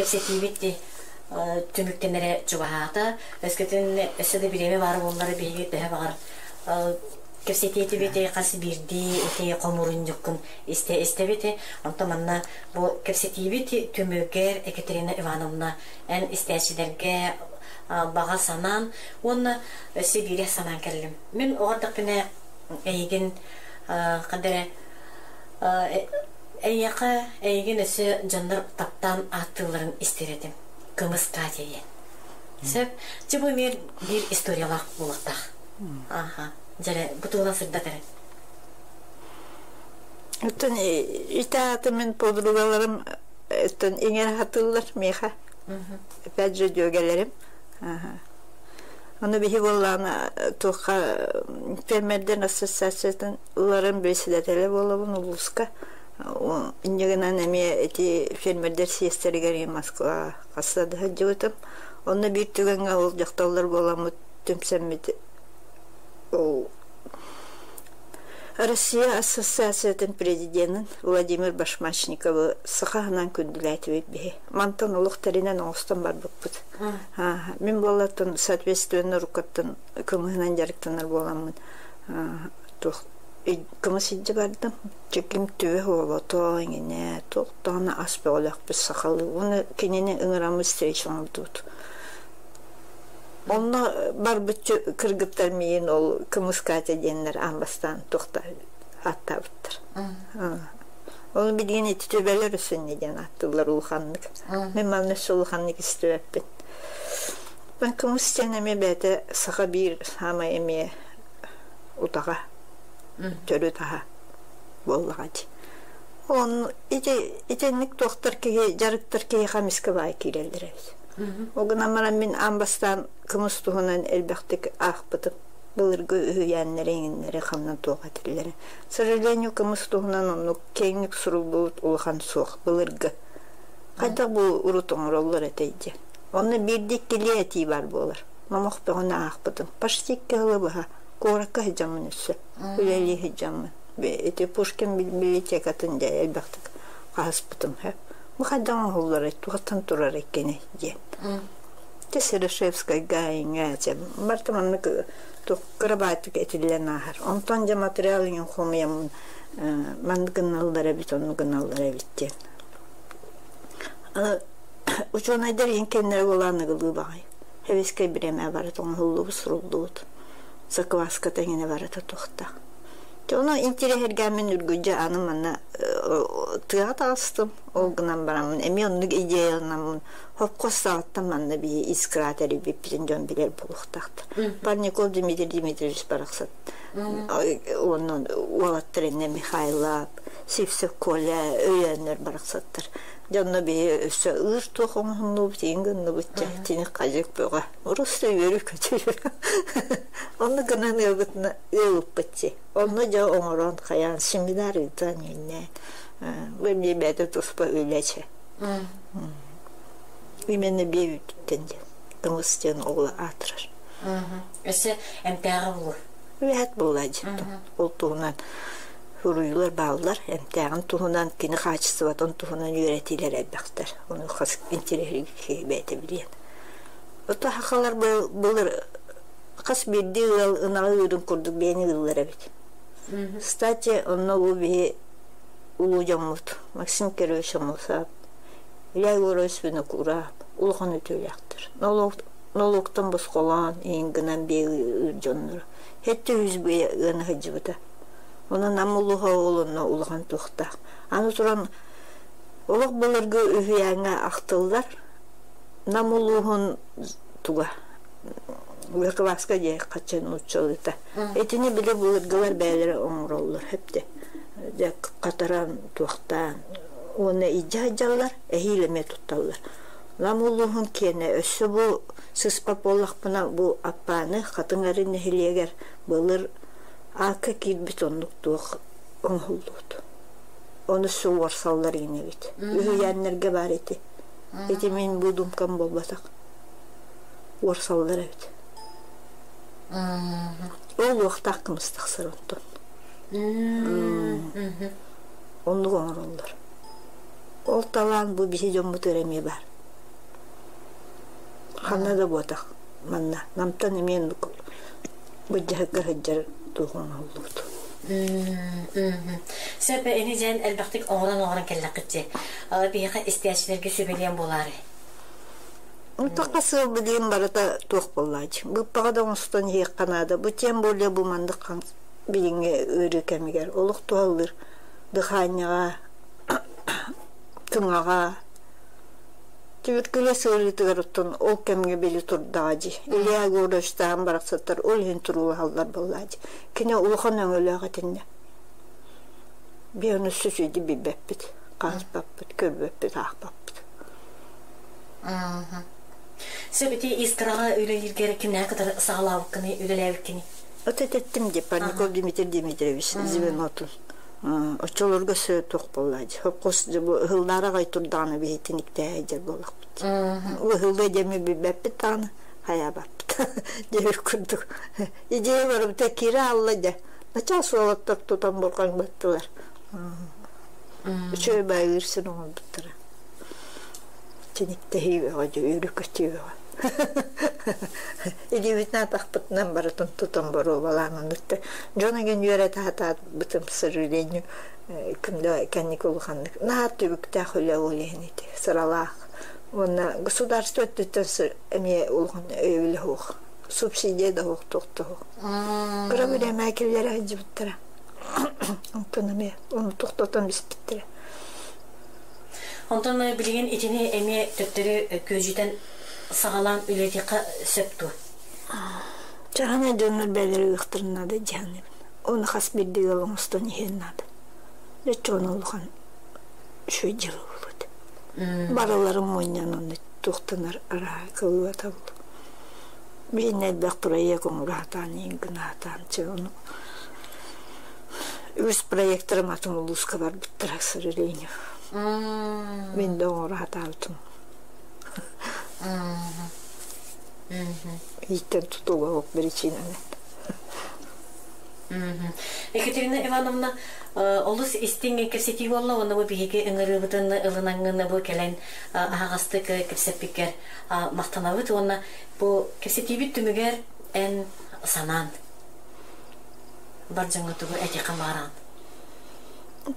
Кэпсэтиибит түмүктэнэрэ чугаһаата. Өскөтүн өссө да бириэмэ баар буоллар биһиги төһө баҕар кэпсэтиэтибит хас биирдии ити хомуурунньуккун истэ истэбит. Онтон манна бу кэпсэтиибит түмүгэр Екатерина Ивановна эн истээччилэргэ баҕа санаан уонна өссө биири санаан кэллим. Мин оҕо эрдэхпинэ эйигин ханна эрэ эйиэхэ эйигин өссө дьоннор таптаан ааттыылларын истэр этим. Кымыс Катя диэн. Сөп. Чэ бу эмиэ биир историялаах буолуохтаах. Аха. Дьэрэ, бу туһунан сырдат эрэ. Оттон ити аата мин подругаларым оттон иҥэр хатыыллар миэхэ. Опять же дьүөгэлэрим. Ону биһи буоллаҕына туохха фермердэр ассоциациятын ыларын председателэ буолабын улууска. Инньэ гынан эмиэ ити фермердэр съезтэригэр Москва хасса да сылдьыбытым. Онно биир түгэҥҥэ ол дьахталлар буоламмыт түмсэммит ол Россия Ассоциациятын президенин Владимир Башмачниковы сахаһынан күндүлээтибит биһи. Мантан олох тэринэн оҥостон барбыппыт. Мин буоллаттан соответственно рукаттан кымыһынан дьарыктанар буоламмын туох кымыс илдьэ бардым. Чэким түбэ уолото иҥинэ туохтаҕына ас бөҕөлөөхпүт сахалыы. Уонна кинини ыҥыраммыт встреча оҥордубут. Онно барбыт кыргыттар миин ол кымыс Катя диэннэр аан бастаан туохта ааттаабыттар. Ол билигин ити төбөлөр өссө диэн ааттыыллар улаханнык. Мин манна өссө улаханнык истибэппин. Кымыс диэн эмиэ бэйэтэ саха биир саамай эмиэ утаҕа, төрүт аһа буоллаҕа дии. Он ити итинник туохтар киһи дьарыктар киһиэхэ эмискэ баай киирэллэр эбит. Ол гынан баран мин аан бастаан кымыс туһунан элбэхтик аахпытым. Былыргы үһүйээннэри иҥиннэри ханна туох этиллэрэ. К сожалению, кымыс туһунан оннук киэҥник суруллубут улахан суох былыргы. Хайдах бу урут оҥороллор этэй диэн. Онно биирдэ иккилии этии баар буолар. Номох бөҕөнү аахпытым. Почти икки сылы быһа куоракка сылдьаммын өссө. Үлэлии сылдьаммын. Ити Пушкин библиотекатын дьэ элбэхтик хаһыспытым. Бу хайдах оҥоһулларый, туохтан турар эккиний диэн. Те Серошевскайга иҥэ барыта маннык кырабаатык этиллэн ааһар. Онтон дьэ материал иҥин хомуйаммын маннык гыналлар эбит, оннук гыналлар эбит диэн. Учуонайдар иһин кэннэрэ буолаан ыгылыы баҕай. Хэвискэй бириэмэ барыта оҥоһуллубут, суруллубут. Закваската иҥинэ барыта туохтаах. Ону интириэһиргээммин үргүдьэ аны манна тыаҕа таҕыстым. Ол гынан бараммын эмиэ оннук идеяланаммын хопхос саҕаттан манна биһи искра тэрийбиппитин дьон билэр буолуохтаахтар. Парников Дмитрий Дмитриевич барахсан уонна уолаттар иннэ Михайлов, Сивцев Коля өйөөннөр барахсаттар. Дьонно биһи өссө ыыр туох оҥоһуннубут, иин гынныбыт дьэ, тини хадьык бөҕө. Просто үөрүү-көтүү. Онно гынан ыалбытына ыалыппыт дии. Онно дьэ оҥорон хайаан семинар ыытан иһиннээн бу эмиэ бэйэтэ туспа үлэ чэ. Именно биэ үүтүттэн диэн кымыс диэн оҕо аатырар. Өссө эмтээҕэ булур. Үлэһит буолла дьиттэн. Ол туһунан суруйуулар бааллар. Эмтээҕин туһунан, кини хаачыстыбатын туһунан үөрэтиилэр элбэхтэр. Ону хас интэриэһиргии бэйэтэ билиэн. Ото сахалар былыр хас биирдии ыал ынаҕы ыырын курдук бэйэни ыыллар эбит. Кстати, онно улуу биһи улуу дьоммут Максим Кирович Аммосов, Илья Егорович Винокуров улахан үтүөлээхтэр. Нолуоктан босхолоон, иин гынан биэ ыыр дьонноро. Хэттэ үс быйа ыана сылдьыбыта. Онон Нам улууһа ол онно улахан туохтаах. Аны туран олох былыргы үһүйээҥҥэ ахтыллар Нам улууһун туга кылааска дьиэ хачча нууччалыыта. Итини били былыргылар бэйэлэрэ оҥороллор хэпте. Дьэ хатаран туохтаан уонна илдьэ сылдьаллар, эһиил эмиэ тутталлар. Нам улууһун киэнэ өссө бу сыспат буоллахпына бу Аппааны Хатыҥ Арыы нэһилиэгэр былыр аакка киирбит оннук туох оҥоһуллубут. Ону өссө уорсаллар иҥэбит. Үһүйээннэргэ баар ити. Ити мин выдумкам буолбатах. Уорсаллар эбит. Ол уохтаах кымыс тахсар онтон. Оннук оҥороллор. Ол талаан бу биһи дьоммутугар эмиэ баар. Ханна да буотах манна Намтан эмиэ былдьаһыкка сылдьар туох оҥоһуллубут. Сөп ини дьэн элбэхтик оҥорон-оҥорон кэллэххитчи. Биһиэхэ истээччилэргэ сүбэлиэн буолаары. Онтохха сыал билигин барыта туох буоллааччы. Быыппаҕа да оҥостон иһиэххэ наада. Бу тем более бу маннык билиҥҥи ыарыы кэмигэр олох туһалыыр дыхаанньаҕа, тыҥаҕа, Түбүркүлэ сыарыытыгар оттон ол кэмҥэ били турдаҕа дии. Илья Егоровичтаан барахсаттар ол иһин туруулаһаллар буоллаа дии. Кини улахан өҥөлөөх этиннэ. Биһи ону сүсүйдү билбэппит, хаһыспаппыт, көрбөппүт, аахпаппыт. Сөп ити искраҕа үлэлииргэр кимнээх кытары саҕалаабыккыный, үлэлээбиккиний? От этэттим дии, Парников Дмитрий Дмитриевич звенотун. Оччолорго сө туох буолла дии. Хос ыһыллаары аҕай турдаҕына биһитиниктээх дьэр буоллахпыт. Ыһыллыа диэми билбэппит даҕаны хайаабаппыт диэбит курдук. Идея барыбыта киирэ аалла дьэ. Начаас уолаттар тутан бурҕаҥнаттылар. Үчүгэй баайыыр син оҥорбуттара. Тиниктэһии бөҕө дьэ, үөрүү-көтүү бөҕө. Илиибитинэн атахпытынан барытын тутан боруобалаан оннукта дьон эҥин үөрэтэ сатаабытым сожалению ким да кэнники улаханнык наһаа түбүктээх үлэ ол иһин ити сыралаах уонна государство өттүттэн эмиэ улахан өйөбүлэ суох субсидия да суох туох да суох кыра бириэмэ киллэрэ сылдьыбыттара онтон эмиэ ону тохтотон биспиттэрэ. Онтон билигин итини эмиэ төттөрү күөдьүтэн саҕалаан үлэлиэххэ сөп дуо? Чаһына дьоннор бэйэлэрэ ыахтарын наада дьаһаныбын. Оны хас биирдии ыал оҥостон иһиэн наада. Дьэ ону улахан үчүгэй дьыала буолуо этэ. Барыларын мунньан онно туохтанар арааһа кылыата буолуо. Билин элбэх проект оҥоро сатаан иһин гына сатаан чэ ону үгүс проектарым атын улууска барбыттара, к сожалению. Мин да оҥоро сатаабытым. Ииттэн тутулуга суох биричиинэнэн. Екатерина Ивановна, олус истиҥ кэпсэтии буолла уонна бу биһиги ыҥырыыбытын ылынаҥҥын бу кэлэн аһаҕастык кэпсэппиккэр махтанабыт уонна бу кэпсэтиибит түмүгэр эн санаан бар дьоҥҥо тугу этиэххин баҕараҕын?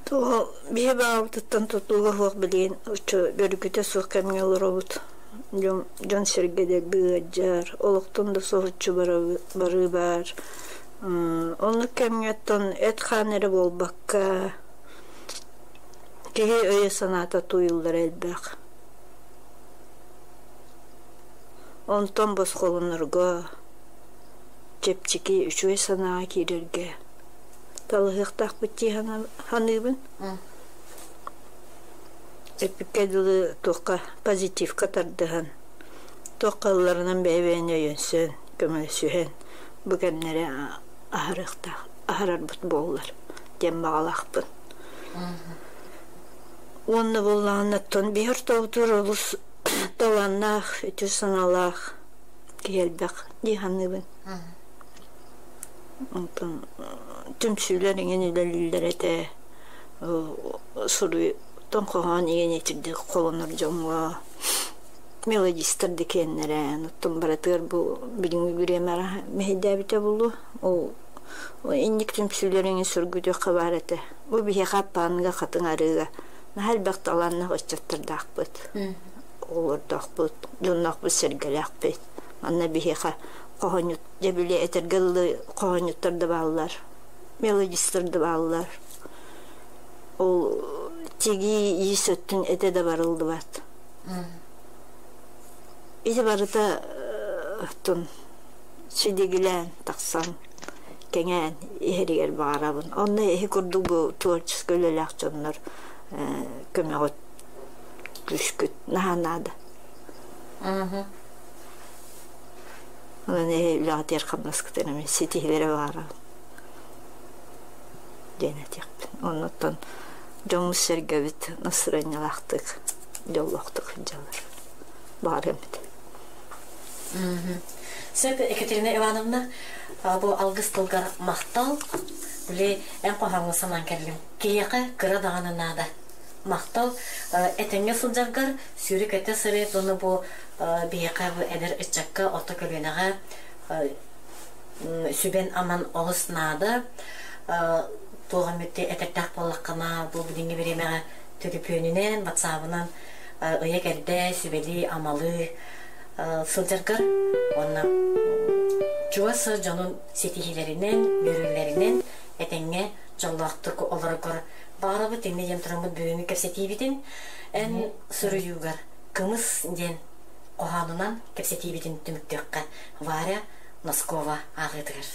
Туох биһи баҕабытыттан тутулуга суох билигин оччо бөрүкүтэ суох кэмҥэ олоробут. Дьон дьон-сэргэ дэлби ыалдьар, олохтон да соһуччу барыы баар. Оннук кэмҥэ оттон эт-хаан эрэ буолбакка, киһи өйө-санаата тууйуллара элбэх. Онтон босхолонорго чэпчэки, үчүгэй санааҕа киирэргэ талаһыахтаахпыт дии саныыбын. Эппиккэ дылы туохха позитивка тардыһан, туохха ылларынан бэйэ-бэйэни өйөнсөн, көмөлөсүһэн бу кэмнэри аһарыахтаах, аһарарбыт буоллар диэн баҕалаахпын. Уонна буоллаҕына оттон биһи ортобутугар олус талааннаах, үтүө санаалаах киһи элбэх дии саныыбын. Онтон түмсүүлэр иҥин үлэлииллэр этэ. Суруй хоһоон иҥин итирдик холонор дьоҥҥо мелодистар да киэннэрэ оттон барытыгар бу билиҥҥи бириэмэ мэһэйдээбитэ буолуо. Ол инник түмсүүлэр иҥин сөргүтүөххэ баар этэ. Бу биһиэхэ Аппааныга Хатыҥ Арыыга наһаа элбэх талааннаах ыччаттардаахпыт. Оҕолордоохпут, дьонноохпут-сэргэлээхпит. Манна биһиэхэ хоһоонньут, дьэ били этэргэ дылы хоһоонньуттар да бааллар, мелодистар да бааллар. Ол тигии иис өттүн этэ да барыллыбат. Ити барыта оттон сидигилээн тахсан кэҥээн иһэригэр баҕарабын. Онно эһи курдук бу творческай үлэлээх дьоннор көмөҕүт күүскүт наһаа наада. Онон эһи үлэҕитигэр хамнаскытын эмиэ ситиһилэрэ баҕарабын диэн этиэхпин. Оннуттан дьоммут-сэргэбит настырыанньалаахтык, дьоллоохтук сылдьаллар. Баҕарыам этэ. Сөп, Екатерина Ивановна, бу алгыс тылгар махтал. Били эн хоһооҥҥо санаан кэллим. Киһиэхэ кыра даҕаны наада. Махтал этэҥҥэ сылдьаргар сүүрүк этэ сырыт уонна бу биһиэхэ бу эдэр ыччакка орто көлүөнэҕэ сүбэн-аман олус наада. Туох эмит этэрдээх буоллаххына бу билиҥҥи бириэмэҕэ төлөпүөнүнэн, ватсабынан ыйа-кэрдэ, сүбэлии-амалыы сылдьаргар уонна чугас дьонун ситиһиилэринэн, үөрүүлэринэн этэҥҥэ дьоллоохтук олороргор баҕарабыт инньэ диэн тураммыт бүгүҥҥү кэпсэтиибитин эн суруйуугар кымыс диэн хоһоонунан кэпсэтиибитин түмүктүөххэ Варя Носкова ааҕыытыгар.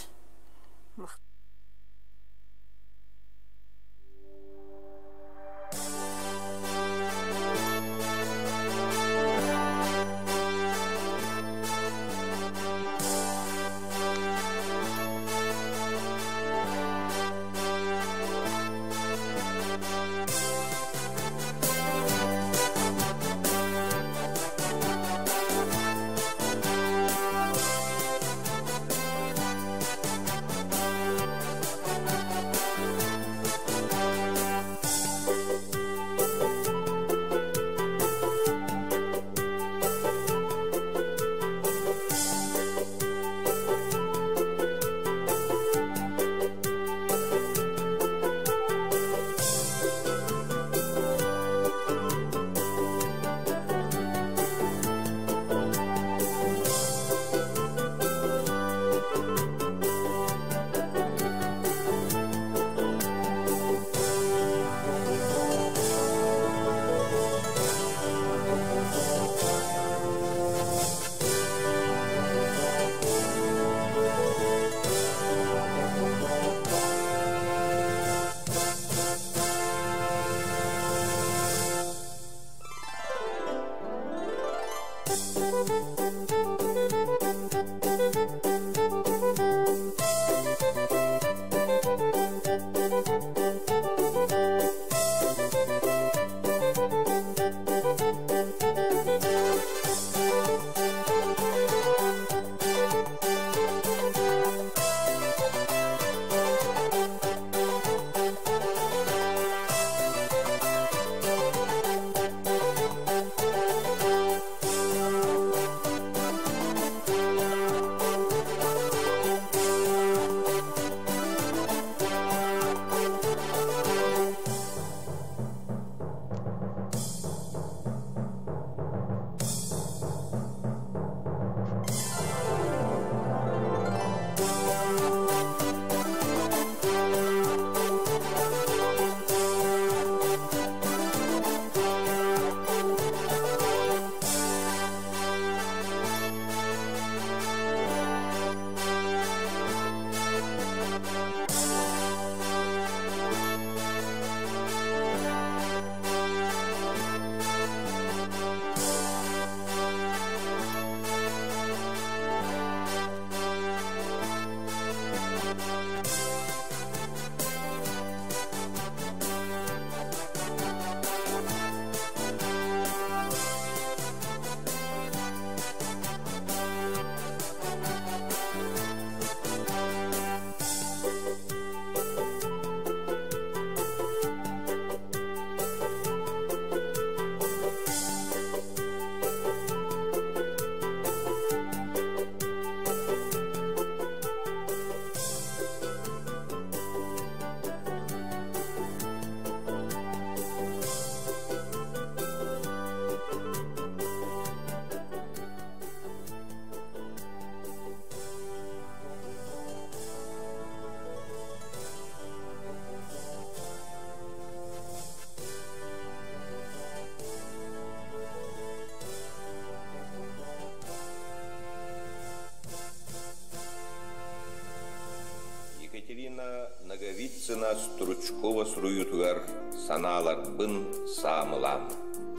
Екатерина Ноговицына Стручкова суруйуутугар «Санааларбын саамылаан»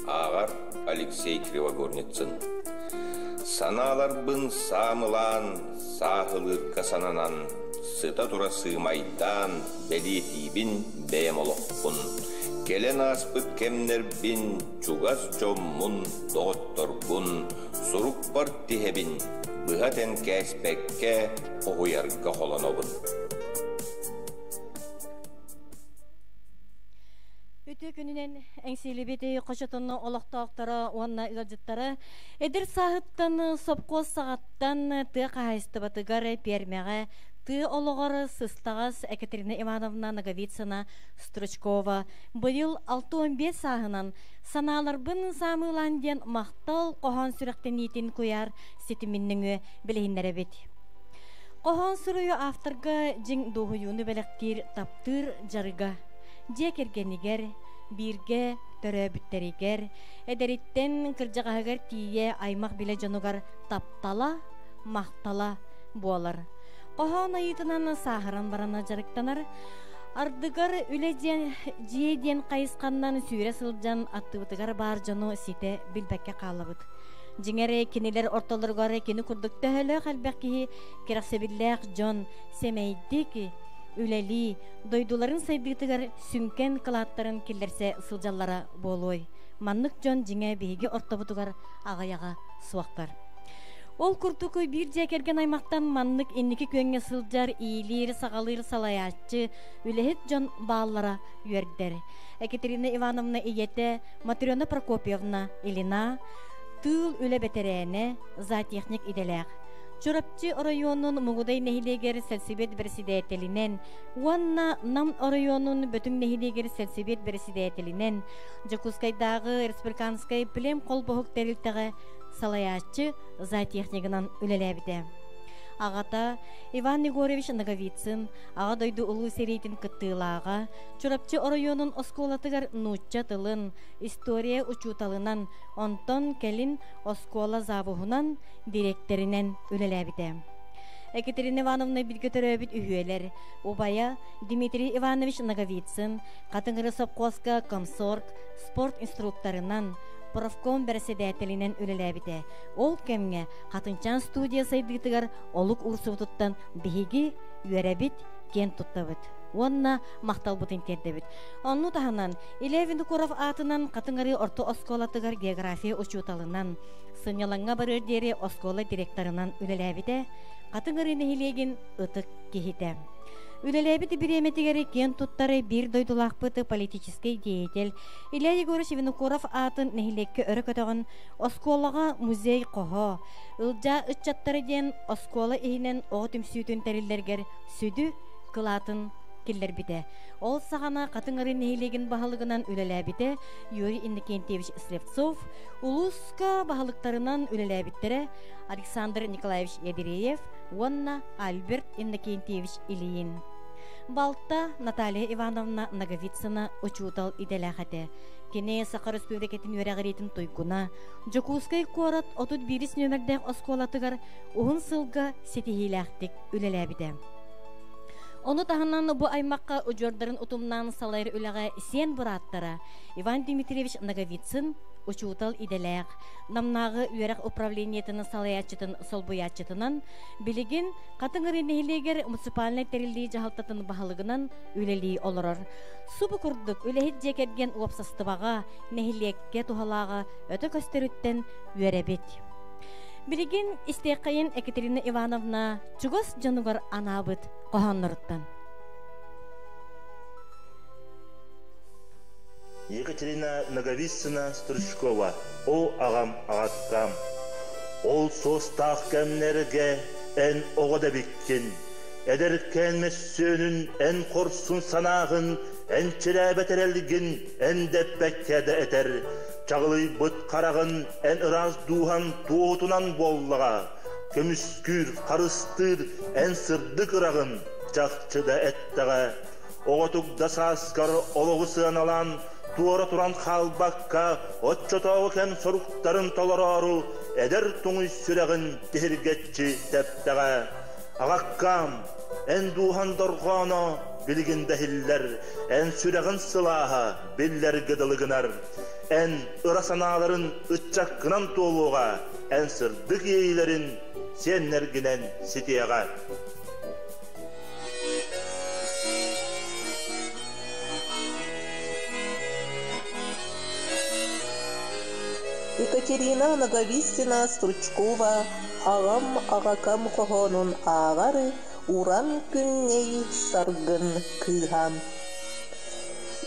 ааҕар Алексей Кривогорницын. Санааларбын саамылаан, сааһылыырга сананан, сыта-тура сыымайдаан бэлиэтиибин бэйэм олохпун. Кэлэн ааспыт кэмнэрбин, чугас дьоммун, доҕотторбун сурукпар тиһэбин, быһа этэн кээспэккэ хоһуйарга холонобун. Үтүө Үтүө күнүнэн Эҥсиэлибит хочотун олохтоохторо уонна ыалдьыттара эдэр сааһыттан сопхуос саҕаттан тыа хаһаайыстыбатыгар пиэрмэҕэ тыа олоҕор сыстаҕас Екатерина Ивановна Ноговицына Стручкова быйыл 65 сааһынан санааларбын саамыылаан диэн махтал хоһоон сүрэхтэниитин куйаар ситимин нөҥүө билиһиннэрэбит. Хоһоон суруйуу авторга дьиҥ дуоһуйууну бэлэхтиир таптыыр дьарыга дьиэ кэргэнигэр, бииргэ төрөөбүттэригэр, эдэриттэн кырдьаҕаһыгар тиийэ аймах-билэ дьонугар таптала, махтала буолар. Хоһоон айыытынан сааһыран баран дьарыктанар. Ардыгар үлэ диэн, дьиэ диэн хайысханнан сүүрэ сылдьан аттыбытыгар баар дьону ситэ билбэккэ хаалабыт. Дьиҥэр, кинилэр ортолоругар кини курдук төһөлөөх элбэх киһи кэрэхсэбиллээх дьон сэмэйдик үлэлии, дойдуларын сайдыытыгар сүҥкэн кылааттарын киллэрсэ сылдьаллара буолуой. Маннык дьон дьиҥэ биһиги ортобутугар аҕыйаҕа суохтар. Ол курдук биир дьиэ кэргэн аймахтан маннык инники күөҥҥэ сылдьар, иилиир-саҕалыыр салайааччы, үлэһит дьон бааллара үөрдэр. Екатерина Ивановна ийэтэ Матрена Прокопьевна Ильина тыыл үлэ бэтэрээнэ, зоотехник идэлээх. Чурапчы оройуонун Мугудай нэһилиэгэр сельсовет бэрэсидээтэлинэн уонна Нам оройуонун Бөтүҥ нэһилиэгэр сельсовет бэрэсидээтэлинэн Дьокуускайдааҕы республиканскай плем холбоһук тэрилтэҕэ салайааччы зоотехнигынан үлэлээбитэ. Аҕата Иван Егорович Ноговицын Аҕа дойду Улуу сэриитин кыттыылааҕа, Чурапчы оройуонун оскуолатыгар нуучча тылын, история учууталынан, онтон кэлин оскуола завуһунан, дириэктэринэн үлэлээбитэ. Екатерина Ивановна бииргэ төрөөбүт үһүөлэр, убайа Дмитрий Иванович Ноговицын, Хатыҥыры сопхуоска комсорг, спорт инструкторынан, профком бэрэссэдээтэлинэн үлэлээбитэ. Ол кэмҥэ Хатынчаан студия сайдыытыгар олук уурсубутуттан биһиги үөрэбит, киэн туттабыт уонна махталбытын тиэрдэбит. Онну таһынан Илья Винокуров аатынан Хатыҥ Арыы орто оскуолатыгар география учууталынан, сынньалаҥҥа барыар диэри оскуола директорынан үлэлээбитэ, Хатыҥ Арыы нэһилиэгин ытык киһитэ. Үлэлээбит бириэмэтигэр киэн туттар биир дойдулаахпыт политическай деятель Илья Егорович Винокуров аатын нэһилиэккэ өрө көтөҕөн оскуолаҕа музей хоһо, Ылдьаа ыччаттара диэн оскуола иһинэн оҕо түмсүүтүн тэриллэригэр сүдү кылаатын киллэрбитэ. Ол саҕана Хатыҥ Арыы нэһилиэгин баһылыгынан үлэлээбитэ Юрий Иннокентьевич Слепцов, улууска баһылыктарынан үлэлээбиттэрэ Александр Николаевич Ядреев уонна Альберт Иннокентьевич Ильин. Балта Наталья Ивановна Ноговицына учуутал идэлээх этэ. Кини Саха Өрөспүүбүлүкэтин үөрэҕириитин туйгуна, Дьокуускай куорат 31 нүөмэрдээх оскуолатыгар уһун сылга ситиһиилээхтик үлэлээбитэ. Ону таһынан бу аймахха удьуордарын утумнаан салайар үлэҕэ сиэн бырааттара Иван Дмитриевич Ноговицын учуутал идэлээх, Намнааҕы үөрэх управлениетын салайааччытын солбуйааччытынан, билигин Хатыҥ Арыы нэһилиэгэр муниципальнай тэриллии дьаһалтатын баһылыгынан үлэлии олорор. Субу курдук үлэһит дьиэ кэргэн уопсастыбаҕа, нэһилиэккэ туһалааҕа өтө көстөрүттэн үөрэбит. Билигин истиэххэйин Екатерина Ивановна чугас дьонугар анаабыт хоһоонноруттан. Екатерина Ноговицына Стручкова «О аҕам аҕаккам, ол суостаах кэмнэргэ эн оҕо да эбиккин, эдэркээн мөссүөнүн эн хорсун санааҕын, эн чирээбэт эрэлгин эн дэппэккэ да этэр, чаҕылыйбыт хараҕын эн ыраас дууһан туоһутунан буоллаҕа, көмүскүүр, харыстыыр эн сырдык ыраҕын чахчы да эттэҕэ, оҕотук да сааскар олоҕу сыаналаан туора туран хаалбакка, оччотооҕу кэм соруктарын толороору эдэр туҥуй сүрэҕин тиһиргэччи тэптэҕэ. Аҕаккаам, эн дууһан дорҕооно билигин да иһиллэр, эн сүрэҕин сылааһа биллэргэ дылы гынар. Эн ыра санааларын ыччаккынан туолуоҕа, эн сырдык иэйиилэрин сиэннэргинэн ситиэҕэ. Екатерина Ноговицына Стручкова аҕам аҕакам хоһоонун ааҕар уран күннэй саргын кыыһа.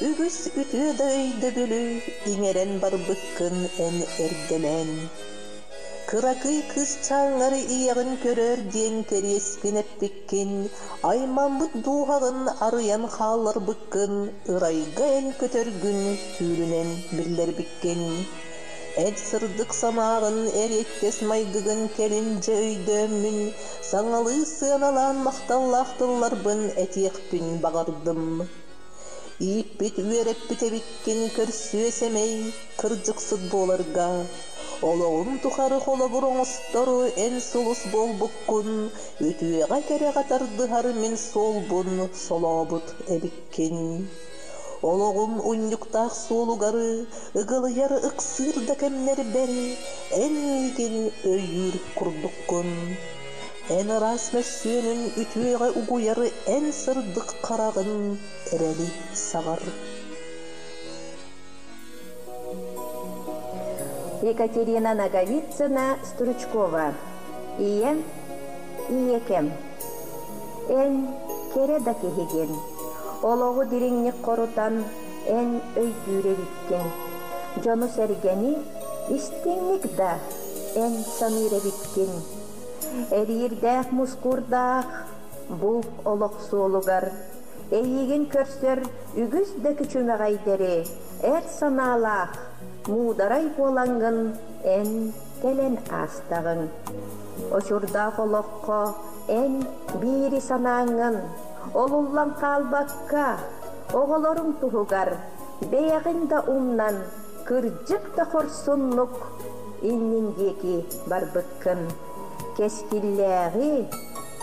Үгүс үтүө да өйдөбүлү иҥэрэн барбыккын эн эрдэлээн. Кыракый кыысчааҥҥар ийэҕин көрөөр диэн кэриэскин эппиккин, аймаммыт дууһаҕын арыйан хаалларбыккын, ырайга эн көтөргүн түүлүнэн биллэрбиккин. Эн сырдык санааҕын, эриэккэс майгыгын кэлин дьэ өйдөөммүн, саҥалыы сыаналаан махталлаах тылларбын этиэхпин баҕардым. Ииппит үөрэппит эбиккин көрсүө сэмэй, кырдьыксыт буоларга. Олоҕум тухары холобур оҥостор эн сулус буолбуккун, үтүөҕэ-кэрэҕэ тардыһар мин суолбун солообут эбиккин. Олоҕум унньуктаах суолугар ыгылыйар ыксыыр да кэмнэрбэр эн миигин өйүүр курдуккун. Эн ыраас мөссүөнүн үтүөҕэ угуйар эн сырдык хараҕын эрэли саҕар. Екатерина Ноговицына Стручкова Ийэм, ийэкэм Эн кэрэ да киһигин, олоҕу дириҥник хорутан эн өйдүүр эбиккин. Дьону-сэргэни истиҥник да эн саныыр эбиккин. Эриирдээх мускуурдаах булт олох суолугар эйигин көрсөр үгүс да күчүмэҕэйдэри эр санаалаах, муударай буолаҥҥын эн кэлэн аастаҕыҥ. Очурдаах олоххо эн биири санааҥҥын олуллан хаалбакка, оҕолоруҥ туһугар бэйэҕин да умнан, кырдьык да хорсуннук иннин диэки барбыккын. Кэскиллээҕи,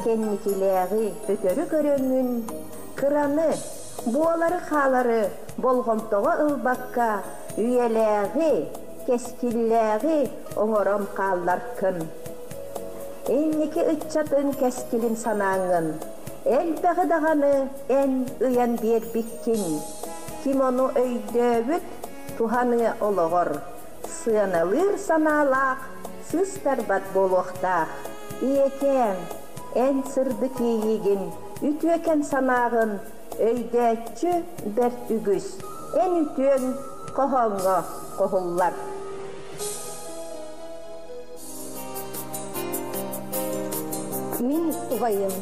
кэнникилээҕи өтөрү көрөҥҥүн, кыраны, буолары-хаалары болҕомтоҕо ылбакка, үйэлээҕи, кэскиллээҕи оҥорон хаалларкын. Инники ыччатын кэскилин санааҥҥын, элбэҕи даҕаны эн ыйан биэрбиккин. Ким ону өйдөөбүт, туһаныа олоҕор, сыаналыыр санаалаах, сыыстарбат буолуохтаах. Ийэкээм, эн сырдык иэйиигин, үтүөкэн санааҕын Өйдөөччү бэрт үгүс, эн үтүөҥ хоһооҥҥо хоһуллар. Мин убайым.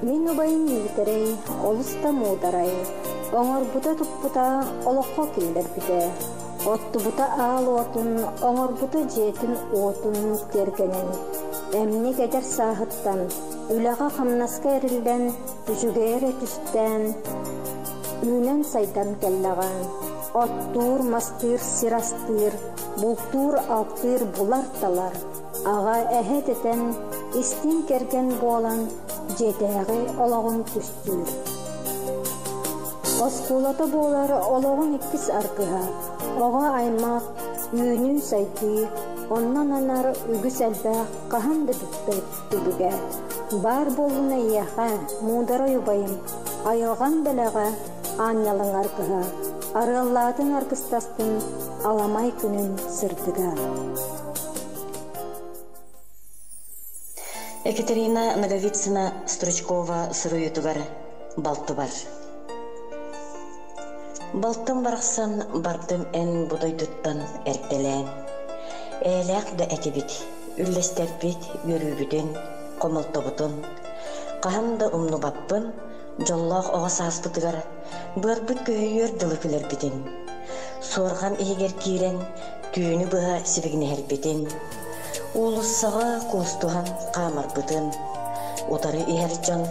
Мин убайым Миитэрэй олус да муударай, оҥорбута-туппута олоххо киллэрбитэ. Оттубута аал уотун, оҥорбута дьиэтин уотун тиэргэнин. Эмник эдэр сааһыттан үлэҕэ-хамнаска эриллэн Үчүгэй эрэ түстээн, үүнэн-сайдан кэллэҕэ. Оттуур, мастыыр, сир астыыр, бултуур-алтыыр, булар-талар. Аҕа эһэ этитэн, истиҥ кэргэн буолан, дьиэтээҕи олоҕун түстүүр. Оскуолата буолар олоҕун иккис аргыһа, оҕо аймах, үүнүү-сайдыы, онно ананар үгүс элбэх хаһан да бүппэт түбүгэ. Баар буоллун эйиэхэ, муударай убайым, айылҕаҥ бэлэҕэ, аанньалыҥ аргыһа, арыаллаатын аргыстастын аламай күнүн сырдыга. Екатерина Ноговицына Стручкова суруйуутугар балтыбар. Балтым барахсан бардым эн бу дойдуттан эрдэлээн. Ээлээх да этибит, үллэстэрбит үөрүүбүтүн, хомолтобутун. Хаһан да умнубаппын, дьоллоох оҕо сааспытыгар быарбыт көһүйүөр дылы күлэрбитин. Суорҕан иһигэр киирэн түүнү быһа сибигинэһэрбитин, уулуссаҕа куустуһан хаамарбытын, утары иһэр дьон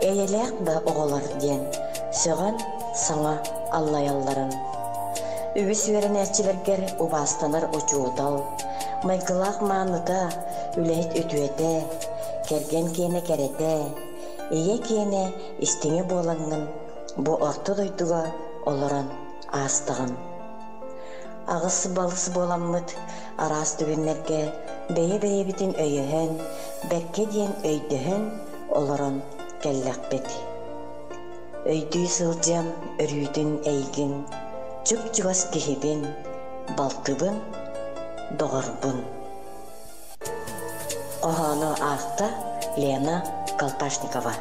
эйэлээх да оҕолор диэн сөҕөн саҥа аллайалларын. Үгүс үөрэнээччилэргэр убаастанар учуутал, майгылаах мааныта, үлэһит үтүөтэ, кэргэн киэнэ кэрэтэ, ийэ киэнэ истиҥэ буолаҥҥын бу орто дойдуга олорон аастаҕын. Аҕыс балыс буоламмыт араас түгэннэргэ бэйэ-бэйэбитин өйөһөн, бэркэ диэн өйдөһөн олорон кэллэхпит. Өйдүү сылдьыам өрүүтүн эйигин, чуп-чугас киһибин, балтыбын, доҕорбун. Хоһоону аахта Лена Колпашникова.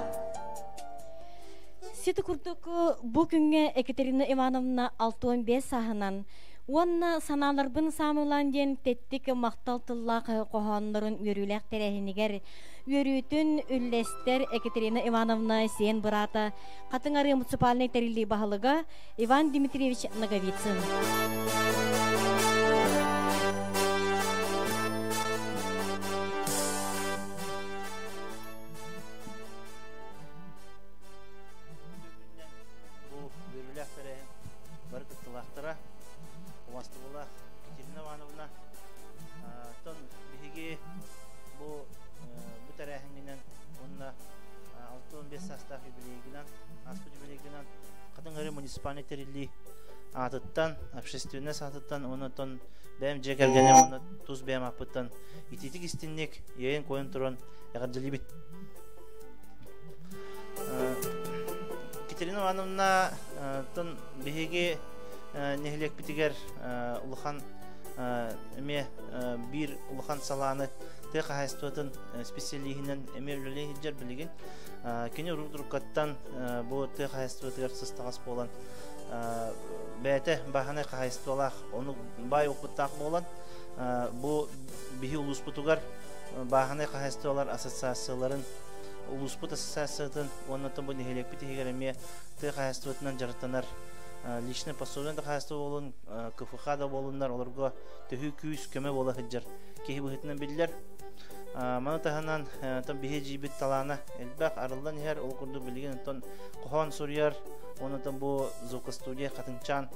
Сити курдук бу күҥҥэ Екатерина Ивановна 65 сааһынан уонна санааларбын саамылаан диэн тэттик махтал тыллаах хоһооннорун үөрүүлээх тэрээһинигэр үөрүүтүн үллэстэр Екатерина Ивановна сиэн быраата Хатыҥ Арыы муниципальнай тэриллии баһылыга Иван Дмитриевич Ноговицын. Бу үөрүүлээх тэрээһин бары кыттыылаахтара убастыбылаах Екатерина Ивановна. Оттон биһиги бу бу тэрээһиҥҥинэн уонна 65 саастаах юбилейгынан, ааспыт юбилейгынан Хатыҥ Арыы муниципальнай тэриллии аатыттан, общественность аатыттан уонна оттон бэйэм дьиэ кэргэним уонна тус бэйэм ааппыттан итиитик истинник иэйэн-куойан туран эҕэрдэлиибит. Екатерина Ивановна тон биһиги нэһилиэкпитигэр улахан эмиэ биир улахан салааны тыа хаһаайыстыбатын специалиһинэн эмиэ үлэлии сылдьар билигин. Кини уруккаттан бу тыа хаһаайыстыбатыгар сыстаҕас буолан бэйэтэ бааһынай хаһаайыстыбалаах, ону баай опыттаах буолан бу биһи улууспутугар бааһынай хаһаайыстыбалар ассоциацияларын улууспут ассоциациятын уонна бу нэһилиэкпит иһигэр эмиэ тыа хаһаайыстыбатынан дьарыктанар личное пособие да хаһаайыстыба буолун, КФХ да буолуннар, олорго төһүү күүс көмө буола сылдьар киһи быһыытынан биллэр. Маны таһынан биһи дьиибит талаана элбэх арыллан иһэр, ол курдук билигин онтон хоһоон суруйар, онтон бу звукостудия Хатыҥчаан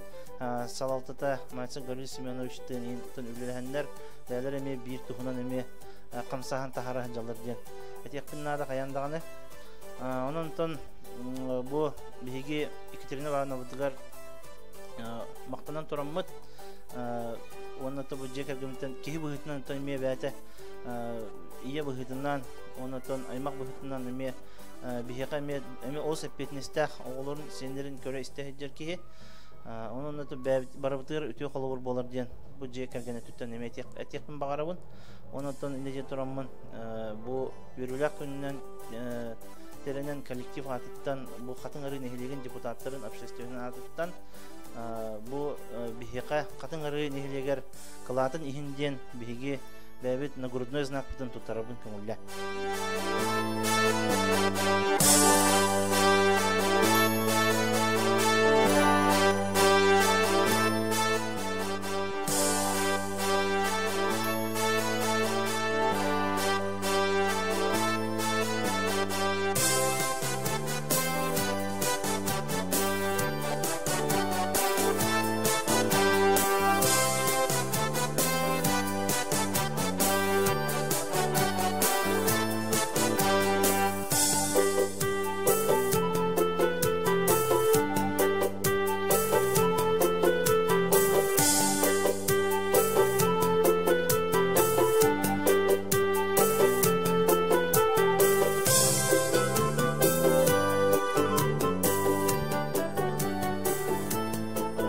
салалтата Мальцев Гаврил Семеновичтыын үлэлэһэннэр, бэйэлэр эмиэ биир туһунан эмиэ хамсааһын таһара сылдьаллар диэн этиэхпин наада хайаан даҕаны. Онон онтон бу биһиги Екатерина Ивановнабытыгар махтанан тураммыт уонна бу дьиэ кэргэммиттэн киһи быһыытынан оттон эмиэ бэйэтэ ийэ быһыытынан уонна оттон аймах быһыытынан эмиэ биһиэхэ эмиэ эмиэ олус эппиэтинэстээх оҕолорун сиэннэрин көрө истэ сылдьар киһи. Онон барыбытыгар үтүө холобур буолар диэн бу дьиэ кэргэн өттүттэн эмиэ этиэхпин баҕарабын. Онон инньэ диэн тураммын бу үөрүүлээх күнүнэн тэринэн коллектив аатыттан бу Хатыҥ Арыы нэһилиэгин депутаттарын общественнай аатыттан бу биһиэхэ Хатыҥ Арыы нэһилиэгэр кылаатын иһин диэн биһиги бэйэбит нагрудной знакпытын туттарабын көҥүллэ.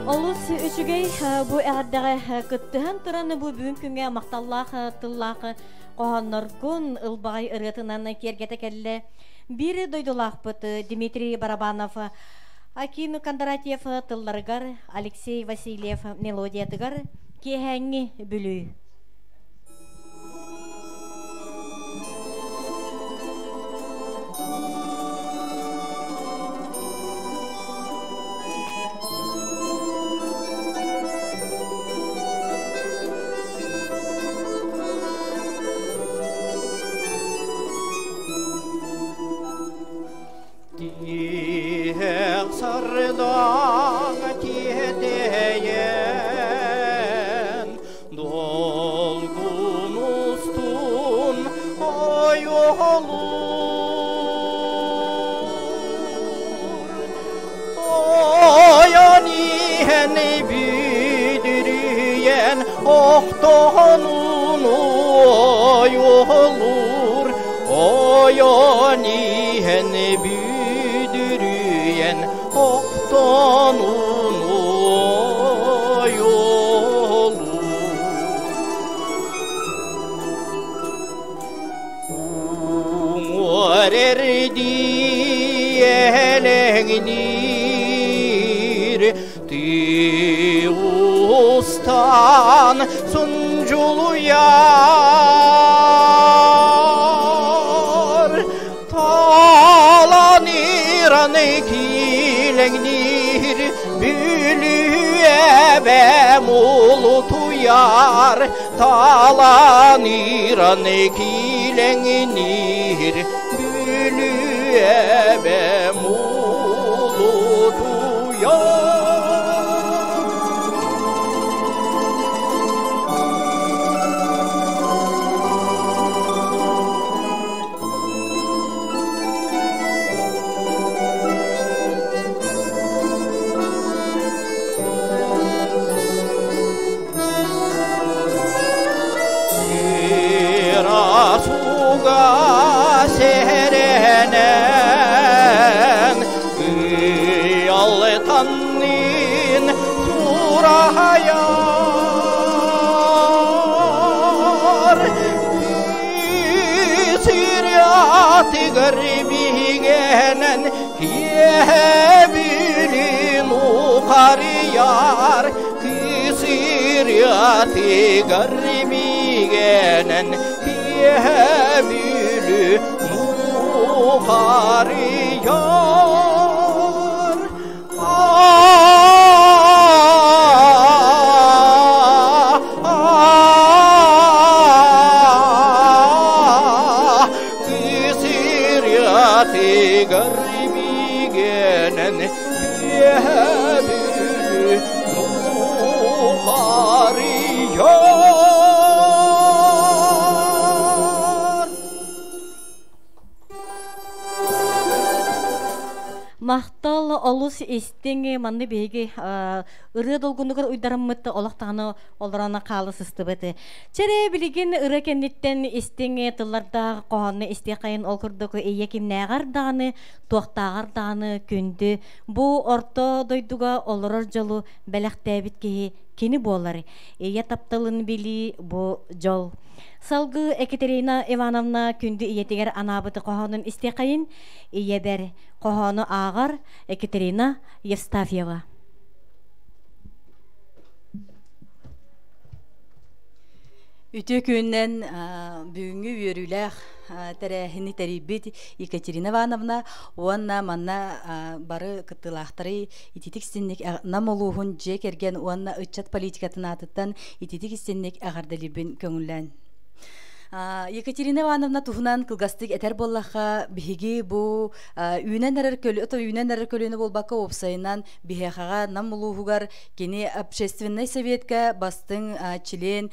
Олус үчүгэй бу эҕэрдэҕэ кыттыһан туран бу бүгүн күҥҥэ махталлаах тыллаах хоһоонноргун ылбаҕай ырыатынан киэргэтэ кэллэ. Биир дойдулаахпыт Дмитрий Барабанов Аким Кондратьев тылларыгар, Алексей Васильев мелодиятыгар Киэһээҥҥи Бүлүү. Тиһэх сардаҥа тиэтэйэн, долгун устун ойуолуур. Ойон иһэн бүдүрүйэн, охтонун ойуолуур. Ойон иһэн бүдүрүйэн, охтонун ойуолуур. Уҥуор эрдии элэҥниир, Тыустан сунжулуяр Таланыран килеңнир Бүлүэбэ мулутуяр Таланыран килеңнир Бүлүэбэ мулутуяр Суга серенен Ыялытаннын сурахаяр Сириатыгар бигенен Киэбилин ухарияр Кысыриатыгар бигенен Киэбилин ухарияр Кысыриатыгар бигенен Киэбилин ухарияр Махтал олус истиң манны биһиги ырыа долгунугар уйдараммыт олохтааны олорона хаалы сыстыбыты. Чере билигин ырыа кэнниттэн истиң тылларда кохонны истиэхайын ол курдук ийэ кимнээҕэр даҕаны туохтааҕар даҕаны күндү бу орто дойдуга олорор дьолу бэлэхтээбит киһи кини буолар. Ийэ тапталын билии бу дьол. Салгыы Екатерина Ивановна күндү ийэтигэр анаабыты хоһоонун истиэхайын ийэбэр хоһоону ааҕар Екатерина Евстафьева. Үтүө күнүнэн бүгүҥҥү үөрүүлээх тэрээһини тэрийбит Екатерина Ивановна уонна манна бары кыттыылаахтары ититик истинник Нам улууһун дьиэ кэргэн уонна ыччат политикатын аатыттан ититик истинник эҕэрдэлиирбин көҥүллээн. Екатерина Ивановна туһунан кылгастык этэр буоллахха, биһиги бу үүнэн эрэр көлү, үүнэн эрэр көлүөнэ буолбакка уопсайынан биһиэхэҕэ Нам улууһугар кини общественнай советка бастыҥ член,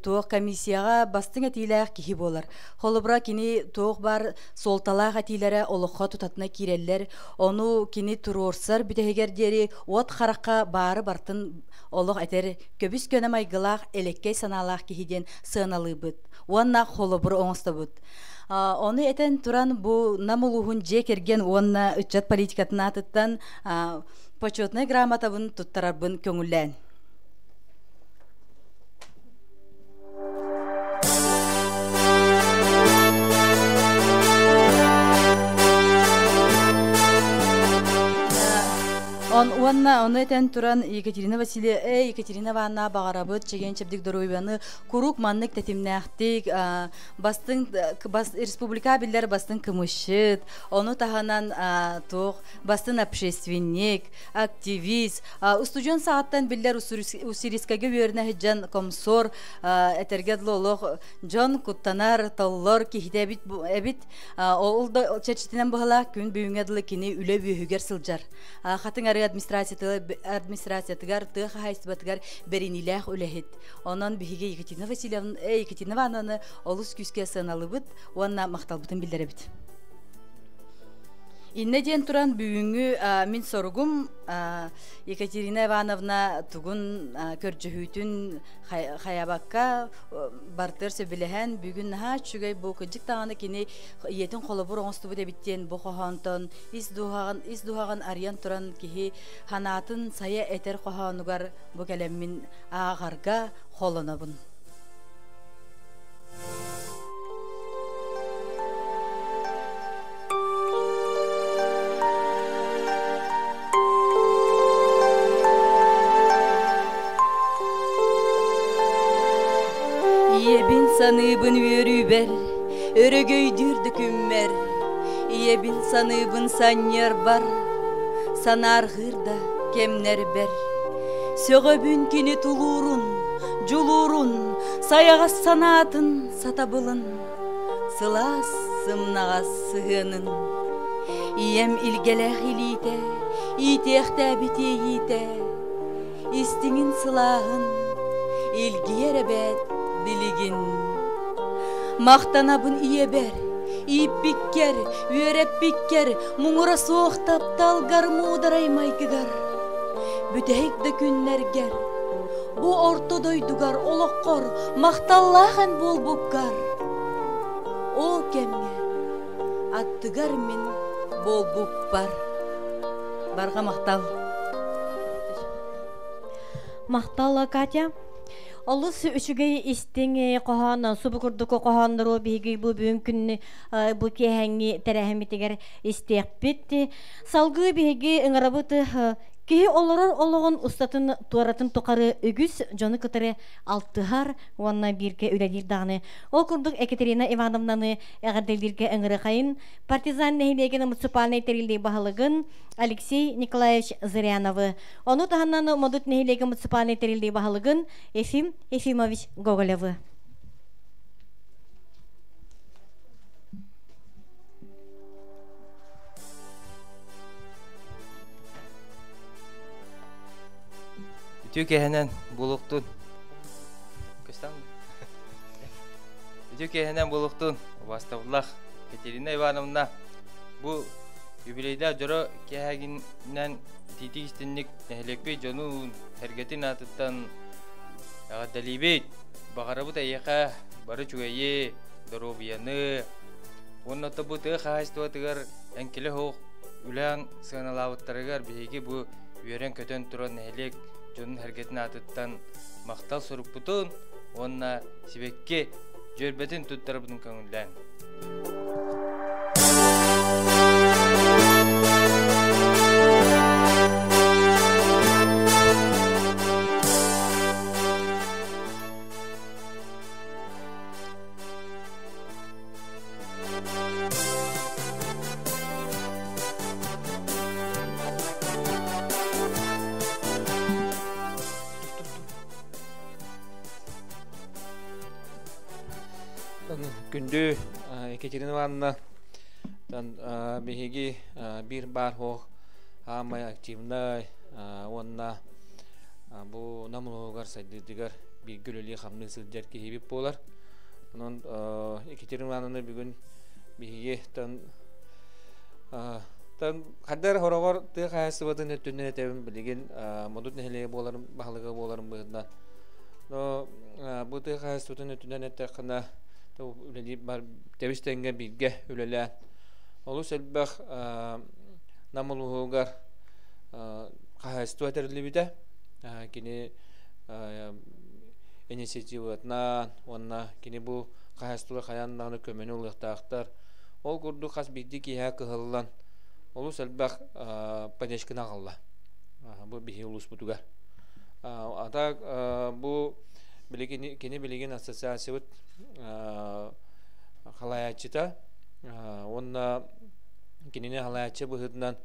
туох комиссияҕа бастыҥ этиилээх киһи буолар. Холобура, кини туох баар суолталаах этиилэрэ олоххо тутатына киирэллэр. Ону кини туруорсар бүтэһигэр диэри уот харахха баары бартын олох этэр көбүс көнө майгылаах, элэккэй санаалаах киһи диэн сыаналыыбыт уонна холобур оҥостобут. Ону этэн туран бу Нам улууһун дьиэ кэргэн уонна ыччат политикатын аатыттан почетнай грамотабын туттарарбын көҥүллээн. Он уонна ону этэн туран Екатерина Васильевна, эй Екатерина Ивановна баҕарабыт чэгиэн чэбдик доруобуйаны куруук маннык тэтимнээхтик бастыҥ бас, республика биллэр бастыҥ кымысчыт, ону таһынан туох бастыҥ общественник, активист, устудьуон саҕаттан биллэр Уссурийскайга үөрэнэ сылдьан комсор этэргэ дылы олох дьон куттанар, толлор киһитэ эбит, эбит. Ол да чэрчитинэн быһалаах күн бүгүҥҥэ дылы кини үлэ үөһүгэр сылдьар. Хатыҥ Арыы администрациятыгар, тыа хаһаайыстыбатыгар бэриниилээх үлэһит. Онон биһиги Екатерина Васильевна, Екатерина Ивановнаны олус күүскэ сыаналыыбыт уонна махталбытын биллэрэбит. Иннэ диэн туран бүгүҥҥү мин соругум Екатерина Ивановна тугун көрдьөһүүтүн хайабакка бартыар сөбүлэһэн бүгүн наһаа үчүгэй бу кырдьык даҕаны кини ийэтин холобур оҥостубут эбит диэн бу хоһоонтон ис дууһаҕын ис дууһаҕын арыйан туран киһи санаатын сайа этэр хоһоонугар бу кэлэммин ааҕарга холонобун. Ийэбин саныыбын үөрүүбэр, өрөгөйдүүр да күммэр, Ийэбин саныыбын санньыарбар, санаарҕыыр да кэмнэрбэр. Сөҕөбүн кини тулуурун, дьулуурун, сайаҕас санаатын сатабылын, сылаас сымнаҕас сыһыанын. Ийэм илгэлээх илиитэ, иитиэхтээбит иэйиитэ, истиҥин сылааһын илгийэр эбээт билигин. Махтанабын ийэбэр, ииппиккэр, үөрэппиккэр, муҥура суох тапталгар муударай майгыгар. Бүтэһик да күннэргэр, бу орто дойдугар олоххор махталлаах эн буолбуккар. Ол кэмҥэ аттыгар мин буолбуппар. Барҕа махтал. Махтал, Катя. Олус үчүгэй истиҥ хоһоон, субу курдук хоһооннору биһиги бу бүгүн күн бу киэһэҥҥи тэрээһиммитигэр истиэхпит. Салгыы биһиги ыҥырабыт киһи олорор олоҕун устатын туоратын тухары үгүс дьону кытары алтыһар уонна бииргэ үлэлиир даҕаны. Ол курдук Екатерина Ивановнаны эҕэрдэлииргэ ыҥырыхайын Партизан нэһилиэгин муниципальнай тэриллии баһылыгын Алексей Николаевич Зыряновы, ону таһынан Модут нэһилиэгин муниципальнай тэриллии баһылыгын Ефим Ефимович Гоголевы. Үтүө киэһэнэн буолуохтун. Көстөн. Үтүө киэһэнэн буолуохтун. Убаастабыллаах Катерина Ивановна бу юбилейдаах дьоро киэһэгинэн итиитик истинник нэһилиэкпит дьонун сэргэтин аатыттан эҕэрдэлиибит. Баҕарабыт эйиэхэ бары үчүгэйи, доруобуйаны уонна бу тыа хаһаайыстыбатыгар эҥкилэ суох үлээн сыаналаабыттарыгар биһиги бу үөрэн-көтөн туран нэһилиэк дьонун сэргэтин аатыттан махтал сурукпутун уонна сибэкки дьүөрбэтин туттарабытын көҥүллээн. Күндү Екатерина Ивановна, биһиги биир баар суох аамай активнай уонна бу Нам улууһугар сайдыытыгар бииргэ үлэлии-хамныы сылдьар киһибит буолар. Онон Екатерина Ивановна бүгүн биһиги тан хардар хороҕор тыа хаһаайыстыбатын өттүнэн этэбин билигин Модут нэһилиэгэ буоларым баһылыга буоларым быһыытынан. Но бу тыа хаһаайыстыбатын өттүнэн эттэххинэ үлэлиир бар тэбис тэҥҥэ бииргэ үлэлээн олус элбэх Нам улууһугар хаһаайыстыба тэриллибитэ. Кини инициативатынан уонна кини бу хаһаайыстыба хайаан даҕаны көмөнү ылыахтаахтар. Ол курдук хас биирдии киһи кыһыллан олус элбэх поддержканы аҕалла. Бу биһи улууспутугар. А так бу билигин кини билигин ассоциациябыт халайааччыта уонна кинини халайааччы быһыытынан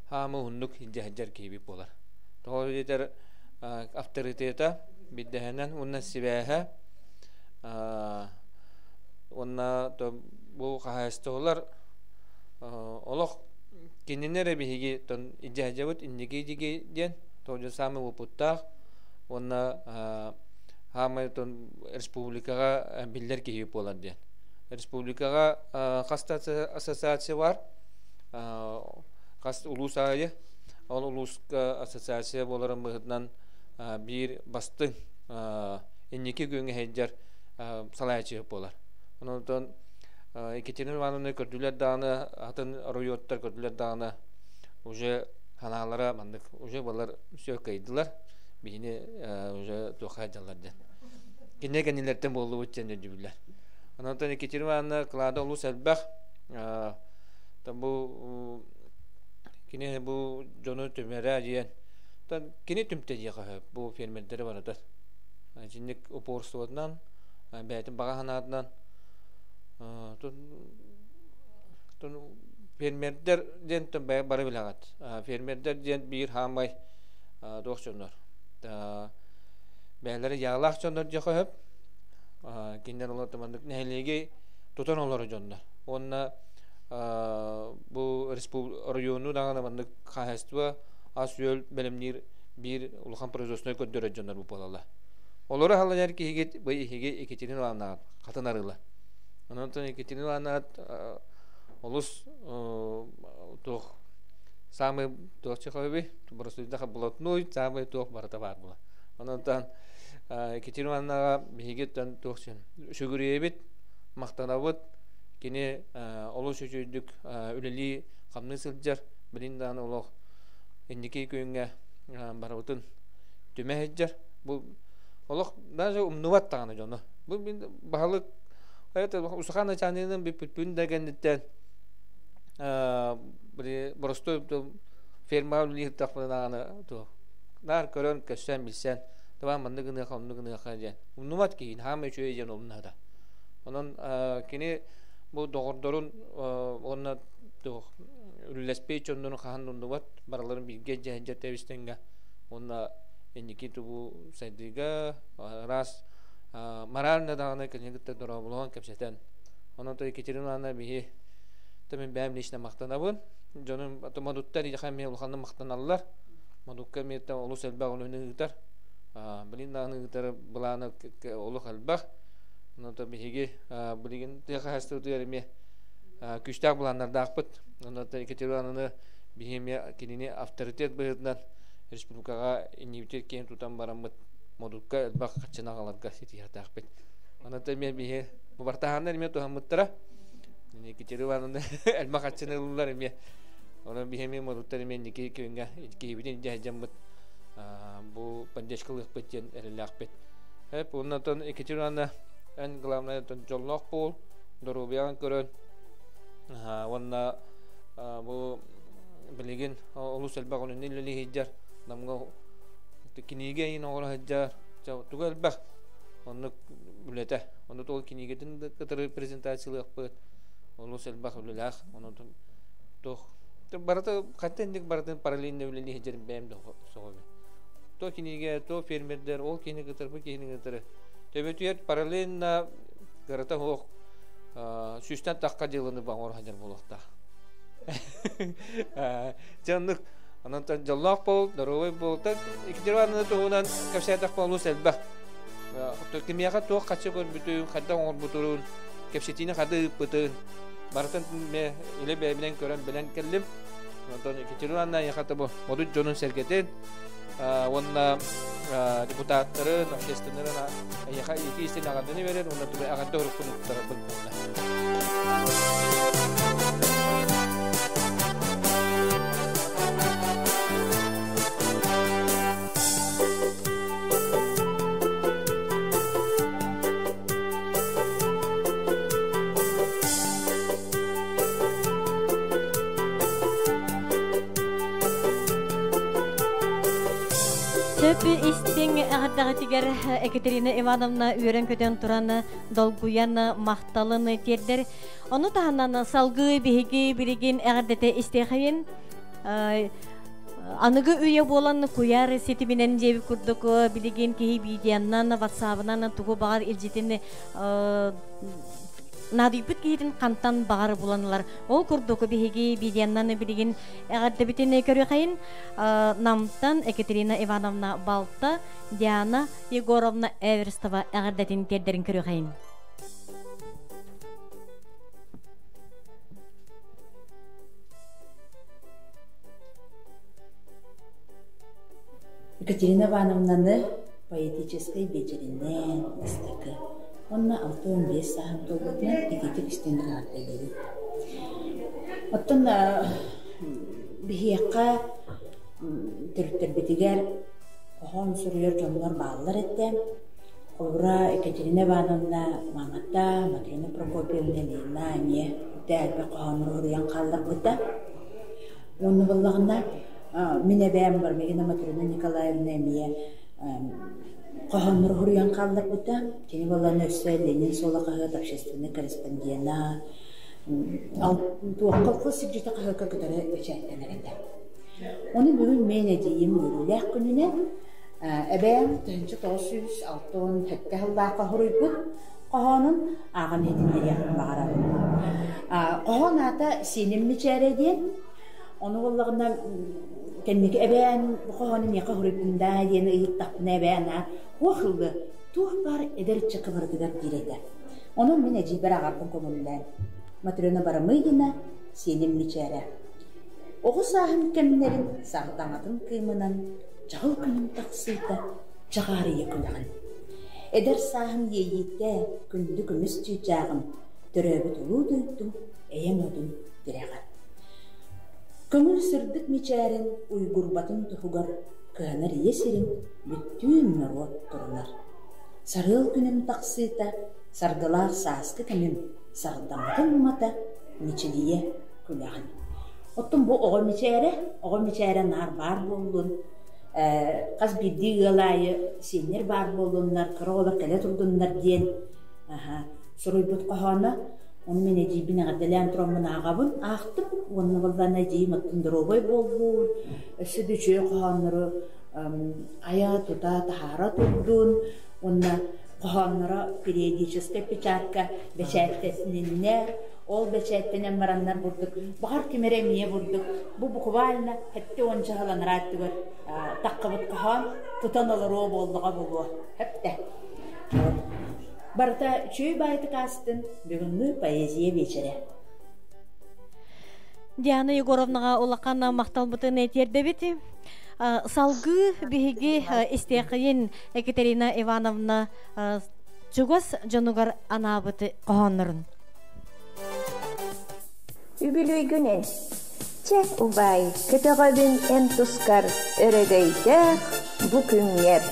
хаамы уһуннук илдьэ сылдьар киһибит буолар. Тоҕо диэтэр авторитета биирдэһинэн уонна сибээһэ уонна бу хаһаайыстыбалар олох кинини эрэ биһиги илдьэ сылдьабыт инники диги диэн тоҕо самый уопуттаах уонна хаамай республикаҕа биллэр киһи буолар диэн. Республикаҕа хас да ассоциация бар, хас улуус аайы ол улууска ассоциация буоларын быһыытынан биир бастыҥ инники күөҥҥэ сылдьар салайааччы буолар. Онон Екатерина Ивановна көрдүлэр даҕаны, атын оройуоттар көрдүлэр даҕаны уже ханаалара маннык уже балар все кыайдылар биһини уже туохха дьаллар диэн кинилэр кэннилэртэн буоллубут диэн өйдүүбүллэр онон Екатерина Ивановна кылаада олус элбэх бу кини бу дьону түмэрэ диэн кини түмтэ диэхэ сөп бу фермердэри барыта итинник упорствотынан Бэйэтин баҕа санаатынан фермердэр диэн бары билэҕит. Фермердэр диэн биир хаамай туох дьоннор. Бэйэлэрэ яалаах дьоннор диэххэ сөп. Кинилэр олор маннык нэһилиэги тутан олорор дьоннор. Уонна бу оройуону даҕаны маннык хаһаайыстыба ас-үөл бэлэмниир биир улахан производственнай көрдөрөр дьоннор бу буолаллар. Олору халайар киһигит бу иһиги икитини ылааннаҕыт хатын арыыла. Онон икитини ылааннаҕыт олус туох самый туох чеховый боростуйдаха блатной самый туох барыта баар була. Онон икитини ылааннаҕа биһиги туох сүгүрүйэбит, махтанабыт. Кини олус үчүгүйдүк үлэлии хамныы сылдьар. Билин даҕаны олох инники күҥҥэ барыбытын түмэ сылдьар. Бу олох даже умнубат даҕаны дьону. Бу мин баһылык это усахан начальнигынан бүппүппүн да кэнниттэн боростуой фермаҕа үлэлии сыттахпына туох наар көрөн көссөн билсэн давай маннык гыныаха оннук гыныаха диэн умнубат киһи хаама үчүгэй диэн умнаата онон кини бу доҕордорун уонна туох үлэлэспит дьоннорун хаһан да умнубат барыларын бииргэ дьэ тэбистэҥҥэ уонна инники тубу сайдыыга араас морально даҕаны кинини кытта дорооболоон кэпсэтэн онон Екатерина Ивановна биһи мин бэйэм лично махтанабын дьонум модуттар эмиэ улаханнык махтаналлар модукка эмиэ олус элбэх үлэни ыытар билин даҕаны ыытар былаана олох элбэх онон биһиги билигин тыа хаһаайыстыбатыгар эмиэ күүстээх былааннардаахпыт онон Екатерина Ивановнаны биһи эмиэ кинини авторитет быһыытынан республикаҕа иннибитигэр киэн тутан бараммыт модукка элбэх хаччыны аҕаларга ситиһиэхтээхпит. Онон эмиэ биһи бартаһааннар эмиэ туһаммыттара. Екатерина Ивановна элбэх хаччыны ыллылар эмиэ. Онон биһи эмиэ модуттар эмиэ инники күҥҥэ киһибитин илдьэ сылдьаммыт бу поддержкалыахпыт диэн эрэллээхпит. Эп оннотон Екатерина Ивановна эн главное дьоллоох буол, доруобуйаҕын көрөн уонна бу билигин олус элбэх үлэни үлэлии сылдьар намга кинигэ иин оҥоро сылдьар туга элбэх оннук үлэтэ ону ол кинигэтин кытары презентациялыахпыт олус элбэх үлэлээх онон туох барыта хантан инник барытын параллельно үлэлии сылдьарын бэйэм да соҕобун то кинигэ то фермердэр ол киһини кытары бу киһини кытары төбөтүгэр параллельно кырата суох сүүстэн тахха дьыаланы оҥоро сылдьар буолуохтаах Дьэ оннук онон дьоллоох буол, доруобай буол. Екатерина Ивановна туһунан кэпсээтэхпэ олус элбэх. Кимиэхэ туох хаччы көрбүтүн, хайдах оҥорбутун, кэпсэтиини хады ыыппытын барытын илэ бэйэбинэн көрөн билэн кэллим. Онтон Екатерина Ивановна эйиэхэ бу модут дьонун сэргэтин уонна депутаттарын, общественнарын эйиэхэ ити истин аҕардыны берер уонна тугу аҕарда уруккун уктарарбын буолла. Сөп истиҥ эҕэрдэҕитигэр Екатерина Ивановна үөрэн-көтөн туран долгуйан махталын тиэрдэр. Ону таһынан салгыы биһиги билигин эҕэрдэтэ истиэхэйин. Аныгы үйэ буолан куйаар ситиминэн диэбит курдук билигин киһи видеонан, ватсабынан тугу баҕар илдьитин наадыйбыт киһитин хантан баҕар булан ылар. Ол курдук биһиги видеонан билигин эҕэрдэбитин көрүөхэйин Намтан Екатерина Ивановна Балта, Диана Егоровна Эверстова эҕэрдэтин тиэрдэрин көрүөхэйин. Екатерина Ивановнаны поэтическай биэчэринэн бастакы уонна 65 сааһын туолбутунан итиитик истэн эҕэрдэлиибин. Оттон биһиэхэ төрүттэрбитигэр хоһоон суруйар дьоннор бааллар этэ. Холобура, Екатерина Ивановна маамата Матрена Прокопьевна Ильина эмиэ ити элбэх хоһооннору суруйан хаалларбыта. Уонна буоллаҕына мин эбээм Бармигина Матрена Николаевна эмиэ Хоһооннору суруйан хаалларбыта. Кини буоллаҕына өссө Ленин суола хаһыат общественнай корреспондена, туохха колхоз сирдьитэ хаһыакка кытары бэчээттэнэр этэ. Ону бүгүн мин эдьиийим үөрүүлээх күнүнэн эбээм 1967 сыллаахха суруйбут хоһоонун ааҕан иһитиннэриэхпин баҕарабын. Хоһоон аата «Сиэним мичээрэ» диэн. Ону буоллаҕына кэнники эбээн бу хоһоону миэхэ суруйдун даа диэн ыйыттахпына эбээн аа туох ыллы туох баар эдэр ыччакка барытыгар диир этэ. Онон мин эдьиийбэр ааҕарбын көҥүллээн. Матрена Барамыгина «Сиэним мичээрэ». Оҕо сааһым кэмнэрин сардаҥатын кыымынан чаҕыл күнүм тахсыыта чаҕаарыйа күлэҕин. Эдэр сааһым иэйиитэ күндү көмүс чыычааҕым, төрөөбүт улуу дойдум эйэм уотун тирэҕэ. Көҥүл сырдык мичээрин уйгурбатын туһугар кыһанар ийэ сирин бүттүүн норуот турунар. Сарыал күнүм тахсыыта, саргылаах сааскы кэмим сардаҥатын умата мичилийэ күлэҕин. Оттон бу оҕо мичээрэ, оҕо мичээрэ наар баар буоллун, хас биирдии ыал аайы сиэннэр баар буоллуннар, кыра оҕолор кэлэ турдуннар диэн суруйбут хоһооно. Ону мин эдьиийбин эҕэрдэлээн тураммын ааҕабын, аахтым уонна буоллаҕына эдьиийим оттон доруобай буоллун, өссө да үчүгэй хоһооннору айа-тута таһаара турдун уонна хоһоонноро периодическай печатка бэчээттэниннэр, ол бэчээттэнэн бараннар бурдук, баҕар ким эрэ эмиэ бурдук, бу буквально 70 сыл анараа өттүгэр таххыбыт хоһоон тутан олоруо буоллаҕа буолуо. Хэптэ. Барыта үчүгэй баайытык аастын бүгүҥҥү поэзия биэчэрэ. Диана Егоровнаҕа улахан махталбытын тиэрдэбит. Салгыы биһиги истиэххийин Екатерина Ивановна чугас дьонугар анаабыт хоһооннорун. Үбүлүөйгүнэн Чэ, убаай, көтөҕөбүн эн тускар өрөгөйдөөх бу күҥҥэр.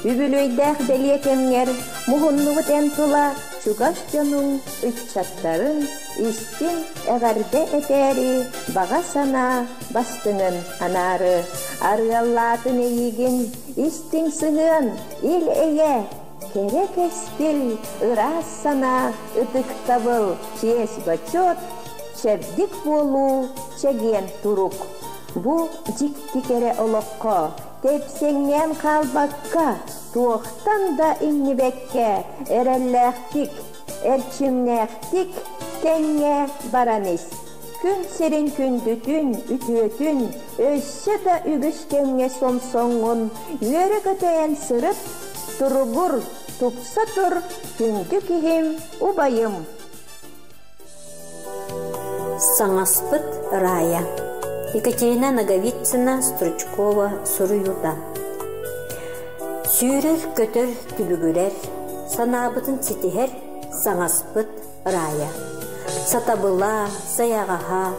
Үбүлүөйдээх бэлиэ кэмҥэр муһуннубут эн тула чугас дьонуҥ, ыччаттарыҥ истиҥ эҕэрдэ этээри баҕа санаа бастыҥын анаары. Арыаллаатын эйигин истиҥ сыһыан, ил-эйэ, кэрэ кэскил, ыраас санаа, ытыктабыл, чиэс-бочуот, чэбдик буолуу, чэгиэн турук. Бу дьикти кэрэ олоххо тэпсэҥнээн хаалбакка, туохтан да иҥнибэккэ, эрэллээхтик, эрчимнээхтик тэҥҥэ баран ис. Күн сирин күндүтүн, үтүөтүн өссө да үгүс кэмҥэ сомсоҥҥун үөрэ-көтөйөн сырыт, туругур, тупса тур, күндү киһим, убайым. Саҥаспыт Рая Екатерина Ноговицына Стручкова суруйуута Сүүрэр-көтөр түбүгүрэр, санаабытын ситиһэр саҥаспыт Рая Сатабыла, сайаҕаһа,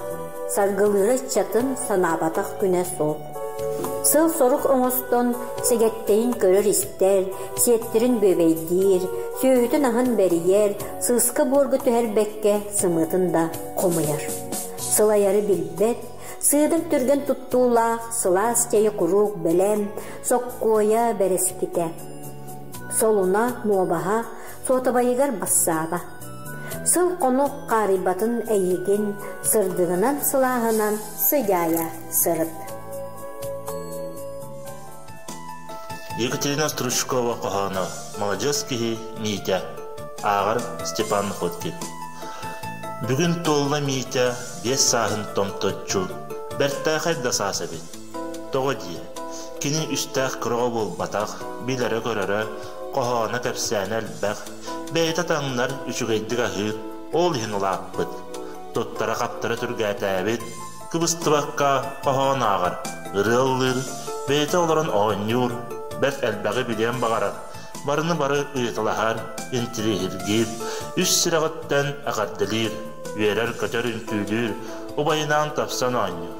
саргылыыра ыччатын санаабатах күнэ суох. Сыл-сорук оҥостон сэгэттэйин көрөр-истэр, сиэттэрин бүөбэйдиир, сүөһүтүн аһын бэрийэр, сыыска-буорга түһэрбэккэ сымыытын да хомуйар. Сылайары билбэт, сыыдам түргэн туттуулаах, сылаас чэйи куруук бэлэм, соккуойа бэрэскитэ. Солуна, муобаһа, суотабайыгар бассааба. Сыл-хонук хаарыйбатын эйигин сырдыгынан сылааһынан сыдьаайа сырыт. Екатерина Стручкова хоһооно «Маладьыас киһи Митя» ааҕар Степан Находкин. Бүгүн туолла Митя биэс сааһын томточчу, бэртээхэй да саас эбит. Тоҕо диэ, кини үстээх кыра буолбатах, билэрэ-көрөрө, хоһооно кэпсээнэ элбэх, бэйэтэ таҥнар, үчүгэйдик аһыыр, ол иһин улааппыт. Туттара-хаптара түргээтээбит, кыбыстыбакка хоһоон ааҕар, ырыа ыллыыр, бэйэтэ олорон оонньуур, бэрт элбэҕи билиэн баҕарар, барыны бары ыйыталаһар, интириэһиргиир, үс сүрэҕиттэн эҕэрдэлиир, үөрэр-көтөр үҥкүүлүүр, убайынаан тапсан оонньуур.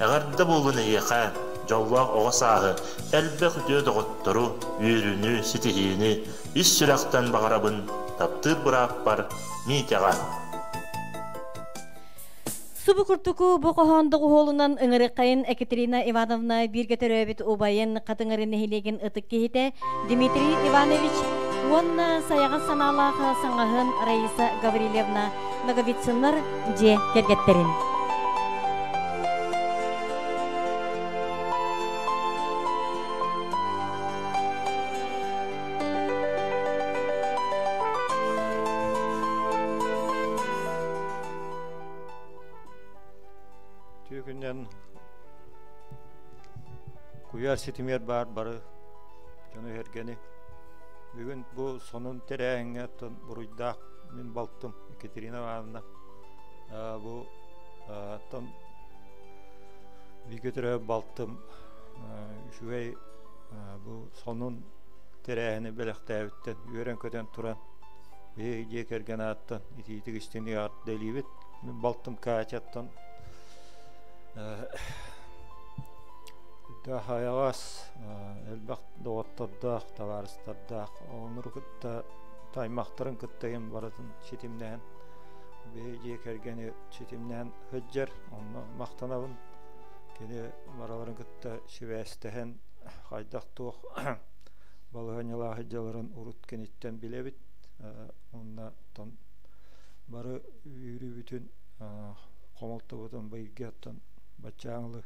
Эҕэрдэ буоллун эйиэхэ, дьоллоох оҕо сааһы, элбэх үтүө доҕоттору, үөрүүнү, ситиһиини ис сүрэхтэн баҕарабын, таптыыр бырааппар Митяҕа. Субу курдуку бу хоһоон доҕуһуолунан ыҥырыккайын Екатерина Ивановна бииргэ төрөөбүт убайын Хатыҥыры нэһилиэгин ытык киһитэ Дмитрий Иванович уонна сайаҕас санаалаах саҥаһын Раиса Гаврильевна Ноговицыннар дьиэ кэргэттэрин. Түүкүнэн куйаар ситимигэр баар бары дьону эргэни бүгүн бу сонун тэрээһиҥҥэ оттон буруйдаах мин балтым Екатерина Ивановна бу оттон бииргэ төрөөбүт балтым үчүгэй бу сонун тэрээһини бэлэхтээбиттэн үөрэн-көтөн туран биһиги дьиэ кэргэн ааттан итиитик истиҥник эҕэрдэлиибит. Мин балтым Катяттан хайаҕас элбэх доҕоттордоох, табаарыстардаах, оҕолору кытта аймахтарын кытта иһин барытын ситимнээн биһиги дьиэ кэргэни ситимнээн сылдьар, онно махтанабын. Кини барыларын кытта сибээстэһэн хайдах туох балаһыанньалаах сылдьалларын урут киниттэн билэбит. Уонна оттон бары үөрүүбүтүн хомолтобутун быйылгы оттон баччааҥылы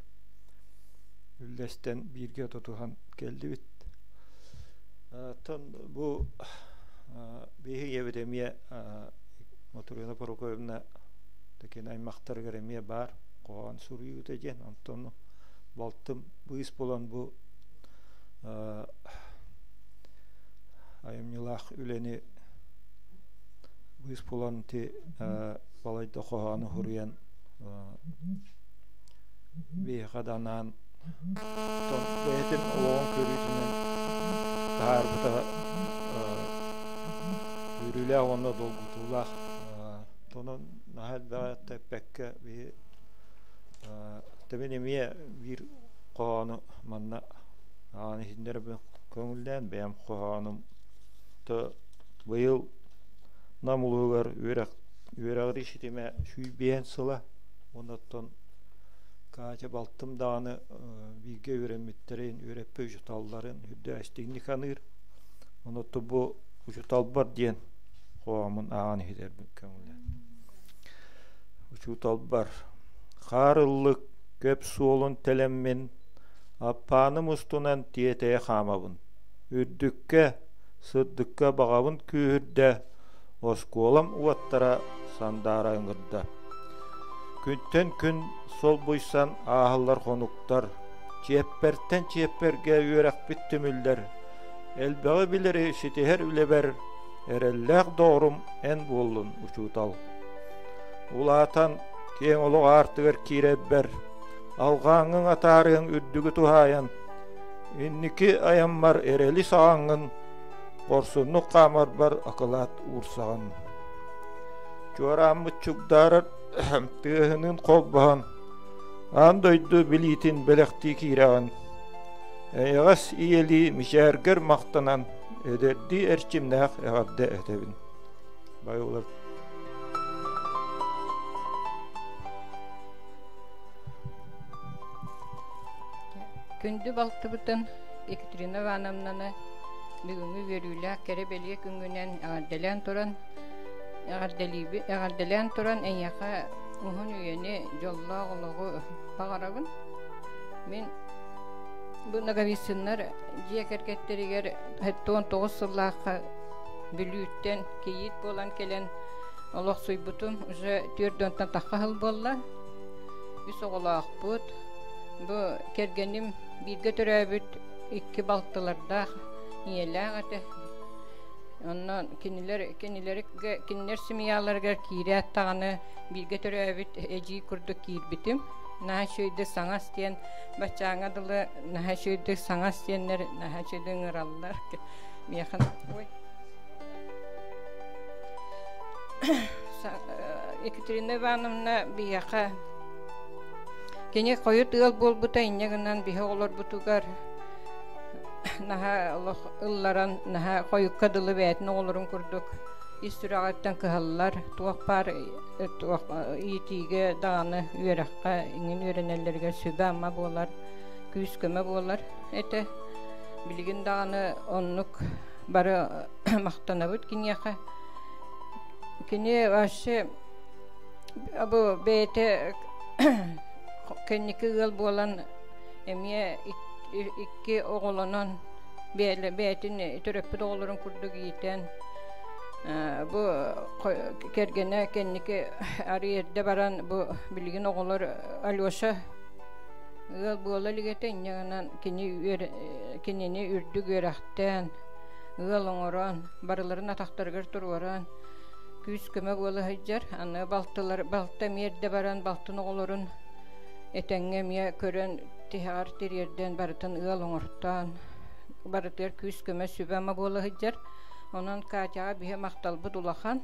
үллэстэн бииргэ тутуһан кэллибит. Оттон бу биһиги ийэбит эмиэ Мотрена Прокопьевна такин аймахтарыгар эмиэ баар хоһоон суруйуута диэн онтон балтым быыс булан бу айымньылаах үлэни быыс булан ити балайда хоһоону суруйан биһиэхэ да анаан бэйэтин олоҕун көрүүтүнэн таһаарбыта үөрүүлээх уонна долгутуулаах. Онон наһаа элбэҕи эппэккэ биһи тэбин эмиэ биир хоһоону манна аҕан иһитиннэрбин көҥүллээн бэйэм хоһоонум то быйыл Нам улууһугар үөрэх үөрэҕирии ситимэ сүүрбэһин сыла уонна оттон Катя балтым даҕаны бииргэ үөрэммиттэрин, үөрэппит учууталларын үрдээстигник аныыр. Онон бу учууталбар диэн хоһооммун ааҕан иһитэрбин көҥүллээн. Учууталбар хаар ыллык көп суолун тэлэммин аппааным устунан тиэтэйэ хаамабын. Үрдүккэ, сырдыкка баҕабын күүһүрдэ, оскуолам уоттара сандаара ыҥырда. Күнтэн күн солбуйсан ааһаллар хонуктар, чиэппэртэн чиэппэргэ үөрэхпит түмүллэр, элбэҕи билэри ситиһэр үлэбэр эрэллээх доҕорум эн буоллун, учуутал. Улаатан киэҥ олох аартыгар киирэрбэр, алҕааҥҥыҥ атаарыаҥ үрдүгү туһаайан, инники айаммар эрэли саҕаҥҥын, хорсуннук хаамарбар акылаат уурсаҕын. Чуорааммыт чугдаарар тыаһыныын холбоһон, аан дойду билиитин бэлэхтии киирэҕин. Эйэҕэс ийэлии мичээргэр махтанан, эдэрдии эрчимнээх эҕэрдэ этэбин. Байылар. Күндү балтыбытын Екатерина Ивановнаны бүгүҥҥү үөрүүлээх кэрэ бэлиэ күҥҥүнэн эҕэрдэлээн туран эҕэрдэлээн туран эйиэхэ уһун үйэни, дьоллоох олоҕу баҕарабын. Мин бу Ноговицыннар дьиэ кэргэттэригэр 79 сыллаахха Бүлүүттэн кийиит буолан кэлэн олохсуйбутум уже түөрт уонтан тахха сыл буолла. Үс оҕолоохпут. Бу кэргэним бииргэ төрөөбүт икки балтылардаах ийэлээх этэ. Онно кинилэр кинилэргэ кинилэр семьяларыгар киирээт даҕаны бииргэ төрөөбүт эдьиий курдук киирбитим. Наһаа үчүгэйдик саҥас диэн баччааҥҥа дылы наһаа үчүгэйдик саҥас диэннэр наһаа үчүгэйдик ыҥыраллар. Миэхэ ой Екатерина Ивановна биһиэхэ кини хойут ыал буолбута инньэ гынан биһи оҕолорбутугар наһаа олох ылларан наһаа хойукка дылы бэйэтин оҕолорун курдук. Ис сүрэҕиттэн кыһаллар, туох баар туох иитиигэ даҕаны үөрэххэ иҥин үөрэнэллэригэр сүбэ-ама буолар, күүс-көмө буолар этэ. Билигин даҕаны оннук бары махтанабыт киниэхэ. Кини вообще бу бэйэтэ кэнники ыал буолан эмиэ икки оҕолонон бэйэтин төрөппүт оҕолорун курдук иитэн бу кэргэнэ кэнники арый эрдэ баран бу билигин оҕолор Алеша ыал буола илигэтэ инньэ гынан кини кинини үрдүк үөрэхтээн ыал оҥорон барыларын атахтарыгар туруоран күүс-көмө буола сылдьар аны балтылар балта эмиэ эрдэ баран балтын оҕолорун этэҥҥэ эмиэ көрөн тиһэҕэр тириэрдэн барытын ыал оҥортоон барытыгар күүс-көмө сүбэ-ама буола сылдьар. Онон Катяҕа биһи махталбыт улахан.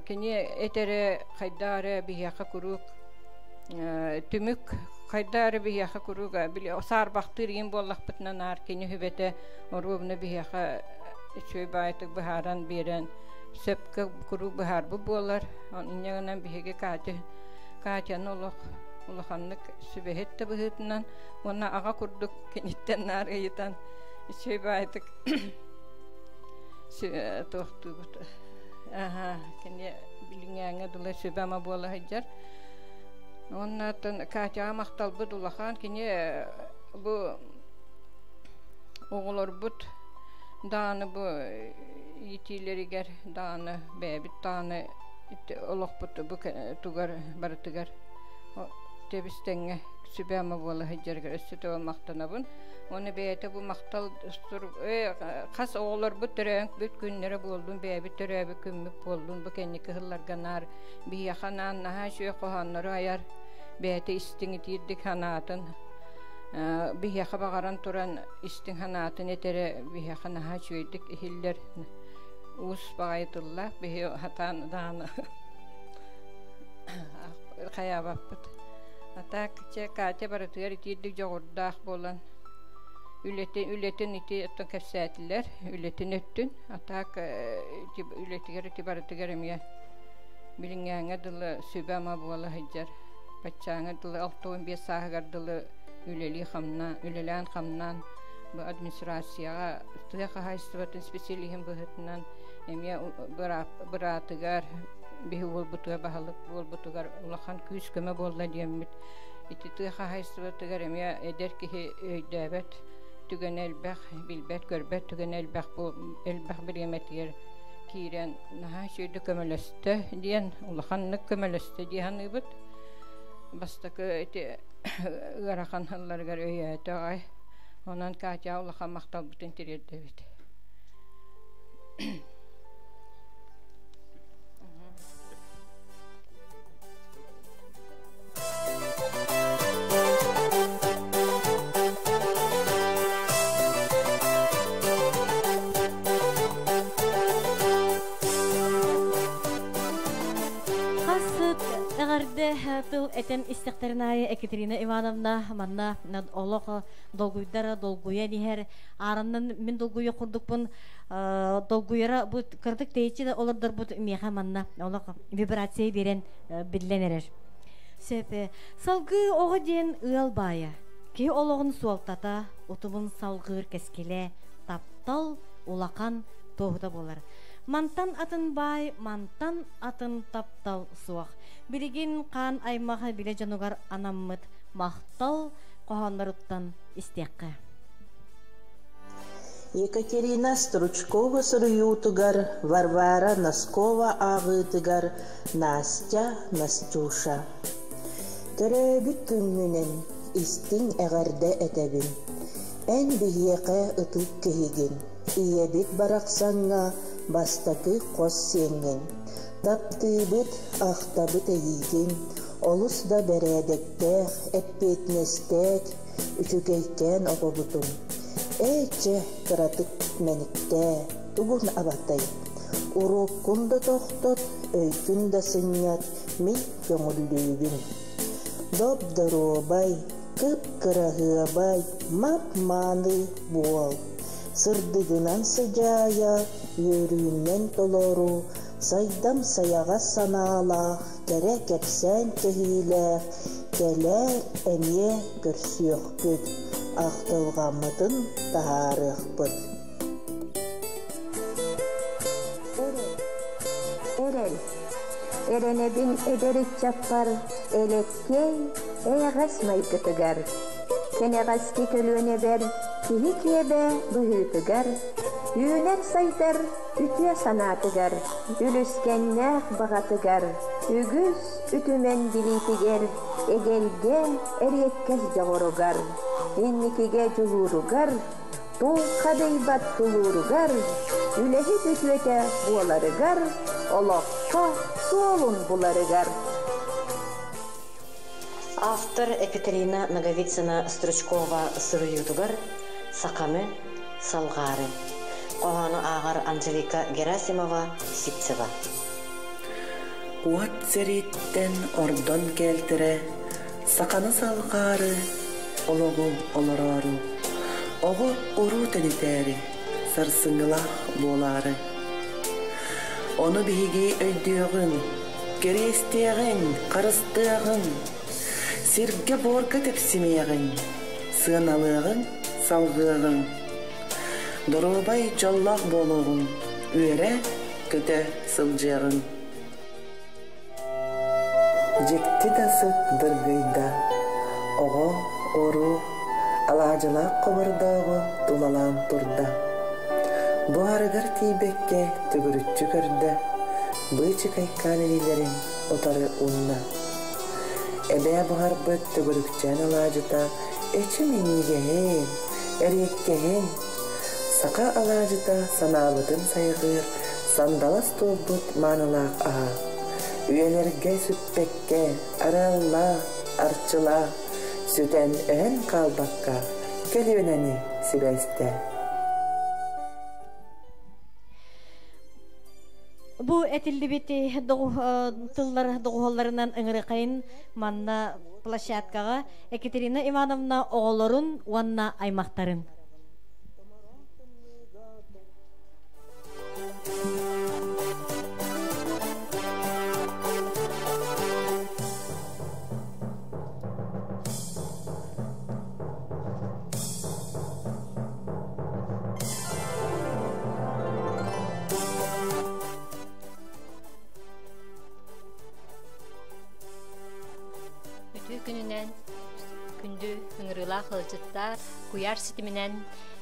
Кини этэрэ хайдах эрэ биһиэхэ куруук түмүк хайдах эрэ биһиэхэ куруук били саарбахтыыр иин буоллахпытына наар кини сүбэтэ оруобуна биһиэхэ үчүгэй баайытык быһааран биэрэн сөпкө куруук быһаарбыт буолар. Инньэ гынан биһиги Катя Катяны олох улаханнык сүбэһит да быһыытынан уонна аҕа курдук киниттэн наар ыйытан үчүгэй баайытык туохтуубут аха кини билиҥээҥҥэ дылы сүбэ-ама буола сылдьар уонна оттон Катяҕа махталбыт улахан кини бу оҕолорбут даҕаны бу иитиилэригэр даҕаны бэйэбит даҕаны олохпут бу тугар барытыгар тэбис-тэҥҥэ сүбэ-ама буола сылдьарыгар өссө төгүл махтанабын. Уонна бэйэтэ бу махтал хас оҕолорбут төрөөбүт күннэрэ буоллун, бэйэбит төрөөбүт күммүт буоллун, бу кэнники сылларга наар биһиэхэ анаан наһаа үчүгэй хоһооннору айар, бэйэтэ истиҥ итиирдик санаатын биһиэхэ баҕаран туран истиҥ санаатын этэрэ биһиэхэ наһаа үчүгэйдик иһиллэр уус баҕайы тыллаах биһи сатаан даҕаны хайаабаппыт. А так чэ Катя барытыгар итиирдик дьоҕурдаах буолан үлэтин үлэтин ити оттон кэпсээтилэр үлэтин өттүн а так ити үлэтигэр ити барытыгар эмиэ билиҥҥээҥҥэ дылы сүбэ-ама буола сылдьар баччааҥҥа дылы 65 сааһыгар дылы үлэлии хамнаан үлэлээн хамнаан бу администрацияҕа тыа хаһаайыстыбатын специалиһын быһыытынан эмиэ быраатыгар биһи уолбутугар баһылык буолбутугар улахан күүс-көмө буолла диэммит ити тыа хаһаайыстыбатыгар эмиэ эдэр киһи өйдөөбөт түгэнэ элбэх билбэт көрбөт түгэнэ элбэх элбэх бириэмэтигэр киирэн наһаа үчүгэйдик көмөлөстө диэн улаханнык көмөлөстө дии саныыбыт бастакы ити ыарахан сылларыгар өйөөтө аҕай онон Катя улахан махталбытын тириэрдэбит. Хасыт эҕэрдэ тыл этэн истэхтэрин аайы Екатерина Ивановна манна олох долгуйдара долгуйан иһэр аараннан мин долгуйа курдукпун долгуйара бу кырдык тэйиччи да олордорбут миэхэ манна олох вибрация биэрэн биллэн эрэр. Сөп. Салгыы оҕо диэн ыал баайа. Киһи олоҕун суолтата, утумун салгыыр кэскилэ, таптал улахан туоһута буолар. Мантан атын баай, мантан атын таптал суох. Билигин хаан аймах билэ дьонугар анаммыт махтал хоһоонноруттан истиэххэ. Екатерина Стручкова суруйуутугар, Варвара Носкова ааҕыытыгар Настя, Настюша. Төрөөбүт күҥҥүнэн истиҥ эҕэрдэ этэбин. Эн биһиэхэ ытык киһигин, ийэбит барахсаҥҥа бастакы хос сиэҥҥин. Таптыыбыт, ахтабыт эйиигин, олус да бэрээдэктээх, эппиэтинэстээх, үчүгэйкээн оҕобутун. Ээ чэ, кыратык мэниктээ, тугун абатай? Уруоккун да тохтот, өйгүн да сынньат, мин көҥүллүүбүн. Доп-доруобай, кып-кыраһыабай, мап-мааны буол. Сырдыгынан сыдьаайа, үөрүүнэн толору, сайдам сайаҕас санаалаах, кэрэ кэпсээн кэһиилээх, кэлээр эмиэ көрсүөхпүт, ахтылҕаммытын таһаарыахпыт. Эрэл. Эрэнэбин эдэр ыччаппар элэккэй, эйэҕэс майгытыгар. Кэнэҕэски көлүөнэбэр киһи киэбэ быһыытыгар, үүнэр-сайдар үтүө санаатыгар, үлүскэннээх баҕатыгар, үгүс үтүмэн билиитигэр, эгэлгэ эриэккэс дьоҕуругар, инникигэ дьулууругар, тулхадыйбат тулууругар, үлэһит үтүөтэ буоларыгар, олоххо суолун буларыгар. Автор Екатерина Ноговицына-Стручкова суруйуутугар «Саханы салҕаары» хоһоону ааҕар Анжелика Герасимова Сивцева. Уот сэрииттэн ордон кэлтэрэ саханы салҕаары, олоҕу олороору, оҕо уруу тэнитээри, сарсыҥҥылаах буолаары. Ону биһиги өйдүөҕүҥ, кэриэстиэҕиҥ, харыстыаҕыҥ, сиргэ-буорга тэпсимиэҕиҥ, сыаналыаҕыҥ, салҕыаҕыҥ. Доруобай, дьоллоох буолуоҕуҥ, үөрэ, көтө сылдьыаҕыҥ. Дьикти да сыт дыргыйда, оҕо, уруу, алаадьылаах хобордооҕу тулалаан турда. Бу арыгар тиийбэккэ төгүрүччү көрдө, быычыкайкаан илиилэрин утары уунна. Эбээ буһарбыт төгүрүкчээн алаадьыта эчи минньигэһин, эриэккэһин, саха алаадьыта санаабытын сайҕыыр сандалас туолбут маанылаах аһа. Үйэлэргэ сүппэккэ, арыаллаа, арчылаа, сүтэн өһөн хаалбакка көлүөнэни сибээстээ. Бу этиллибит тыллар доҕуһуолларынан ыҥырыкайын манна площадкаҕа Екатерина Ивановна оҕолорун уонна аймахтарын. Үтүө күнүнэн күндү ыҥырыылаах ыалдьыттар, куйаар ситиминэн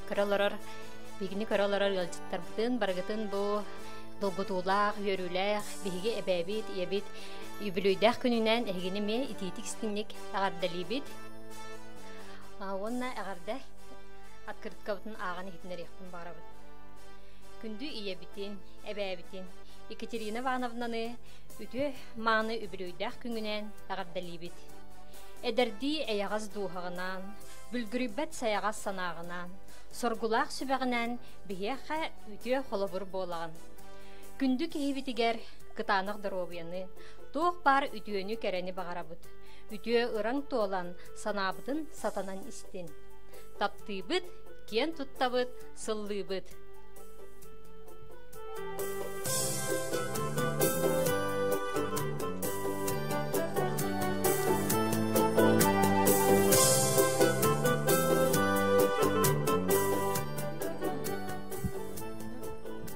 көрө олорор, биһигини көрө олорор ыалдьыттарбытын барыгытын бу долгутуулаах, үөрүүлээх биһиги эбээбит, ийэбит үбүлүөйдээх күнүнэн эһигини эмиэ итиитик истиҥник эҕэрдэлиибит. Уонна эҕэрдэ открыткабытын ааҕан иһитиннэриэхпин баҕарабын. Күндү ийэбитин, эбээбитин Екатерина Ивановнаны үтүө мааны үбүлүөйдээх күҥүнэн эҕэрдэлиибит. Эдэрдии эйэҕэс дууһаҕынан, бүлгүрүйбэт сайаҕас санааҕынан, соргулаах сүбэҕинэн биһиэхэ үтүө холобур буолаҕын. Күндү киһибитигэр кытаанах доруобуйаны, туох баар үтүөнү-кэрэни баҕарабыт. Үтүө ыраҥ туолан, санаабытын сатанан истин. Таптыыбыт, киэн туттабыт, сыллыыбыт.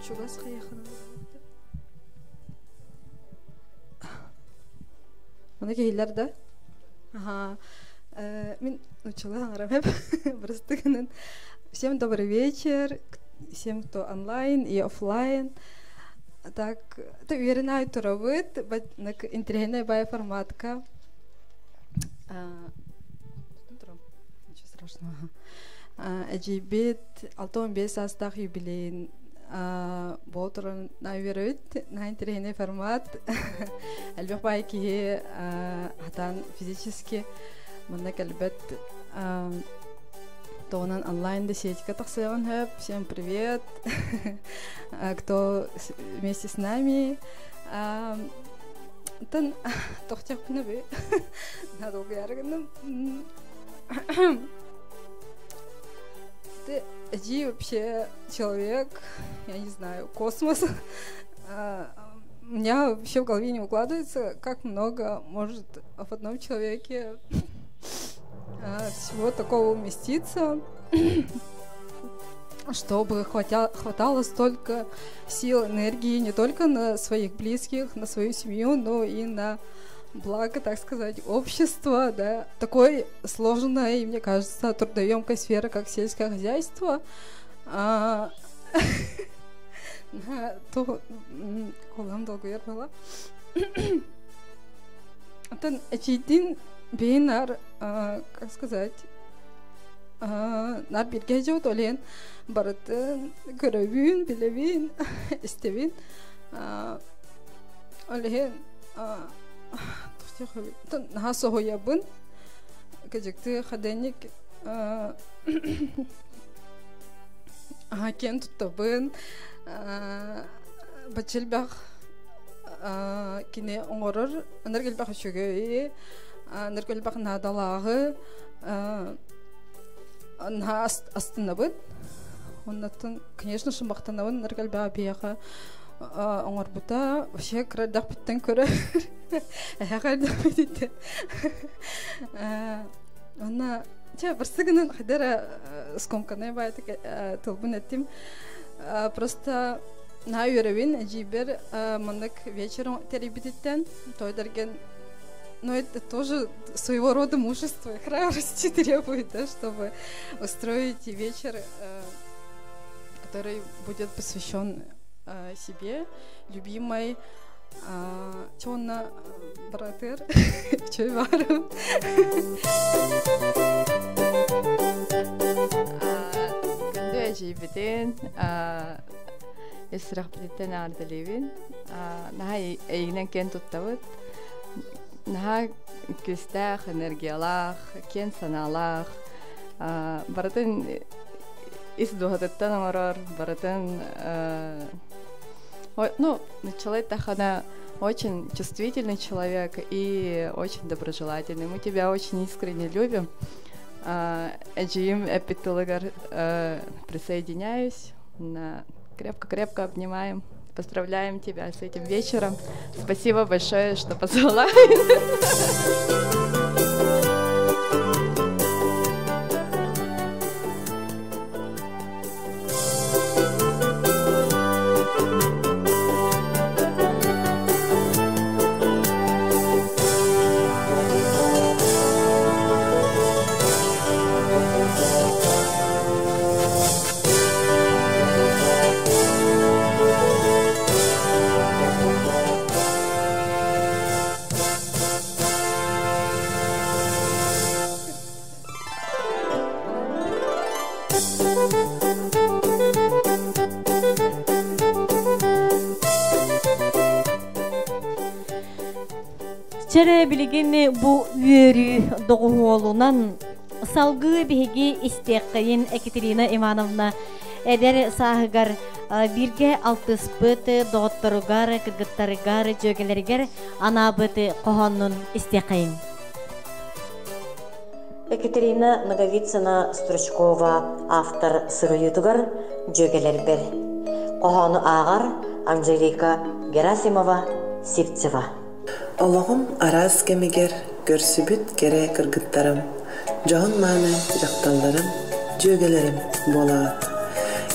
Чугас хайахынан Оны киһилэр да Ага. Мин учила аңарам Просто Всем добрый вечер, всем, кто онлайн и офлайн. Так, это уверена турабыт, интересная бай форматка. Ничего страшного. Эдьиийбит 65 саастаах юбилейын буола үөрөбүт. Наһаа интэриэһинэй формат. Элбэх баай киһи хатаан физически манна кэлбэт тоҕунан онлайн да сетька тахсыаҕын сөп. Всем привет, кто вместе с нами. Тын тохтяхпына бы. Надолго ярыгыным. Эдди вообще человек, я не знаю, космос. У меня вообще в голове не укладывается, как много может в одном человеке всего такого уместиться, чтобы хватало столько сил, энергии не только на своих близких, на свою семью, но и на благо, так сказать, общества, да, такой сложной, мне кажется, трудоемкой сферы, как сельское хозяйство, то колам долгуйар была. Оттон эчийдин бейнар, как сказать, нар бирге жот олен барытын көрөбүн, билебин, истебин. Олен наха соһуйабын кыжыкты хаденик кен туттабын бачилбах кине оҥорор ыныргелбах үчүгөйи ыныргелбах наадалааҕы наһаа астынабын оннотун конечно шымбахтанабын ыныргелбах биэхэ оҥорбута вообще кырардахпыттан көрөр эһэҕэрдахпытиттен онна чэ барсыгынан хадара скомканай баайтык тылбын эттим просто наһаа үөрэбин эдьиийбэр маннык вечером тэрийбититтэн тойдарген. Но это тоже своего рода мужество и храбрости требует, да, чтобы устроить вечер, который будет посвящен себе, любимой, Чонна братыр, чөй барым. Күндү эдьиийбитин ис сүрэхпититтэн эҕэрдэлиибин. Наһаа эйигинэн киэн туттабыт. Наһаа күүстээх, энергиялаах, киэн санаалаах, барытын ис дууһатыттан оҥорор, барытын ну, человек тахана очень чувствительный человек и очень доброжелательный. Мы тебя очень искренне любим. Эдьиийим эппит тылыгар присоединяюсь. Крепко-крепко обнимаем. Поздравляем тебя с этим вечером. Спасибо большое, что позвала. Чэрэ билигин бу үөрүү доҕуһуолунан салгыы биһиги истиэххэйин Екатерина Ивановна эдэр сааһыгар бииргэ алтыспыт доҕотторугар, кыргыттарыгар, дьүөгэлэригэр анаабыт хоһоонун истиэххэйин. Екатерина Ноговицына Стручкова автор суруйуутугар дьүөгэлэрбэр. Хоһоону ааҕар Анжелика Герасимова Сивцева. Олоҕум араас кэмигэр көрсүбүт кэрэ кыргыттарым, дьоһун-мааны дьахталларым, дьүөгэлэрим буолаҕыт.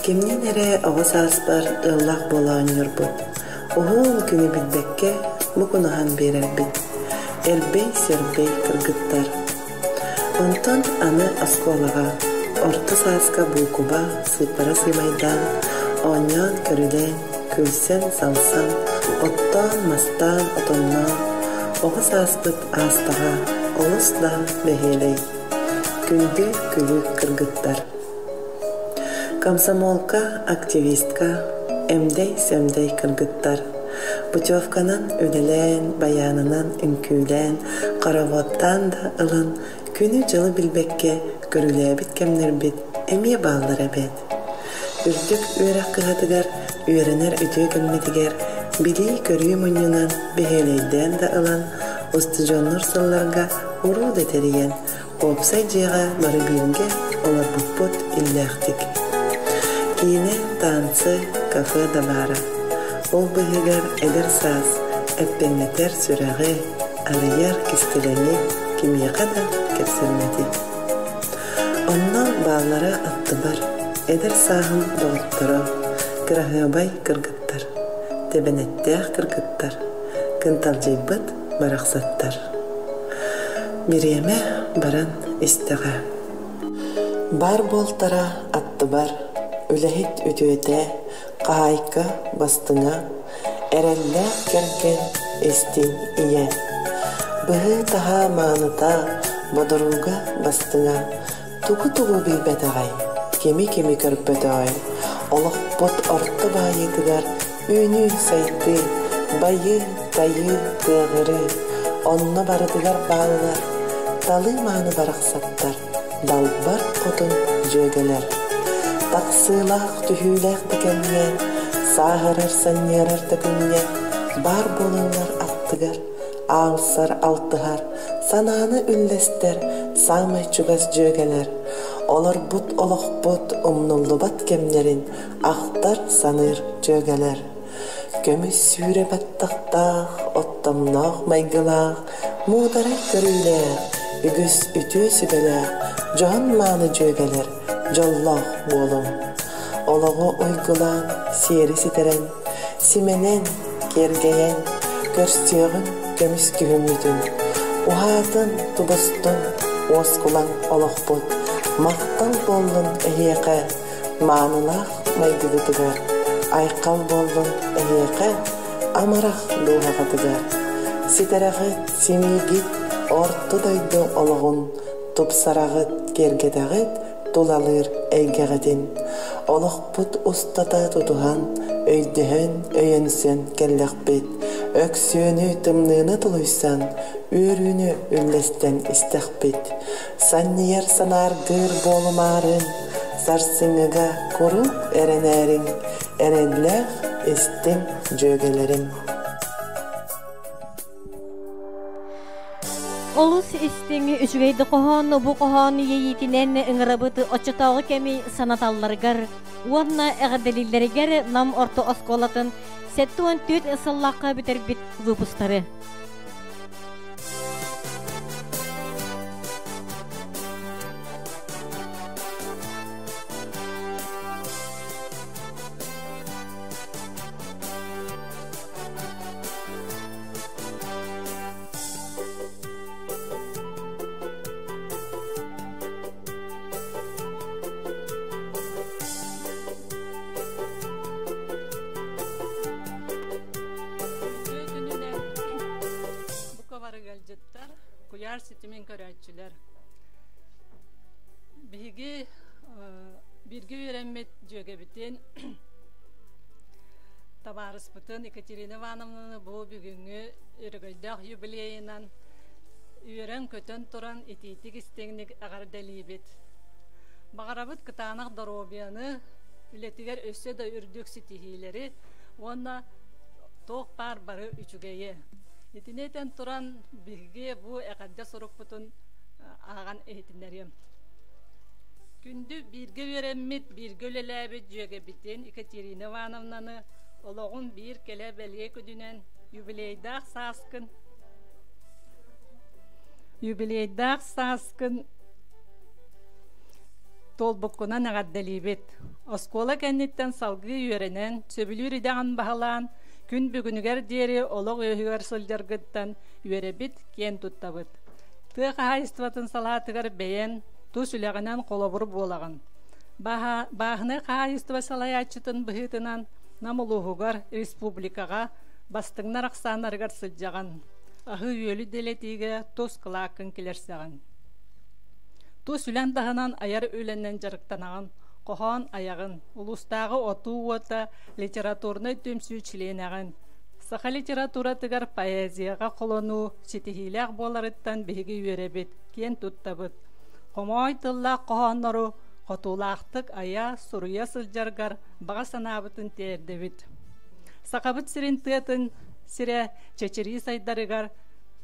Кимниин эрэ оҕо сааспар ыаллаах буола оонньуурбут, уһун күнү билбэккэ букунаһан биэрэрбит. Эрбэй-сэрбэй кыргыттар. Онтон аны оскуолаҕа орто сааска буукуба сыыппара сыымайдаан, оонньоон-көрүлээн, күлсэн-салсан, оттоон-мастаан, отонноон, оҕо сааспыт аастаҕа олус да бэһиэлэй. Күндү күлүүк кыргыттар. Комсомолка, активистка, эмдэй-сэмдэй кыргыттар. Путевканан үлэлээн, байаанынан үҥкүүлээн, хороводтаан да ылан, күнү-дьылы билбэккэ көрүлээбит кэмнэрбит эмиэ бааллар эбээт. Үрдүк үөрэх кыһатыгар үөрэнэр үтүө кэммитигэр билии-көрүү мунньунан бэһиэлэйдээн да ылан, устудьуоннуур сылларга уруу да тэрийэн, уопсай дьиэҕэ бары бииргэ олорбуппут иллээхтик. Киинэ, танцы, кафе да баара. Ол быыһыгар эдэр саас эппэҥнэтэр сүрэҕи, арыйар кистэлэҥи кимиэхэ да кэпсэммэтим. Онно бааллара аттыбар эдэр сааһым доҕотторо, кыраһыабай кыргыттар, тэбэнэттээх кыргыттар, кынталдьыйбыт барахсаттар. Бириэмэ баран истэҕэ. Бар буолтара аттыбар, үлэһит үтүөтэ, хаһаайка бастыҥа, эрэллээх кэргэн истиҥ ийэ. Быһыы-таһаа мааныта, бодорууга бастыҥа, тугу-тугу билбэтэҕэй, кими-кими көрбөтөҕөй, олохпут орто баайыытыгар үүнүү-сайдыы, байыы-тайыы, кыаҕырыы, онно барытыгар бааллар талыы-мааны барахсаттар, далбар хотун дьүөгэлэр. Тахсыылаах, түһүүлээх да кэмҥэ, сааһырар, санньыарар да күҥҥэ баар буолаллар аттыгар, аалсар, алтыһар, санааны үллэстэр саамай чугас дьүөгэлэр, олорбут олохпут умнуллубат кэмнэрин ахтар, саныыр дьүөгэлэр. Көмүс сүүрэ баттахтаах, оттомноох майгылаах, муударай көрүүлээх, үгүс үтүө сүбэлээх, дьоһун-мааны дьүөгэлэр дьоллоох буолуҥ. Олоҕу уйгулаан, сиэри ситэрэн, симэнэн, киэргэйэн, көрсүөҕүҥ көмүс күһүммүтүн, уһаатын, тубустун, уоскулаҥ олохпут, махтал буоллун эһиэхэ, маанылаах майгыгытыгар, айхал буоллун эһиэхэ, амарах дууһаҕытыгар. Ситэрэҕит, симиигит орто дойду олоҕун тупсараҕыт, киэргэтэҕит тулалыыр эйгэҕитин. Олохпут устата тутуһан, өйдөһөн, өйөнсөн кэллэхпит. Өксүөнү, тымныыны тулуйсан, үөрүүнү үллэстэн истэхпит. Санньыйар санааргыыр буолумаарын, сарсыҥҥыга куруук эрэнээриҥ, эрэллээх истиҥ дьүөгэлэрим. Олус истиҥ үчүгэй да хоһоон бу хоһоон иэйиитинэн ыҥырабыт оччотооҕу кэми санаталларыгар уонна эҕэрдэлииллэригэр Нам орто оскуолатын 74 сыллаахха бүтэрбит выпустары. Буковарыгалдьыттар, куйаар ситимин көрөөччүлэр. Биһиги бииргэ үөрэммит дьүөгэбитин табаарыспытын Екатерина Ивановнаны бу бүгүҥҥү өрөгөйдөөх юбилейынан үөрэн-көтөн туран итиитик истиҥник эҕэрдэлиибит. Баҕарабыт кытаанах доруобуйаны, үлэтигэр өссө да үрдүк ситиһиилэри уонна туох баар бары үчүгэйи. Итини этэн туран биһиги бу эҕэрдэ сурукпутун ааҕан иһитиннэриэм. Күндү бииргэ үөрэммит, бииргэ үлэлээбит дьүөгэбитин Екатерина Ивановнаны олоҕун биир кэлэ бэлиэ күнүнэн юбилейдаах сааскын юбилейдаах сааскын туолбуккунан эҕэрдэлиибит. Оскуола кэнниттэн салгыы үөрэнэн, сөбүлүүр идэҕин баһылаан, күн бүгүнүгэр диэри олох үөһүгэр сылдьаргыттан үөрэбит, киэн туттабыт. Тыа хаһаайыстыбатын салаатыгар бэйэн тус үлэҕинэн холобур буолаҕын. Бааһынай хаһаайыстыба салайааччытын быһыытынан Нам улууһугар, республикаҕа бастыҥнар ахсааннарыгар сылдьаҕын. Аһы-үөлү дэлэтиигэ тус кылааккын килэрсэҕин. Тус үлэн таһынан айар үлэнэн дьарыктанаҕын, хоһоон айаҕын, улуустааҕы отуу уота литературнай түмсүү чилиэнэҕин. Саха литературатыгар поэзияҕа холонуу ситиһиилээх буоларыттан биһиги үөрэбит, киэн туттабыт. Хомоой тыллаах хоһооннору хотуулаахтык айа, суруйа сылдьаргар баҕа санаабытын тиэрдэбит. Сахабыт сирин тыатын сирэ чэчирии сайдарыгар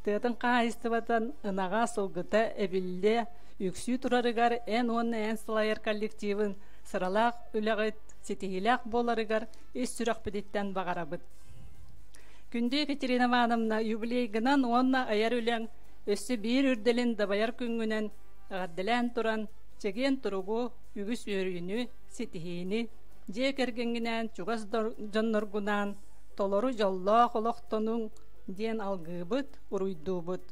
тыатын хаһаайыстыбатын ынаҕа, сылгыта эбиллиэ, үксүү турарыгар эн уонна эн салайар коллективын сыралаах үлэҕит ситиһиилээх буоларыгар ис сүрэхпититтэн баҕарабыт. Күндү Екатерина Ивановна, юбилейгынан уонна айар үлэҥ өссө биир үрдэлин дабайар күҥҥүнэн эҕэрдэлээн туран, чэгиэн туругу, үгүс үөрүүнү, ситиһиини, дьиэ кэргэҥҥинээн чугас дьонноргунаан толору дьоллоох олохтонуҥ диэн алгыыбыт, уруйдуубут.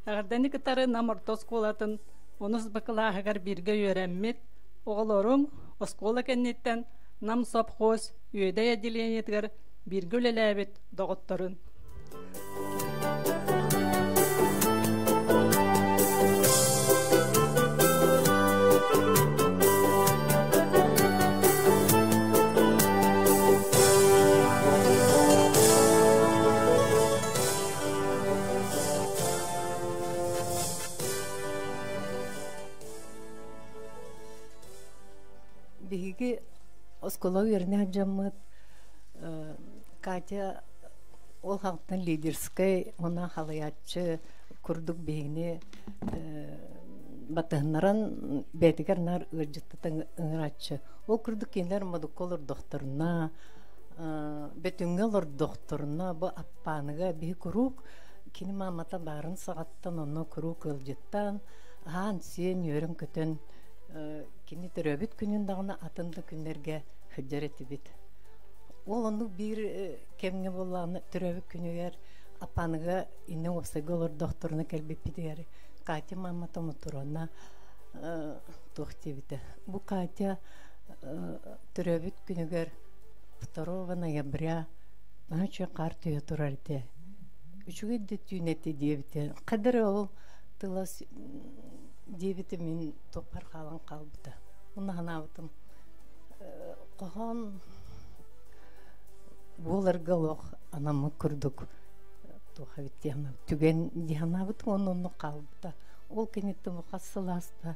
Эҕэрдэни кытары Нам орто оскуолатын онус бакылааһыгар бииргэ үөрэммит оҕолоруҥ оскуола кэнниттэн Нам сопхуос Үөдэй отделениетыгар бииргэ үлэлээбит доҕотторун. Биһиги оскуола үөрэнэ сылдьаммыт Катя ол хаҥтан лидерскэй уонна халыйааччы курдук биһигини батыһыннаран бэйэтигэр наар ыалдьыттата ыҥырааччы. Ол курдук кинилэр модукка олордохторуна, Бөтүҥҥэ олордохторуна бу Аппааныга биһи куруук кини маамата баарын саҕаттан онно куруук ыалдьыттаан, аһаан-сиэн, үөрэн-көтөн кини төрөөбүт күнүн даҕаны атын да күннэргэ сылдьар этибит. Ол оннук биир кэмҥэ буоллаҕына төрөөбүт күнүгэр Аппааныга иннэ уопсайга олордохторуна кэлбиппитигэр Катя маамата Мотурона туох диэбитэ. Бу Катя төрөөбүт күнүгэр 2 ноября наһаа үчүгэй хаар түһэ турар этэ. Үчүгэй да түүн этэ диэбитэ. Хадыр ол тыла диэбитэ мин туохпар хаалан хаалбыта. Уонна санаабытым хоһоон буоларга олох анаммыт курдук туох эбит диэн түгэн дии санаабытым уонна оннук хаалбыта. Ол кэнниттэн бу хас сыл ааста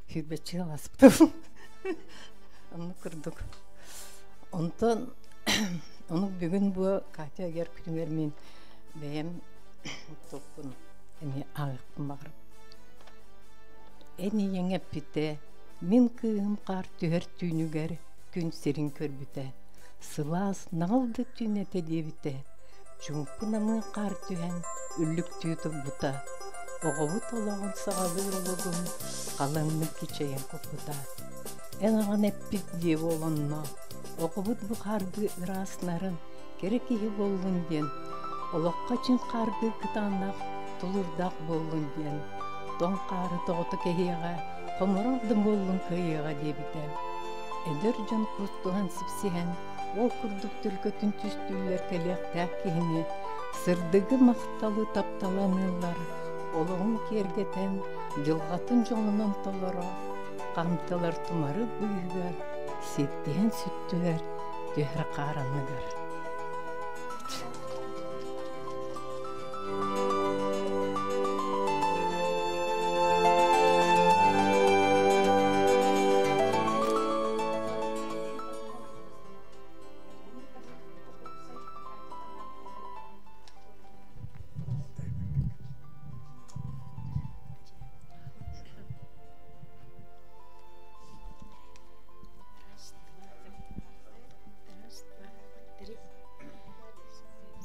сүүрбэччэ сыл ааспытым. Оннук курдук. Онтон ону бүгүн бу Катя эгер күнүгэр мин бэйэм туппун эмиэ ааҕыахпын баҕарабын. Эн ийэҥ эппитэ, мин кыыһым хаар түһэр түүнүгэр күн сирин көрбүтэ. Сылаас наҕыл да түүн этэ диэбитэ. Чуҥку намыын хаар түһэн үллүктүү турбута. Оҕобут олоҕун саҕалыыр олугун халыҥнык кичэйэн куппута. Эн аҕан эппит дии буолонно, оҕобут бу хаардыы ыраас нарын, кэрэ киһи буоллун диэн, олоххо чиҥ хаардыы кытаанах, тулуурдаах буоллун диэн, тоҥ хаары тоҕото кэһиэҕэ, хоморох да буоллун кыайыаҕа диэбитэ. Эдэр дьон куттуһан сипсиһэн, ол курдук төлкөтүн түстүүллэр кэлиэхтээх киһини сырдыгы махталы тапталаныылар, олоҕун киэргэтэн, дьылҕатын дьолунан толоро, Хамталар тумарык быыһыгар сиэттиһэн сүттүлэр түһэр хаар анныгар.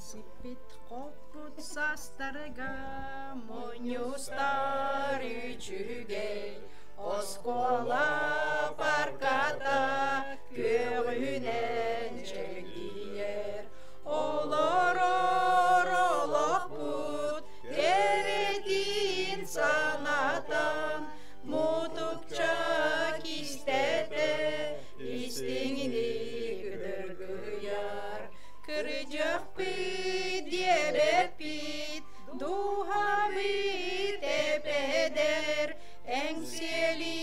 Сиппит-хоппут састарга мунньустар үчүгэй, оскуола парката күөҕүнэн чэлгийэр. Олорор олохпут кэрэтин санатан, мутукча кистэтэ истиҥник дыргыйар. Кырдьахпыт диэбэппит, дууһабыт эпэдэр, эҥсиэли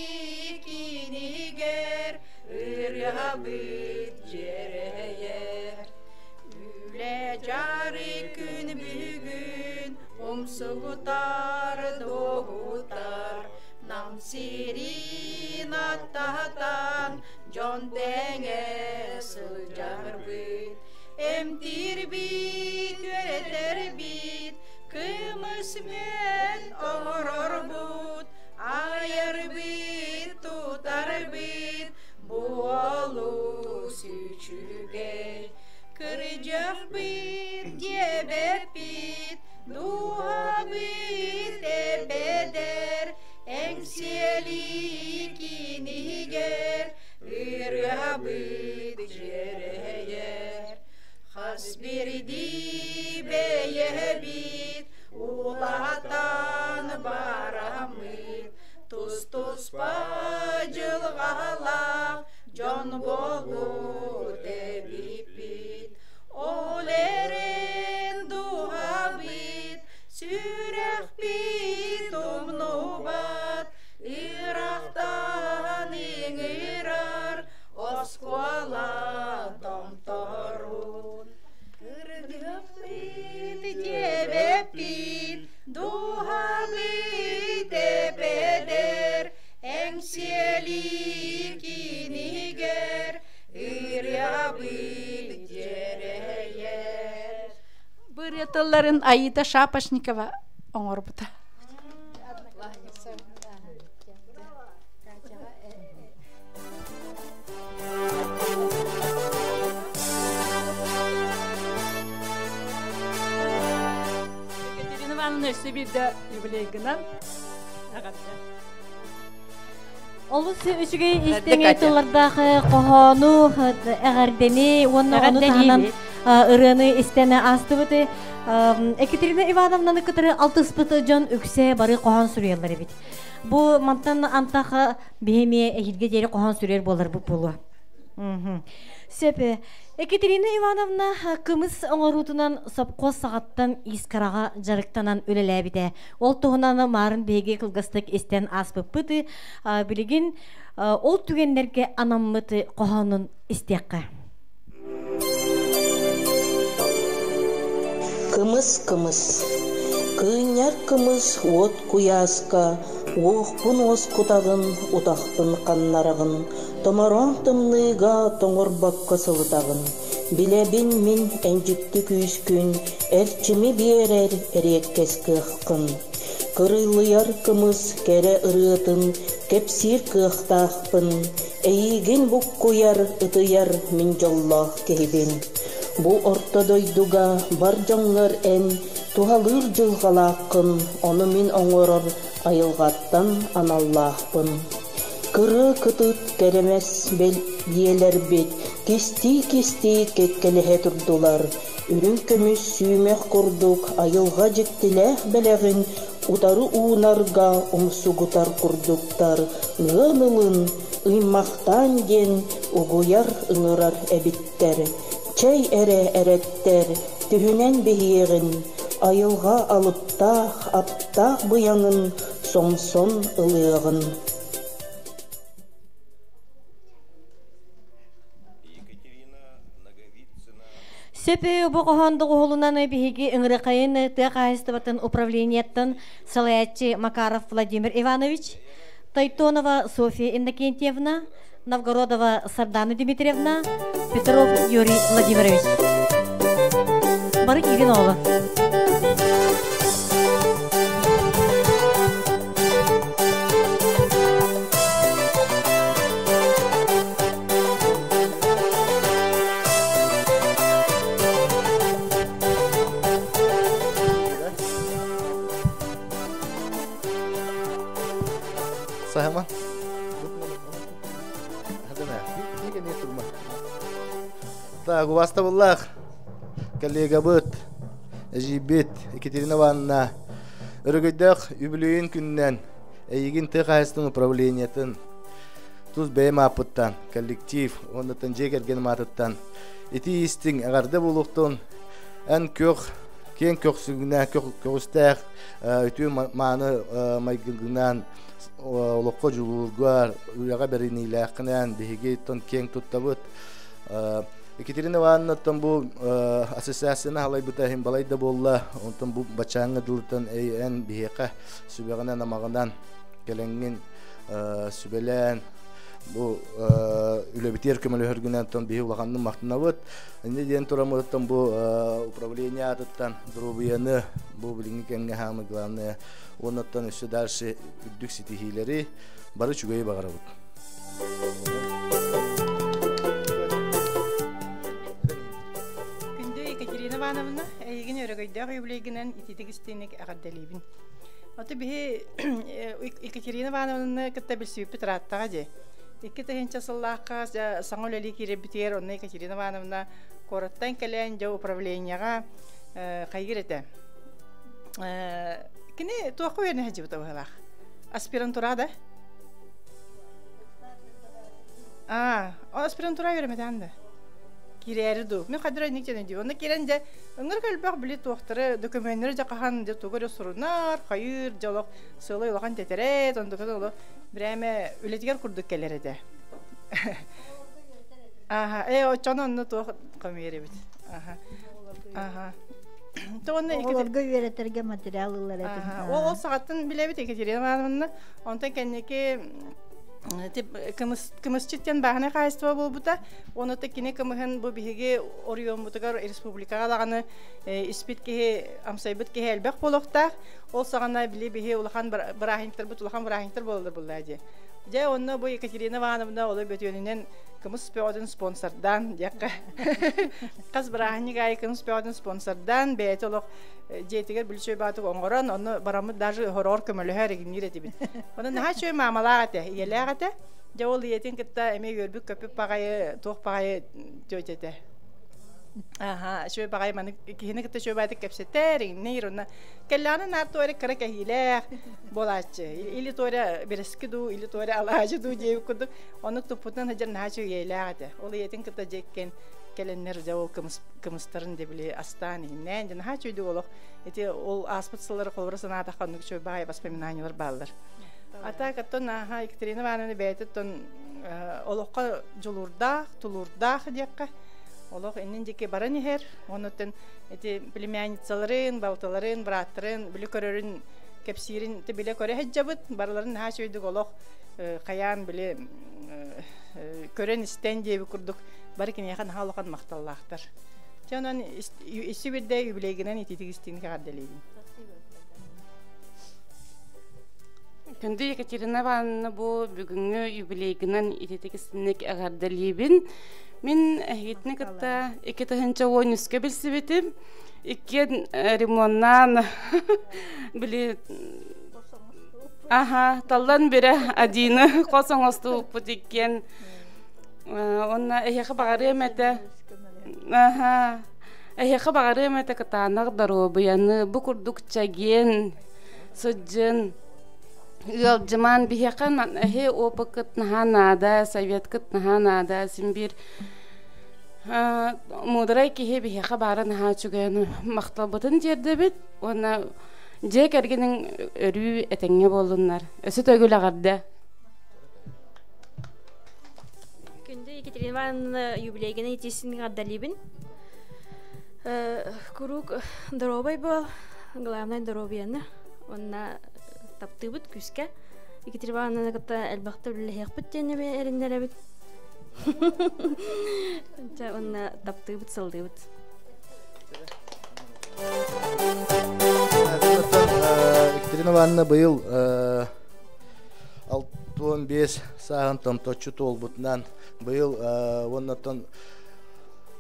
кинигэр ырыабыт дьиэрэйэр. Үлэ дьарык күн бүгүн умсугутар, дуоһутар, Нам сирин аттаһатан дьон тэҥэ сылдьарбыт. Эмтиирбит, үөрэтэрбит, кымыс мүөт оҥорорбут, Кырдьыахпыт диэбэппит, дууһабыт эбэдэр, эҥсиэли кинигэр ырыабыт дьиэрэйэр. Хас биирдии бэйэбит улаатан бараммыт, тус-туспа дьылҕалаах дьон буолбут эбиппит. Ол эрэн дууһабыт, сүрэхпит умнубат, ыраахтан ыҥырар оскуола томторун. Кырдьыахпыт диэбэппит, дууһабыт эбэдэр, эҥсиэли кинигэр ырыабыт дьэрэйэр. Бу ырыа тылларын Аида Шапошникова оҥорбута. Екатерина Ивановна өссө биирдэ юбилейгынан эҕэрдэ. Олус үчүгэй истиҥ тыллардаах хоһоону, эҕэрдэни уонна ону таһынан ырыаны истэн аастыбыт. Екатерина Ивановнаны кытары алтыспыт дьон үксэ бары хоһоон суруйаллар эбит. Бу мантан антах биһи эһиилгэ диэри хоһоон суруйар буоларбыт буолуо. Сөп. Екатерина Ивановна кымыс оҥоруутунан сопхуос саҕаттан искраҕа дьарыктанан үлэлээбитэ. Ол туһунан маарын биһиги кылгастык истэн ааспыппыт. Билигин ол түгэннэргэ анаммыт хоһоонун истиэххэ. Кымыс кымыс Кыынньар кымыс уот куйааска Уохпун уоскутаҕын, утахпын ханнараҕын, Томороон тымныыга тоҥорбокко сылытаҕын. Билэбин мин эндьикти күүскүн, Эрчими биэрэр эриэккэс кыаххын. Кырыылыйар кымыс кэрэ ырыатын Кэпсиир кыахтаахпын, Эйиигин буккуйар, ытыйар мин дьоллоох киһибин. Бу орто дойдуга бар дьоҥҥор эн туһалыыр дьылҕалааххын, ону мин оҥорор айылҕаттан аналлаахпын. Кырыы кытыт кэрэмэс бэлиэлэрбит кистии-кистии кэккэлэһэ турдулар, үрүҥ көмүс сүүмэх курдук айылҕа дьиктилээх бэлэҕин утары уунарга умсугутар курдуктар ыан ылын, ыймахтаан диэн угуйар ыҥырар эбиттэр. Чэй эрэ эрэттэр, түһүнэн биһиэҕин, айылҕа алыптаах, аптаах быйаҥын сомсон ылыаҕын. Сөп бу хоһоон доҕуһулунан биһиги ыҥырыкайын тыа хаһаайыстыбатын управлениеттан салайааччы Макаров Владимир Иванович, Тойтонова Софья Иннокентьевна, Новгородова Сардана Дмитриевна, Петров Юрий Владимирович. Бары киирин оҕолор. Сахама. Так, убастабыллаах коллегабыт, эдьиийбит Екатерина Ивановна өрөгөйдөөх үбүлүөйүн күнүнэн эйигин тыа хаһаайыстыбатын управлениетын тус бэйэм ааппыттан, коллектив уоннаттан дьиэ кэргэним аатыттан итии истиҥ эҕэрдэ буолуохтун. Эн күөх киэҥ көхсүгүнэн көҕүстээх үтүө мааны майгыгынан олоххо дьулуургар, үлэҕэ бэриниилээххинэн биһиги тон киэҥ туттабыт. Екатерина Ивановнаттан бу ассоциацияны халайбыта иһин балай да буолла. Онтон бу бачааҥҥа дылытан эн биһиэхэ сүбэҕинэн амаҕынан кэлэҥҥин сүбэлээн бу үлэбитигэр көмөлөһөргүнэн тон биһи улаханнык махтанабыт. Инньэ диэн тураммытыттан бу управление аатыттан доруобуйаны бу билиҥҥи кэмҥэ хаамы главное уоннаттан өссө дальше үрдүк ситиһиилэри бары үчүгэйи баҕарабыт. Күндү Екатерина Ивановна, эйигин өрөгөйдөөх юбилейгинэн ититик истиник эҕэрдэлиибин. Ото биһи Екатерина Ивановнаны кытта билсибиппит ырааттаҕа дии. 2000 сыллаахха саҥа үлэлии киирэрбитигэр онно Екатерина Ивановна куораттан кэлэн дьэ управлениеҕа хайгыр этэ. Кини туохха үөрэнэ сылдьыбыта быһыылаах? Аспирантура да? Аа, аспирантура үөрэммэтэҕин да? Киирээри дуу. Мин хадыр инник дьэн дии. Онно киирэн дьэ ыҥырык элбэх били туохтары докуменнары дьэ хаһан дьэ тугу эрэ сурунар, хайыыр, дьэ олох сыалай улахан тэтэрээт, онтуката олох бирээмэ үлэтигэр курдук кэлэр этэ. Аха, оччону онно туох хомуйар эбит. Аха. Аха. Оҕолорго үөрэтэргэ материал ылар этим. Ол саҕаттан билэбит Екатерина Ивановна. Онтон кэнники кымысчыт диэн бааһынай хаһаайыстыба буолбута. Оны кини кымыһын бу биһиги оройуоммутугар республикаҕа даҕаны испит киһи, амсайбыт киһи элбэх буолуохтаах. Ол саҕана били биһи улахан бырааһынньыктарбыт улахан бырааһынньыктар буолаллар буоллаа дии. Дьэ, онно бу Екатерина Ивановна олой бөтүөнүнэн кымыс бөҕөтүн спонсордаан диэххэ. Хас бырааһынньык аайы кымыс бөҕөтүн спонсордаан бэйэтэ олох дьиэтигэр бүлүчүөй баатык оҥорон, онно бараммыт даже хороор көмөлөһөр игинниир этибит. Онон наһаа үчүгэй маамалаах этэ, ийэлээх этэ. Дьэ ол ийэтин кытта эмиэ үөрбүт-көппүт баҕайы, туох баҕайы тетя этэ. Аха, үчүгэй баҕайы маны киһини кытта үчүгэй баҕайытык кэпсэтэр, иҥниир, онно кэллэҕинэ наар туох эрэ кыра кэһиилээх буолааччы. Или туох эрэ бэрэски дуу, или туох эрэ алаадьы дуу диэбит курдук, ону туппутунан сылдьар наһаа үчүгэй ийэлээх этэ. Ол ийэтин кытта дьиэккэн кэлэннэр дьэ ол кымыс кымыстарын дэ били астаан иһиннээн дьэ наһаа үчүгэйдик олох ити ол ааспыт сыллары холобура санаатахха оннук үчүгэй баай воспоминаниялар бааллар. А так оттон аха Екатерина Ивановна бэйэтиттэн олоххо дьулуурдаах, тулуурдаах диэххэ олох иннин диэки баран иһэр. Онуттан ити племянницаларын, балтыларын, бырааттарын били көрөрүн кэпсиирин билэ көрө сылдьабыт. Барыларын наһаа үчүгэйдик олох хайаан били көрөн-истэн диэбит курдук бары киниэхэ наһаа улахан махталлаахтар. Дьэ онон исси бирдэ юбилейгынан ититик истиҥник эҕэрдэлиибин. Күндү Екатерина Ивановна бу бүгүҥҥү юбилейгынан ититик истиҥник эҕэрдэлиибин. Мин эһигитини кытта 2013-кэ билсибитим. Иккиэн ремоннаан били Аха, таллан бире Адины хос оҥостубуппут иккиэн. Онна эһиэхэ баҕарыам этэ. Аха. Эһиэхэ баҕарыам этэ кытаанах доруобуйаны, бу курдук чэгиэн, сыдьын, ыалдьымаан биһиэхэ эһи опыккыт наһаа наада, советкыт наһаа наада, син биир муударай киһи биһиэхэ баара наһаа үчүгэйин махталбытын тиэрдэбит уонна Дьиэ кэргэниҥ өрүү этэҥҥэ буоллуннар. Өссө төгүл эҕэрдэ. Күндү Екатерина Ивановна юбилейгынан итиисин эҕэрдэлиибин. Куруук доруобай буол, главное доруобуйаны уонна таптыыбыт күүскэ. Екатерина Ивановнаны кытта элбэхтэ үлэлэһиэхпит диэн эрэннэрэбит. Дьэ уонна таптыыбыт, сылдыыбыт. Екатерина Ивановна быйыл 65 сааһын томточчу туолбутунан быйыл уоннаттан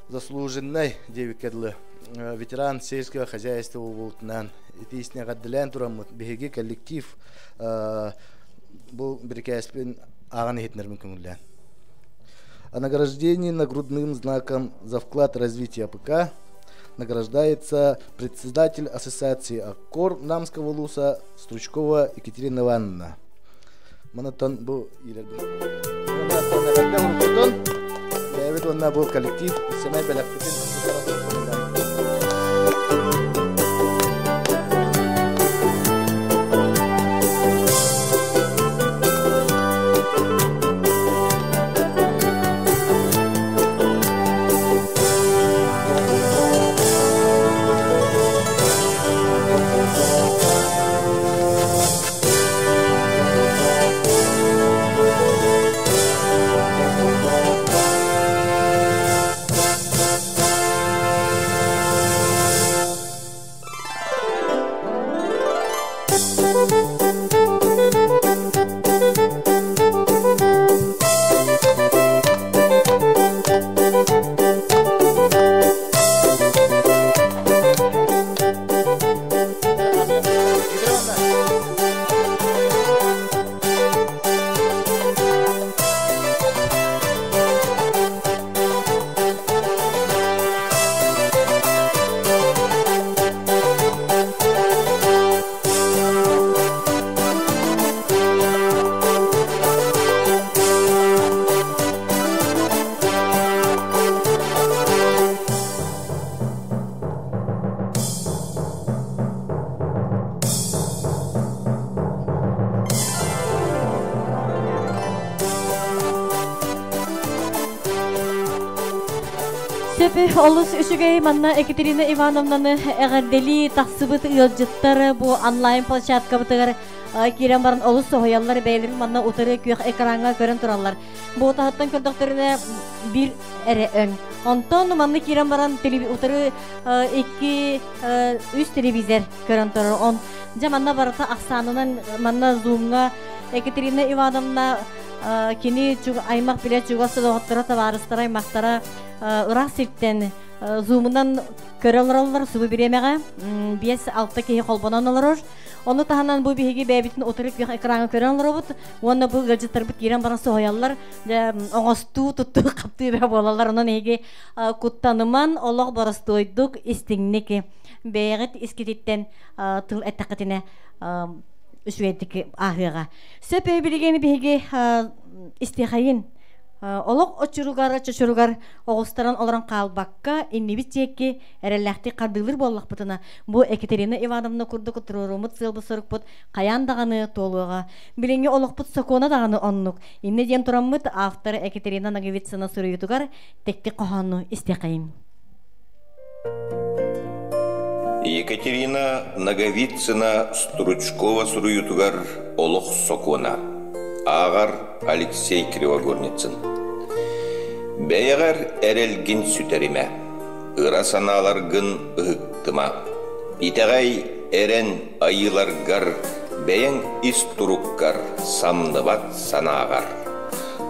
заслуженный диэбиккэ дылы ветеран сельского хозяйства буолбутунан итиисне эҕэрдэлээн тураммыт биһиги коллектив бу бирикээспин ааҕан иһитинэрбин көҥүллээн. О награждении нагрудным знаком за вклад в развитие АПК награждается председатель ассоциации АККОР Намского улуса Стручкова Екатерина Ивановна. Манаттан бу Бэйэбит уонна бу коллектив сэмэй бэлэхпитин Сөп олус үчүгэй манна Екатерина Ивановнаны эҕэрдэлии тахсыбыт ыалдьыттар бу онлайн площадкабытыгар киирэн баран олус соһуйаллар, бэйэлэрин манна утары күөх экраҥҥа көрөн тураллар. Бу таһыттан көрдөхтөрүнэ биир эрэ өҥ. Онтон манна киирэн баран утары икки үс телевизор көрөн турар. Он дьэ манна барыта ахсаанынан манна зумҥа Екатерина Ивановна кини аймах билэ чугас доҕотторо, табаарыстара, аймахтара ыраах сиртэн зумунан көрө олороллор субу бириэмэҕэ 5-6 киһи холбонон олорор. Ону таһынан бу биһиги бэйэбитин утары күөх экраҥҥа көрөн олоробут уонна бу ыалдьыттарбыт киирэн баран соһуйаллар, оҥостуу туттуу хаптыы бөҕө буолаллар. Онон эһиги куттаныман, олох боростуойдук, истиҥник бэйэҕит искититтэн тыл эттэххитинэ үчүгэйдик ааһыаҕа. Сөп билигин биһиги истиэхэйин. Олох очуругар, чочуругар оҕустаран олорон хаалбакка, иннибит диэки эрэллээхтик хардыылыр буоллахпытына, бу Екатерина Ивановна курдук туруоруммут сыалбыт-сорукпут хайаан даҕаны туолуоҕа. Билиҥҥи олохпут сокуона даҕаны оннук. Иннэ диэн тураммыт автор Екатерина Ноговицына суруйуутугар тэттик хоһоону истиэхэйин. Екатерина Ноговицына Стручкова суруйуутугар «Олох сокуона» ааҕар Алексей Кривогорницын. Бэйэҕэр эрэлгин сүтэримэ, ыра санааларгын ыһыктыма. Итэҕэй, эрэн айыыларгар, бэйэҥ ис туруккар, самныбат санааҕар.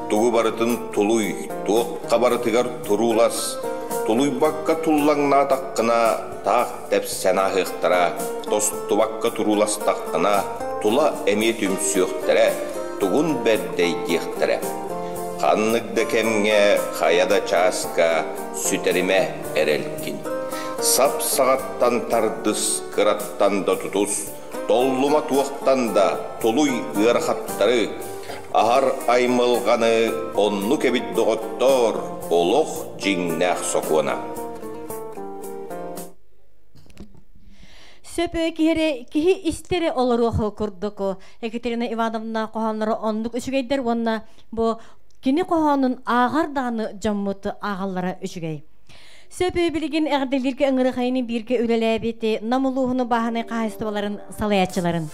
Тугу барытын тулуй, туохха барытыгар туруулас, тулуйбакка туллаҥнаатаххына, таах тэпсэн ааһыахтара, тостубакка турууластаххына, тула эмиэ түмсүөхтэрэ, тугун бэрдэйдиэхтэрэ. Ханнык да кэмҥэ, хайа да чааска сүтэримэ эрэлгин. Сап саҕаттан тардыс, кыраттан да тутус, толлума туохтан да тулуй ыарахаттары, аһар аймалҕаны оннук эбит доҕоттоор, олох дьиҥнээх сокуона. Сөп киһи киһи истэри олоруох курдук Екатерина Ивановна хоһоонноро оннук үчүгэйдэр уонна бу кини хоһоонун ааҕар даҕаны дьоммут ааҕаллара үчүгэй. Сөп билигин эҕэрдэлииргэ ыҥырыхайыны бииргэ үлэлээбит Нам улууһуну бааһынай хаһаайыстыбаларын салайааччыларын.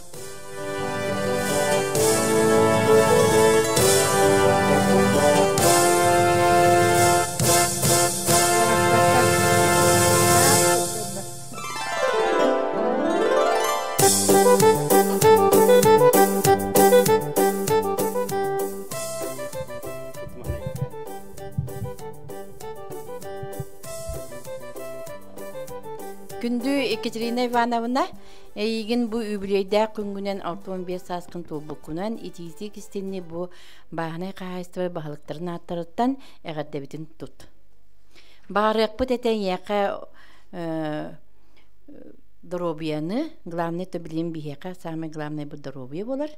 Күндү Екатерина Ивановна, эйигин бу үбүлүөйдээх күҥҥүнэн 65 сааскын туолбуккунан итиитик истинни бу бааһынай хаһаайыстыба баһылыктарын ааттарыттан эҕэрдэбитин тут. Баҕарыахпыт этэ эйиэхэ доруобуйаны, главное то билим биһиэхэ самый главный бу доруобуйа буолар.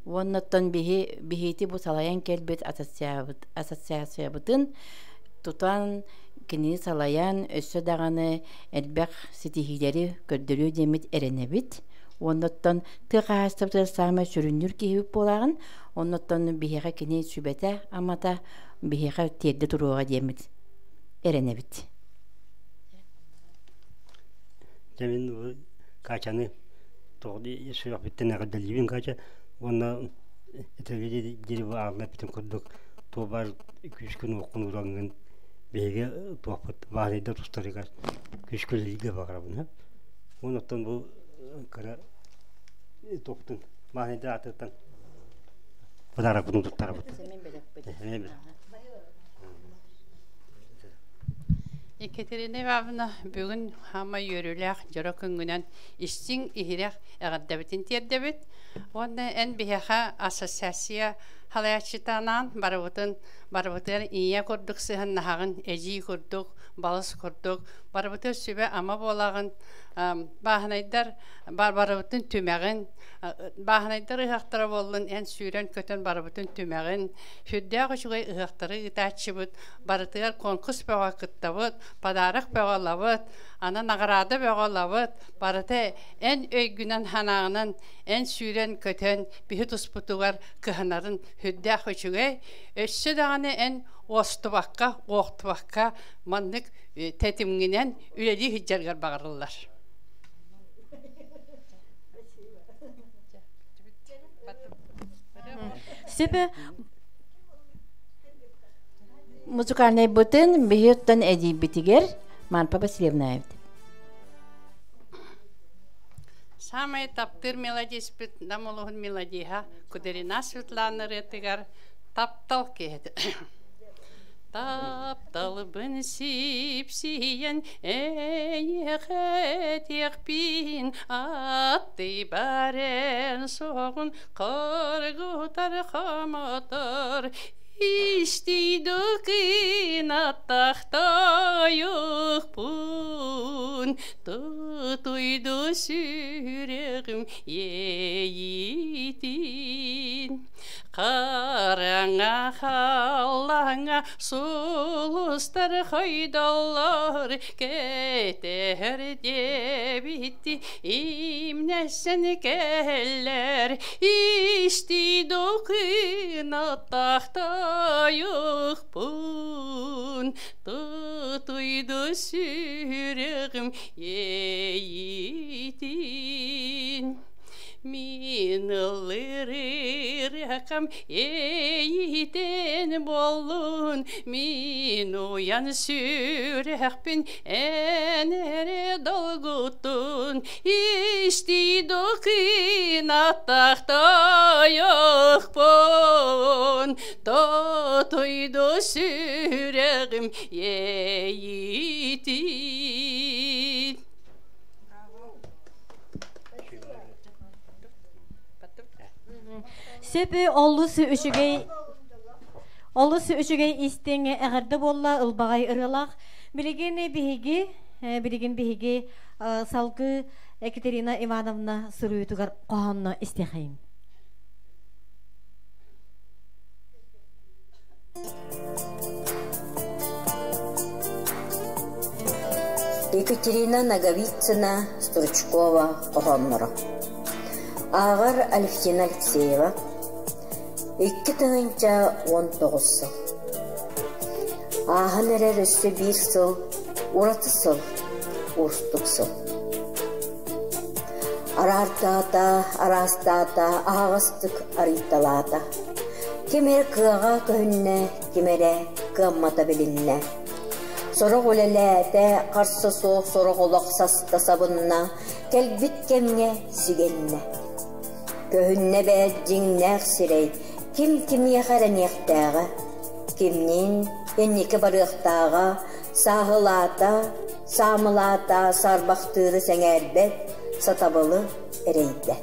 Уоннаттан биһи биһити бу салайан кэлбит ассоциациябытын тутан кинини салайан өссө даҕаны элбэх ситиһиилэри көрдөрүө диэммит эрэнэбит. Уоннаттан тыа хаһаайыстыбатыгар саамай сүрүннүүр киһибит буолаҕын. Оннуттан биһиэхэ кини сүбэтэ, амата биһиэхэ тиэрдэ туруоҕа диэммит эрэнэбит. Дьэ мин бу Катяны тоҕо сүрэхпиттэн эҕэрдэлиибин Катя уонна этэргэ диэри бу аалла эппитин курдук туох баар күүскүн-уоххун уураңҥын биһиги туохпут баанайдар тустарыгар күүскэ үлэлииргэ баҕарабын уонна оттон бу кыра туохтун баанайдар аатыттан подарокпутун туттарабыт. Екатерина Ивановна бүгүн хаама үөрүүлээх дьоро күҥҥүнэн истиҥ иһирэх эҕэрдэбитин тиэрдэбит. Уонна эн биһиэхэ ассоциация халайааччытанаан барыбытын барыбытыгар ийэ курдук сыһаннаһаҕын, эдьиий курдук, балыс курдук, барыбытыгар сүбэ-ама буолаҕын, бааһынайдар барыбытын түмэҕин, бааһынайдар ыһыахтара буоллун, эн сүүрэн-көтөн барыбытын түмэҕин, сүрдээх үчүгэй ыһыахтары ыытааччыбыт, барытыгар конкурс бөҕө кыттабыт, подарок бөҕө ылабыт, Аны наҕараада бөҕө ылабыт. Барыта эн өйгүнэн санааҕынан эн сүүрэн-көтөн биһи туспутугар кыһанарын сүрдээх үчүгэй. Өссө даҕаны эн уостубакка, уохтубакка маннык тэтимҥинэн үлэлии сылдьаргар баҕарыллар. Сөбө музыкальный бытын биһиттэн эдийбитигэр Марпа Васильевна эбит. Самай таптыыр мелодиспит Нам улуһун мелодиһа Кудерина Светлана ырыатыгар таптал киһитэ. Тапталбын сипсийэн эйиэхэ этиэхпин аттыйбар эн соҕун Каргутар хамотор истийдукин аттахтайыкпын тутуйду сүрэгим иэйиитин Хараҥа халлааҥҥа сулустар хойдоллор кэтэһэр диэбитти имнэсэн кэллэр истий дукын аттахтайыкпын тутуйду сүрэҕим иэйиитин Мин ыллырыракам эйитен боллун, мин уян сүрэхпин эн эрэ долгуттун, истий докын аттахтайыкпын, тотуйду сүрэҕим иэйитин. Сөпү олус үчүгэй олус үчүгэй истиҥ эҕэрдэ буолла ылбаҕай ырыалаах. Билигин биһиги билигин биһиги салгыы Екатерина Ивановна суруйуутугар хоһоонно истиэхэйин. Екатерина Ноговицына, Стручкова хоһоонноро. Ааҕар Алевтина Алексеева. 2019 сыл. Ааһан эрэр өссө биир сыл, ураты сыл, уустук сыл. Араартаата, араастаата, аһаҕастык арыйталаата. Ким эрэ кыаҕа көһүннэ, ким эрэ кыаммата билиннэ. Сорох үлэлээтэ, харса суох сорох олох саста сабынна, кэлбит кэмҥэ сигэннэ. Көһүннэ эбээт дьиҥнээх сирэй, ким кимиэхэ эрэниэхтээҕэ, кимниин инники барыахтааҕа, сааһылаата, саамылаата саарбахтыыры сэҥээрбэт, сатабылы эрэйдэ.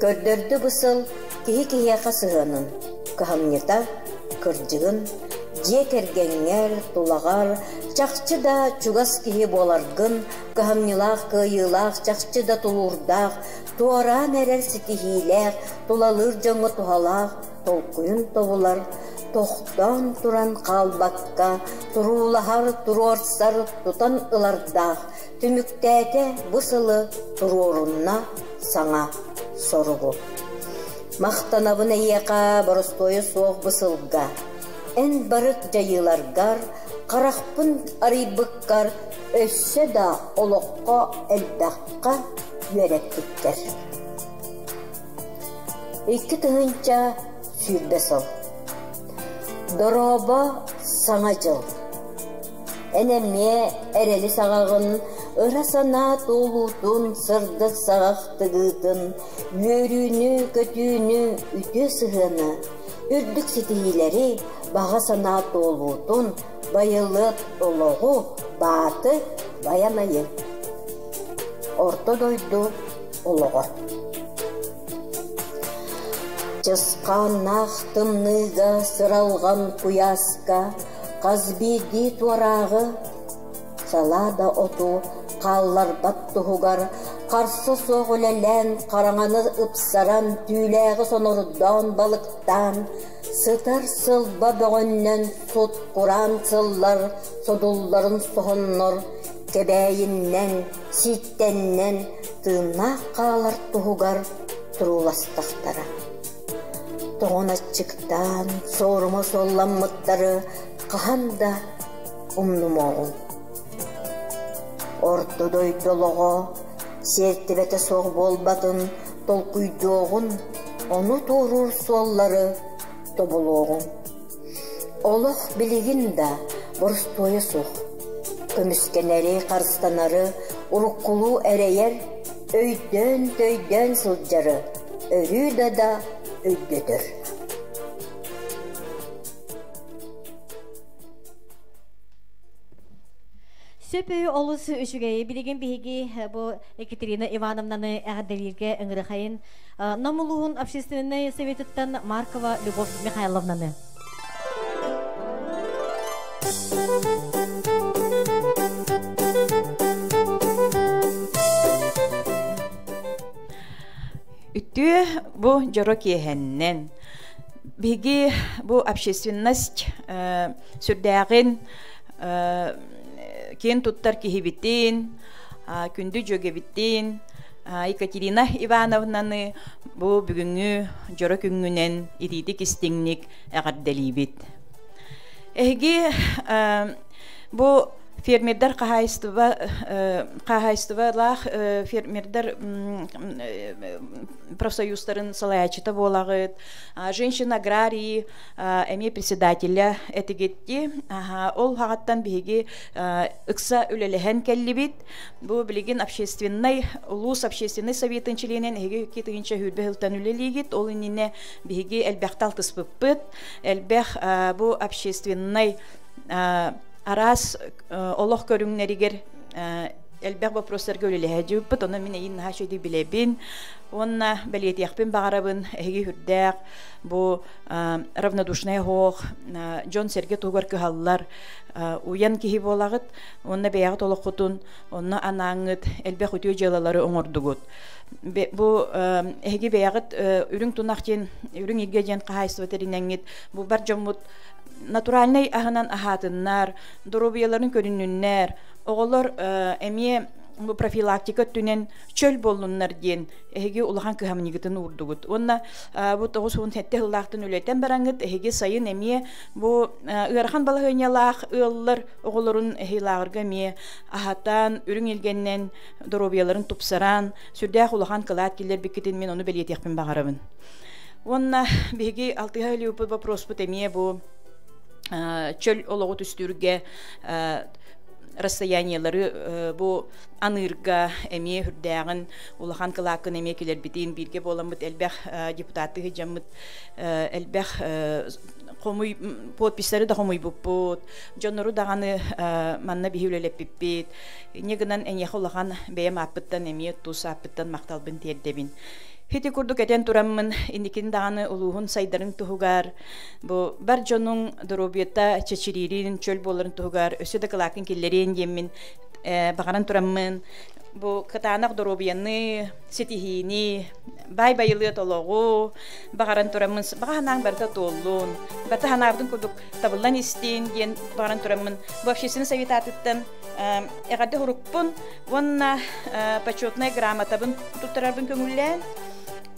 Көрдөрдө бу сыл киһи киһиэхэ сыһыанын, кыһамньыта, кырдьыгын, дьиэ кэргэҥҥэр, тулаҕар, чахчы да чугас киһи буоларгын, кыһамньылаах, кыайыылаах, чахчы да тулуурдаах, туораан эрэр ситиһиилээх, тулалыыр дьоҥҥо туһалаах толкуйун тобулар, тохтоон туран хаалбакка, туруулаһар, туруорсар, тутан ылардаах, түмүктээтэ бу сылы туруорунна саҥа соругу. Махтанабын эйиэхэ боростуойа суох бу сылга. Эн барык дьайыыларгар, харахпын арыйбыккар өссө да олоххо элбэххэ үөрэппиттэр. 2020 сыл. Дорообо, Саҥа дьыл! Эн эмиэ эрэли саҕаҕын, ыра санаа туолуутун, сырдык саҕах тыгыытын, үөрүүнү, көтүүнү, үтүө сыһыаны, үрдүк ситиһиилэри, баҕа санаа туолуутун, байылыат олоҕу, бааты, байанайы. Орто дойду олоҕо. Чысхааннаах тымныыга сыралҕан куйааска хас биирдии туорааҕы салаа да оту хаалларбат туһугар харса суох үлэлээн хараҥаны ыпсаран түүлээҕи сонордоон балыктаан сытар сылба бөҕөннөн сут-кураан сыллар содулларын соһоннор. Кэбээйиннэн, Сииттэннэн тыыннаах хаалар туһугар турууластахтара. Тоҕон аччыктаан, суорума суолламмыттары хаһан да умнумуоҕуҥ. Орто дойду олоҕо сиэртибэтэ суох буолбатын толкуйдуоҕун, ону туоруур суоллары тобулуоҕуҥ. Олох билигин да боростуойа суох. Көмүскэнэри, харыстанары, уруккулуу эрэйэр, өйдөөн-төйдөөн сылдьары өрүү да да өйдөтөр. Сөп өйү олус үчүгэйи билигин биһиги бу Екатерина Ивановнаны эҕэрдэлииргэ ыҥырыхайын Нам улууһун общественнай советыттан Маркова Любовь Михайловнаны. Үтүө бу дьоро киэһэннэн биһиги бу общественность сүрдээҕин киэн туттар киһибитин, күндү дьүөгэбитин Екатерина Ивановнаны бу бүгүҥҥү дьоро күҥҥүнэн итиитик истиҥник эҕэрдэлиибит. Эһиги бу фермердэр хаһаайыстыба хаһаайыстыбалаах фермердэр профсоюзтарын салайааччыта буолаҕыт. Женщина аграрии эмиэ председателя этигитти. Ол хаҕаттан биһиги ыкса үлэлэһэн кэллибит. Бу билигин общественнай улуус общественнай советын чилиэнин эһиги 2 тыһыынча сылтан үлэлиигит. Ол иннинэ биһиги элбэхтэ алтыспыппыт. Элбэх бу общественнай араас олох көрүҥнэригэр элбэх вопростарга үлэлэһэ Онон мин эйин наһаа үчүгэйдик билэбин. Уонна бэлиэтиэхпин баҕарабын эһиги үрдээх бу равнодушный оһох дьон сэргэ туһугар кыһаллар уйан киһи буолаҕыт уонна бэйэҕит олоххутун онно анааҥҥыт элбэх үтүө дьыалалары оҥордугут. Бу эһиги бэйэҕит үрүҥ тунах диэн үрүҥ илгэ диэн хаһаайыстыба тэринэҥҥит бу бар дьоммут натуральнай аһынан аһаатыннар, доруобуйаларын көрүннүннэр, оҕолор эмиэ бу профилактика өттүнэн чөл буоллуннар диэн эһиги улахан кыһамньыгытын уурдугут. Уонна бу 97 сыллаахтан үлэтэн бараҥҥыт эһиги сайын эмиэ бу ыарахан балаһыанньалаах ыаллар оҕолорун эһилааҕырга эмиэ аһатан, үрүҥ илгэннэн доруобуйаларын тупсаран, сүрдээх улахан кылаат киллэрбиккитин мин ону бэлиэтиэхпин баҕарабын. Уонна биһиги алтыһа өлүүппүт вопроспут эмиэ бу чөл олоҕу түстүүргэ расстояниелары бу аныырга эмиэ үрдээҕин улахан кылааккын эмиэ килэрбитин бииргэ буоламмыт элбэх депутаттыы дьаммыт элбэх хомуй подписьтары да хомуйбуппут дьоннору даҕаны манна биһи үлэлэппиппит инньэ гынан эйиэхэ улахан бэйэм ааппыттан эмиэ тус ааппыттан махталбын тиэрдэбин. Ити курдук этэн тураммын инникин даҕаны улууһун сайдарын туһугар бу бар дьонуҥ доруобуйата чэчириирин чөл буоларын туһугар өссө да кылааккын киллэриэн диэммин баҕаран тураммын бу кытаанах доруобуйаны ситиһиини баай байылыат олоҕу баҕаран тураммын баҕа санааҥ барыта туоллун барыта санаабытын курдук табыллан истин диэн баҕаран тураммын бу общественный совет аатыттан эҕэрдэ сурукпун уонна почетная грамотабын туттарарбын көҥүллээн.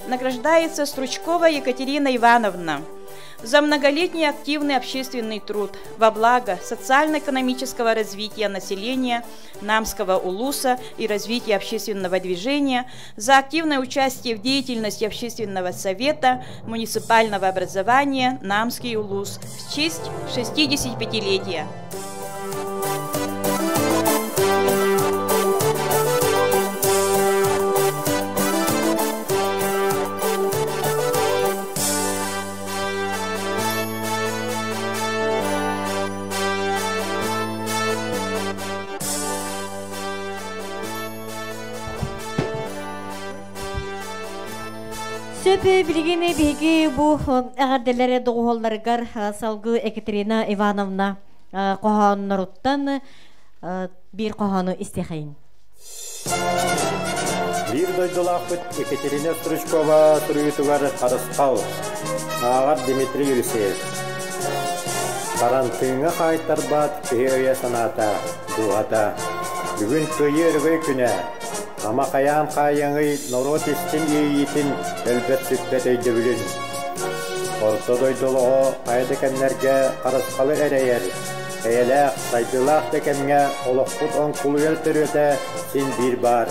Награждается Стручкова Екатерина Ивановна за многолетний активный общественный труд во благо социально-экономического развития населения Намского улуса и развития общественного движения, за активное участие в деятельности общественного совета муниципального образования Намский улус в честь 65-летия. Сөп билигин биһиги бу эҕэрдэлэри доҕуһуолларыгар салгыы Екатерина Ивановна хоһоонноруттан биир хоһоону истиэхэйин. Биир дойдулаахпыт Екатерина Стручкова суруйуутугар Харысхал, ааҕар Дмитрий Елисеев. Харантыыҥҥа хаайтарбат киһи өйө-санаата, дууһата. Бүгүн Кыайыы Өрөгөй күнэ. Ама хайаан хаайыаҥый норуот истин иэйиитин өлбөт-сүппэт өйдөбүлүн. Орто дойду олоҕо хайа да кэмнэргэ харысхалы эрэйэр, эйэлээх, сайдыылаах да кэмҥэ олохпут оҥкулуйар төрүөтэ син биир баар.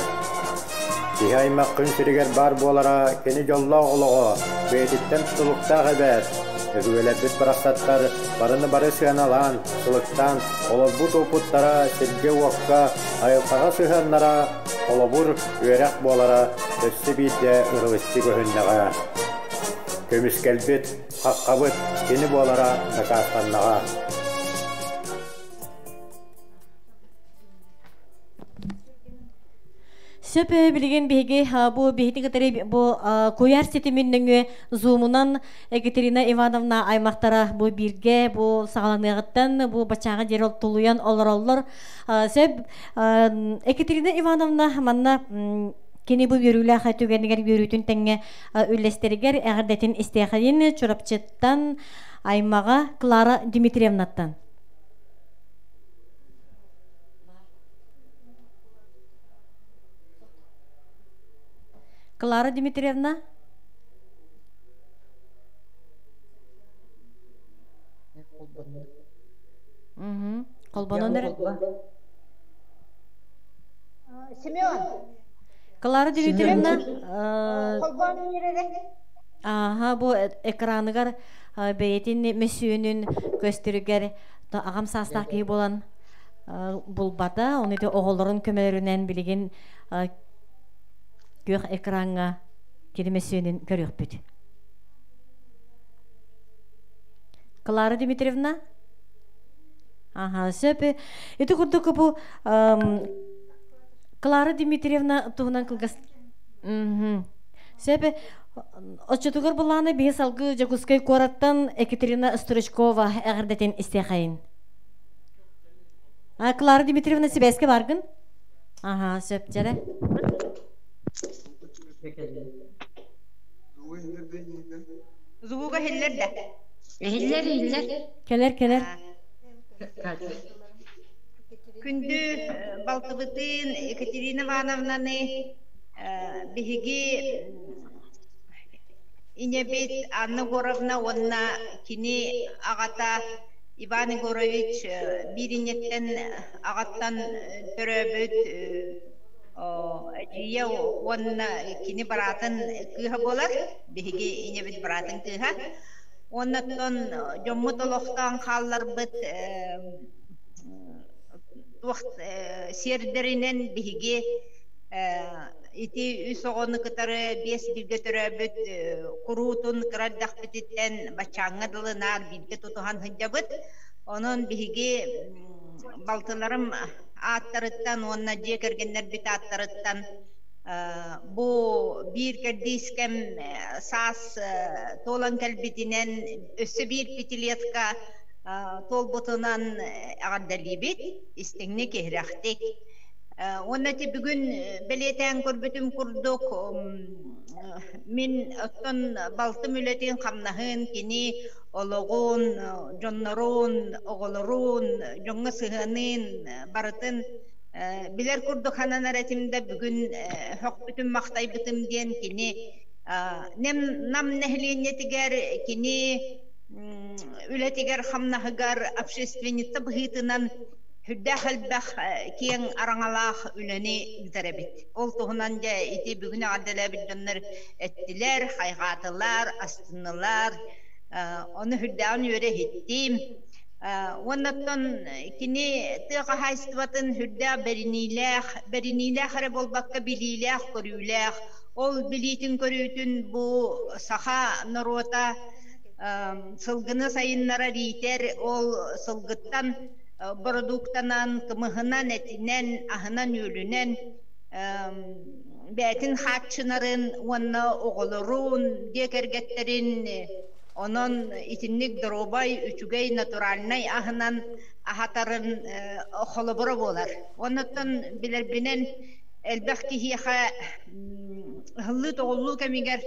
Киһи аймах күн сиригэр баар буолара кини дьоллоох олоҕо, бэйэтиттэн тутулуктаах эбээт. Өбүгэлэрбит барахсаттар барыны бары сыаналаан, сылыктаан олорбут уопуттара сиргэ-уокка, айылҕаҕа сыһыаннара холобур, үөрэх буолара өссө биирдэ ырылыччы көһүннэҕэ. Көмүскэлбит, хаххабыт кини буолара дакаастаннаҕа. Сөп билигин биһиги бу биһити кытары бу куйаар ситимин нөҥүө зумунан Екатерина Ивановна аймахтара бу бииргэ бу саҕаланыаҕыттан бу бачааҕа диэри тулуйан олороллор. Сөп Екатерина Ивановна манна кини бу үөрүүлээх түгэнигэр үөрүүтүн тэҥҥэ үллэстэригэр эҕэрдэтин истиэхэйин Чурапчыттан аймаҕа Клара Дмитриевнаттан. Клара Дмитриевна? Холбонон эрэ. Семен. Клара Дмитриевна. Холбонон эрэ. Ааха, бу экраныгар бэйэтин мөссүөнүн көстөрүгэр аҕам саастаах киһи буолан булбата. Оны ити оҕолорун көмөлөрүнэн билигин күөх экраҥҥа кини мөссүөнүн көрүөхпүт. Клара Дмитриевна? Аха, сөп. Ити курдук бу Клара Дмитриевна туһунан кылгас Сөп. Оччотугар булааны биһи салгыы Дьокуускай куораттан Екатерина Стручкова эҕэрдэтин истиэхэйин. Клара Дмитриевна сибээскэ баргын? Аха, сөп дьэрэ. Звуга иһиллэр да? Иһиллэр, иһиллэр. Кэлэр, кэлэр. Күндү балтыбытын Екатерина Ивановнаны биһиги инэбит Анна Егоровна уонна кини аҕата Иван Егорович биир инньэттэн аҕаттан төрөөбүт эдьиийэ уонна кини быраатын кыыһа буолар, биһиги инэбит быраатын кыыһа. Уонна оттон дьоммут олохтоон хаалларбыт туох сиэрдэринэн биһиги ити үс оҕону кытары биэс бииргэ төрөөбүт куруутун кыра эрдэхпититтэн баччааҥҥа дылы наар бииргэ тутуһан сылдьабыт. Онон биһиги балтыларым ааттарыттан уонна дьиэ кэргэннэрбит ааттарыттан бу биир кэрдиис кэм саас туолан кэлбитинэн өссө биир пятилетка туолбутунан эҕэрдэлиибит, истиҥник, иһирэхтик. Уонна ити бүгүн бэлиэтээн көрбүтүм курдук, мин оттон балтым үлэтин, хамнаһын, кини олоҕун, дьоннорун, оҕолорун, дьоҥҥо сыһыанын барытын билэр курдук сананар этим да бүгүн һөхпүтүм, махтайбытым диэн кини нам нэһилиэнньэтигэр кини үлэтигэр хамнаһыгар общественница быһыытынан сүрдээх элбэх киэҥ араҥалаах үлэни ыытар эбит. Ол туһунан дьэ ити бүгүн эҕэрдэлээбит дьоннор эттилэр, хайҕаатылар, астыннылар. Ону сүрдээҕин үөрэ иһиттим. Уонна оттон кини тыа хаһаайыстыбатын сүрдээх бэриниилээх, бэриниилээх эрэ буолбакка билиилээх-көрүүлээх. Ол билиитин-көрүүтүн бу саха норуота сылгыны сайыннарар иитэр, ол сылгыттан бородууктанан, кымыһынан, этинэн, аһынан-үөлүнэн бэйэтин хааччынарын уонна оҕолорун, дьиэ кэргэттэрин онон итинник доруобай, үчүгэй натуральнай аһынан аһатарын холобура буолар. Оннуттан билэрбинэн элбэх киһиэхэ ыһыллыы-тоҕуллуу кэмигэр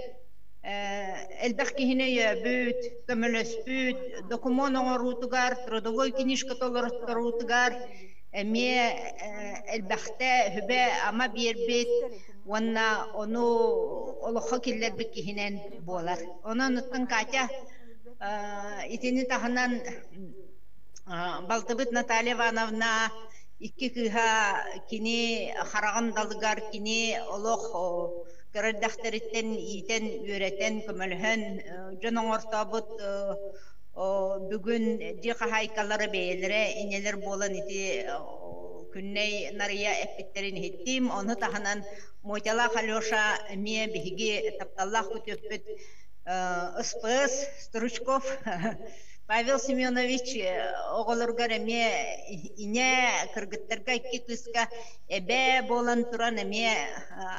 элбэх киһини өйөөбүт, көмөлөспүт, докумуон оҥоруутугар, трудовой книжка толорторуутугар. Эмиэ элбэхтэ сүбэ-ама биэрбит уонна ону олоххо киллэрбит киһинэн буолар. Онон оттон Катя итини таһынан балтыбыт Наталья Ивановна икки кыыһа кини хараҕын далыгар кини олох кыра эрдэхтэриттэн иитэн, үөрэтэн, көмөлөһөн дьон оҥортообут бүгүн дьиэ хаһаайкалара бэйэлэрэ инэлэр буолан ити Күннэй Нарыйа эппиттэрин иһиттим. Ону таһынан Мотялаах Алеша эмиэ биһиги тапталлаах күтүөппүт СПС Стручков Павел Семенович оҕолоругар эмиэ инэ кыргыттарга икки кыыска эбээ буолан туран эмиэ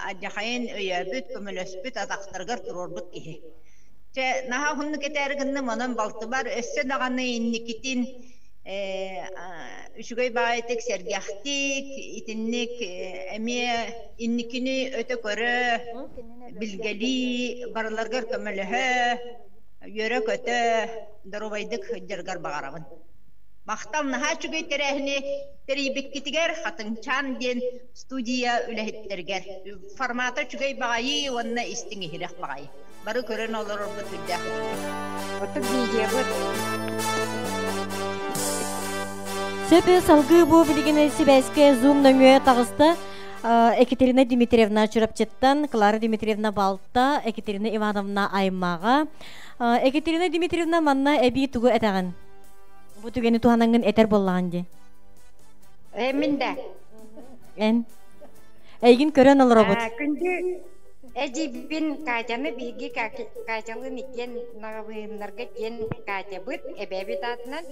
алдьахайын өйөөбүт, көмөлөспүт, атахтарыгар туруорбут киһи. Чэ, наһаа уһуннук этээри гынным, онон балтыбар өссө даҕаны инникитин үчүгэй баҕайытык сэргэхтик, итинник эмиэ инникини өтө көрө, билгэлии, барыларыгар көмөлөһө, үөрэ-көтө, доруобайдык сылдьаргар баҕарабын. Махтал наһаа үчүгэй тэрээһини тэрийбиккитигэр Хатыҥчаан диэн студия үлэһиттэригэр. Формата үчүгэй баҕайы уонна истиҥ иһирэх баҕайы. Бары көрөн олорорбут үрдээх үчүгэй. Оттон видеобыт Сөп салгыы бу билигин сибээскэ Zoom нөҥүө таҕыста. Екатерина Дмитриевна Чурапчыттан, Клара Дмитриевна Балта, Екатерина Ивановна Аймаҕа. Екатерина Дмитриевна манна эбии тугу этэҕин? Бу түгэни туһанаҥҥын этэр буоллаҕын дии. Мин да. Эн. Эйигин көрөн олоробут. Күндү эдьиийбин Катяны биһиги Катялыын иккиэн наҕабыыннарга диэн Катябыт эбээбит аатынан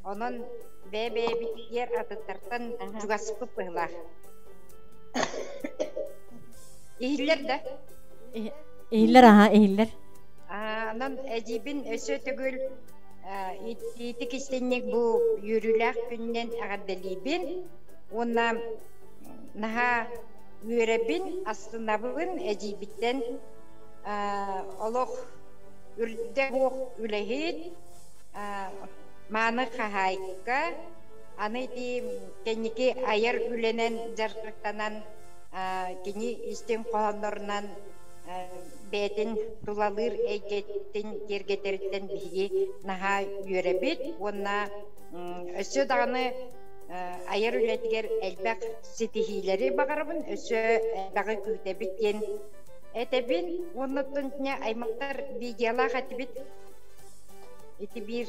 онон бэйэ-бэйэбитигэр атыттартан чугаспыт быһылаах. Иһиллэр да? Иһиллэр аха, иһиллэр. Онон эдьиийбин өссө төгүл итик истинник бу үөрүүлээх күнүнэн эҕэрдэлиибин уонна наһаа үөрэбин, астынабын эдьиийбиттэн олох үрдэ буох үлэһит, мааны хаһаайка, аны ити кэнники айар үлэнэн дьарыктанан кини истиҥ хоһооннорунан бэйэтин тулалыыр эйгэтин киэргэтэриттэн биһиги наһаа үөрэбит уонна өссө даҕаны айар үлэтигэр элбэх ситиһиилэри баҕарабын, өссө элбэҕи күүтэбит диэн этэбин. Уонна оттон аймахтар видеолаах этибит. Ити биир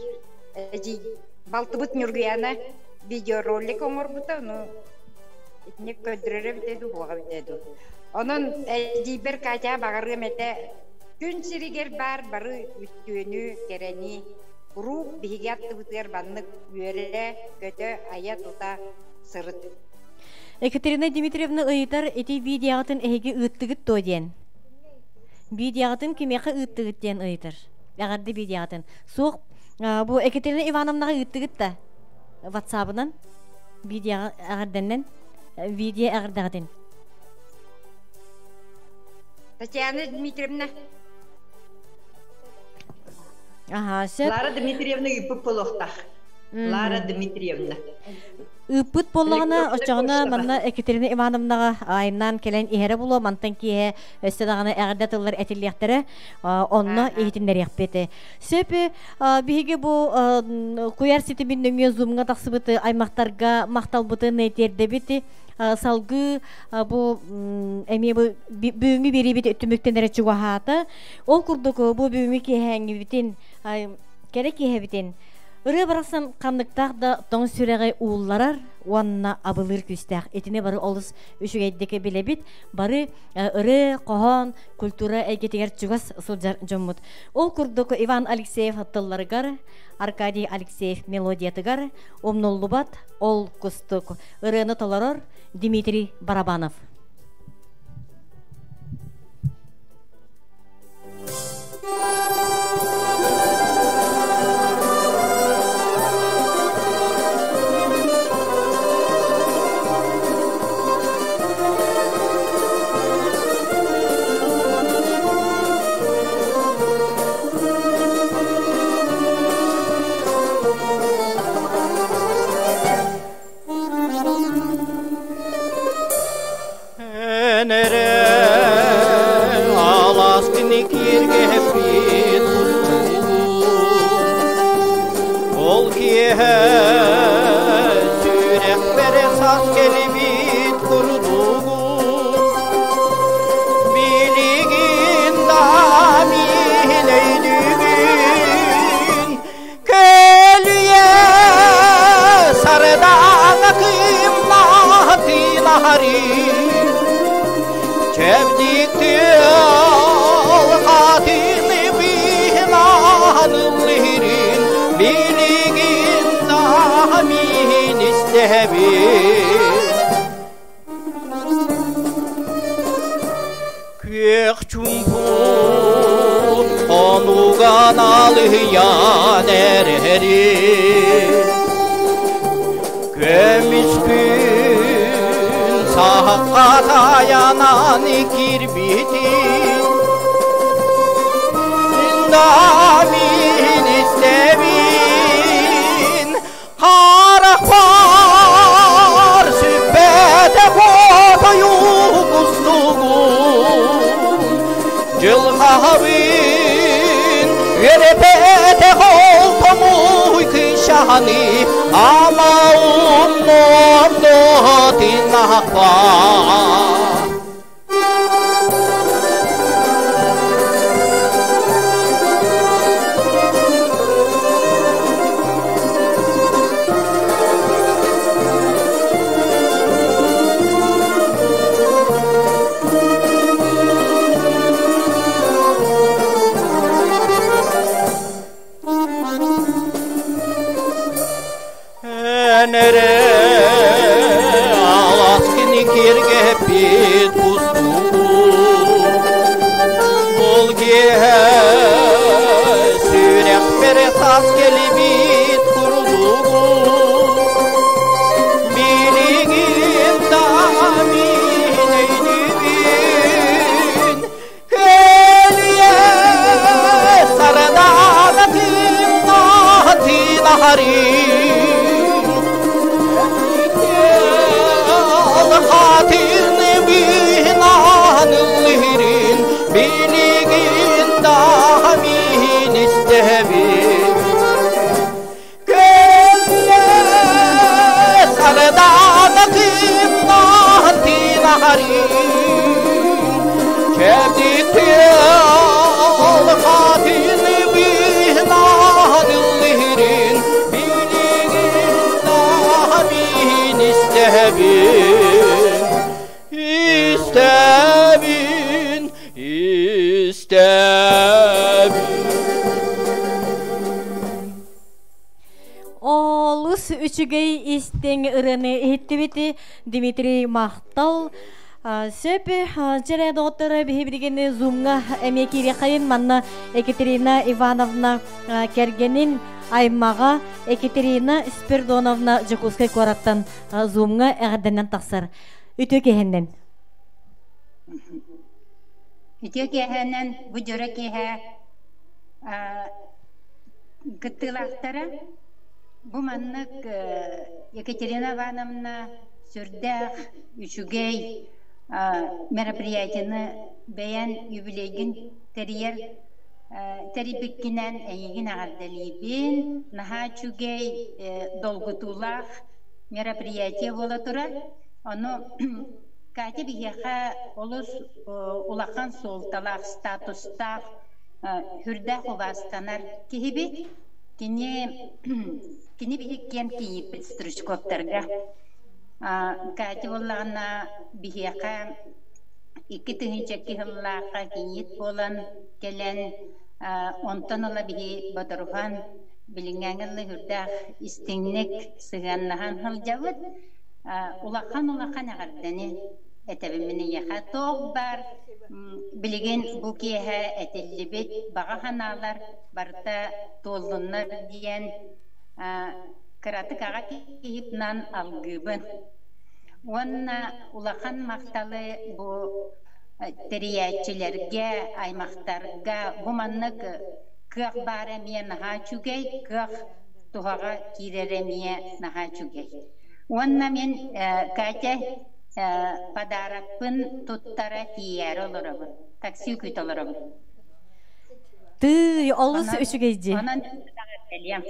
эдьиий балтыбыт Ньургуйаана видеоролик оҥорбута, ону итинник көрдөрөрө эбитэ дуу, суоҕа эбитэ дуу. Онон эдьиийбэр Катя баҕарыам этэ, күн сиригэр баар бары үтүөнү, кэрэни куруук биһиги аттыбытыгар маннык үөрэ, көтө, айа-тута сырыт. Екатерина Дмитриевна ыйытар ити видеоҕытын эһиги ыыттыгыт дуо диэн. Видеоҕытын кимиэхэ ыыттыгыт диэн ыйытар. Эҕэрдэ видеоҕытын. Суох, бу Екатерина Ивановнаҕа ыыттыгыт да? Ватсабынан видеоҕа эҕэрдэннэн видео эҕэрдэҕитин. Татьяна Дмитриевна. Аха, сөп. Лара Дмитриевна ыыппыт буолуохтаах. Лара Дмитриевна. Ыыппыт буоллаҕына, оччоҕуна манна Екатерина Ивановнаҕа айымнаан кэлэн иһэрэ булуо, мантан киэһэ өссө даҕаны эҕэрдэ тыллар этиллиэхтэрэ, онно иһитиннэриэхпит. Сөп, биһиги бу куйаар ситимин нөҥүө зумҥа тахсыбыт аймахтарга махталбытын тиэрдэбит. Салгыы бу эмиэ бу бүгүҥҥү биэриибит түмүктэнэрэ чугаһаата. Ол курдук бу бүгүҥҥү киэһээҥҥибитин кэрэ киэһэбитин Ырыа барахсан ханныктаах да тоҥ сүрэҕи уулларар уонна абылыыр күүстээх. Итини бары олус үчүгэйдик билэбит. Бары ырыа, хоһоон, культура эйгэтигэр чугас сылдьар дьоммут. Ол курдук Иван Алексеев тылларыгар, Аркадий Алексеев мелодиятыгар умнуллубат ол кустук ырыаны толорор Дмитрий Барабанов. Эн эрэ алааскыны киэргэппит Ол киэһэ сүрэхпэр саас кэлбит курдугун Билигин да мин өйдүүбүн Көлүйэ сардаҥа кыымнаатын аһарыы Чэбдик тыал хатыны быыһынан ыллыырын билигин да мин истэбин Күөх чуумпу хонууга налыйан эрэри Көмүс күн сахха таянан кирбитин Мин истэбин Харахпар сүппэтэ хотойук устугун Дьылҕабын үөрэппэтэ холтомуй кыйшаһаны Ама умнуом дуотин ахпар Эн эрэ аласкыны киэргэппит кустугу Ол киэһэ сүрэхпэр саас кэлбит курдугу Билигин да мин өйдүүбүн Көлүйэ сардаана тыыннаатын аһарыы Алхатын быыһынан ыллыырын билигин да мин истэбин Көлүйэ сардаана тыыннаатын аһарыы Чэбдик алхатын быыһынан ыллыырын билигин да мин истэбин истэбин истэбин Олус үчүгэй истиҥ ырыаны иһиттибит Дмитрий Махтал. Сөп, дьэрэ доҕоттор биһи билигин зумҥа эмиэ киириэххэйин манна Екатерина Ивановна кэргэнин аймаҕа Екатерина Спирдоновна Дьокуускай куораттан зумҥа эҕэрдэнэн тахсар. Үтүө киэһэннэн. Үтүө киэһэнэн бу дьоро киэһэ кыттыылаахтара бу маннык Екатерина Ивановна сүрдээх үчүгэй мероприятиены бэйэн юбилейгин тэрийэр тэрийбиккинэн эйигин эҕэрдэлиибин. Наһаа үчүгэй долгутуулаах мероприятие буола турар. Ону Катя биһиэхэ олус улахан суолталаах, статустаах, сүрдээх убаастанар киһибит. Кини кини биһиккиэн тиийиппит Стручковтарга. Катя буоллаҕына биһиэхэ 2002 сыллаахха кийиит буолан кэлэн, онтон ыла биһи бодоруһан, билиҥҥээҥи ылла сүрдээх истиҥник сыһыаннаһан сылдьабыт. Улахан-улахан эҕэрдэни этэбин мин эйиэхэ. Туох баар билигин бу киэһэ этиллибит баҕа санаалар барыта туоллуннар диэн кыратык аҕа киһитинэн алгыыбын. Уонна улахан махталы бу тэрийээччилэргэ, аймахтарга бу маннык кыах баара эмиэ наһаа үчүгэй, кыах туһаҕа киирэрэ эмиэ наһаа үчүгэй. Уонна мин Катя. Подарокпын туттара тиийээри олоробун. Такси күүтэ олоробун. Тыый, олус үчүгэй дии. Онон кэлиэм.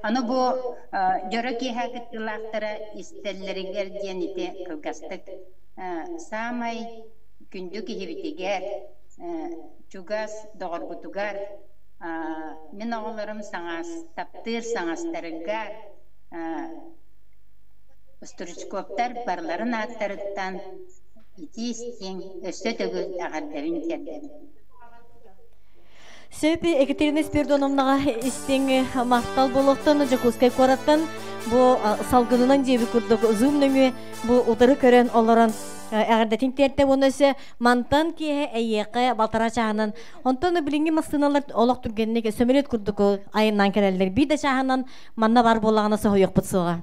Аны бу дьоро киэһэ кыттыылаахтара истэллэригэр диэн ити кылгастык саамай күндү киһибитигэр, чугас доҕорбутугар, мин оҕолорум саҥас, таптыыр саҥастарыгар Стручковтар барыларын ааттарыттан итии-истиҥ өссө төгүл эҕэрдэбин тиэрдэбин. Сөп Екатерина Спиридоновнаҕа истиҥ махтал буолуохтун Дьокуускай куораттан бу салгынынан диэбит курдук Zoom нөҥүө бу утары көрөн олорон эҕэрдэтин тиэртэ уонна өссө мантан киэһэ эйиэхэ балтараа чааһынан онтон билиҥҥи массыыналар олох түргэнник сөмөлүөт курдук айаннаан кэлэллэр биир да чааһынан манна бар буоллаҕына соһуйуохпут суоҕа.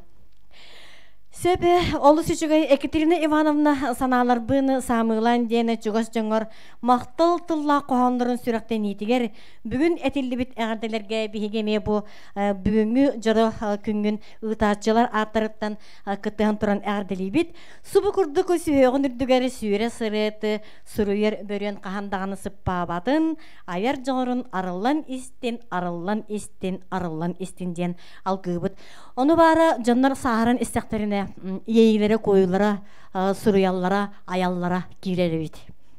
Сөп, олус үчүгэй Екатерина Ивановна санааларбын саамыылаан диэн чугас дьоҥор махтал тыллаах хоһооннорун сүрэхтэниитигэр бүгүн этиллибит эҕэрдэлэргэ биһиги эмиэ бу бүгүҥҥү дьоро күҥҥүн ыытааччылар ааттарыттан кыттыһан туран эҕэрдэлиибит. Субу курдук сүһүөҕүн үрдүгэр сүүрэ сырыт суруйар бөрүөн хаһан даҕаны сыппаабатын, айар дьоҕурун арыллан истин, арыллан истин, арыллан истин диэн алгыыбыт. Ону баара дьоннор сааһыран истэхтэринэ иэйиилэрэ, куойуулара, суруйаллара, айаллара киирэр эбит.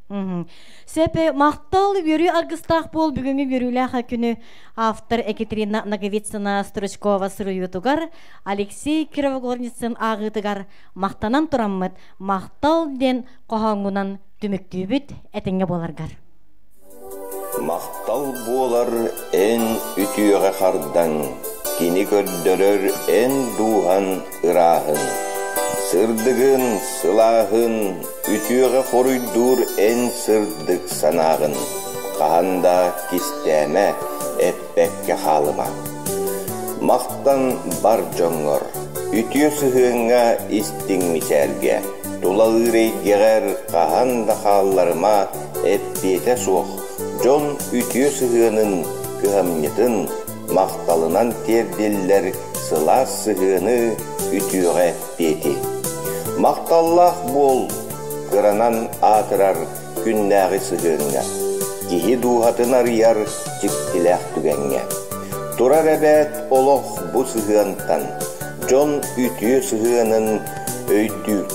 Сөп, махтал, үөрүү аргыстаах буол бүгүҥҥү үөрүүлээх күнү автор Екатерина Ноговицына Стручкова суруйуутугар, Алексей Кировогорницын ааҕыытыгар махтанан тураммыт махтал диэн хоһооҥҥунан түмүктүүбүт этэҥҥэ буоларгар. Махтал буолар эн үтүөҕэ хардаҥ, кини көрдөрөр эн дууһан ырааһын. Сырдыгын, сылааһын, үтүөҕэ хоруйдуур эн сырдык санааҕын. Хаһан да кистээмэ, эппэккэ хаалыма. Махтан бар дьоҥҥор, үтүө сыһыаҥҥа истиҥ мичээргэ, тулалыыр эйгэҕэр хаһан да хаалларыма эппиэтэ суох, дьон үтүө сыһыанын, кыһамньытын, махталынан тиэрдиллэр сылаас сыһыаны үтүөҕэ эппиэти. Махталлаах буол, кыранан аатырар күннээҕи сыһыаҥҥа, киһи дууһатын арыйар дьиктилээх түгэҥҥэ. Турар эбээт олох бу сыһыантан, дьон үтүө сыһыанын өйдүүр.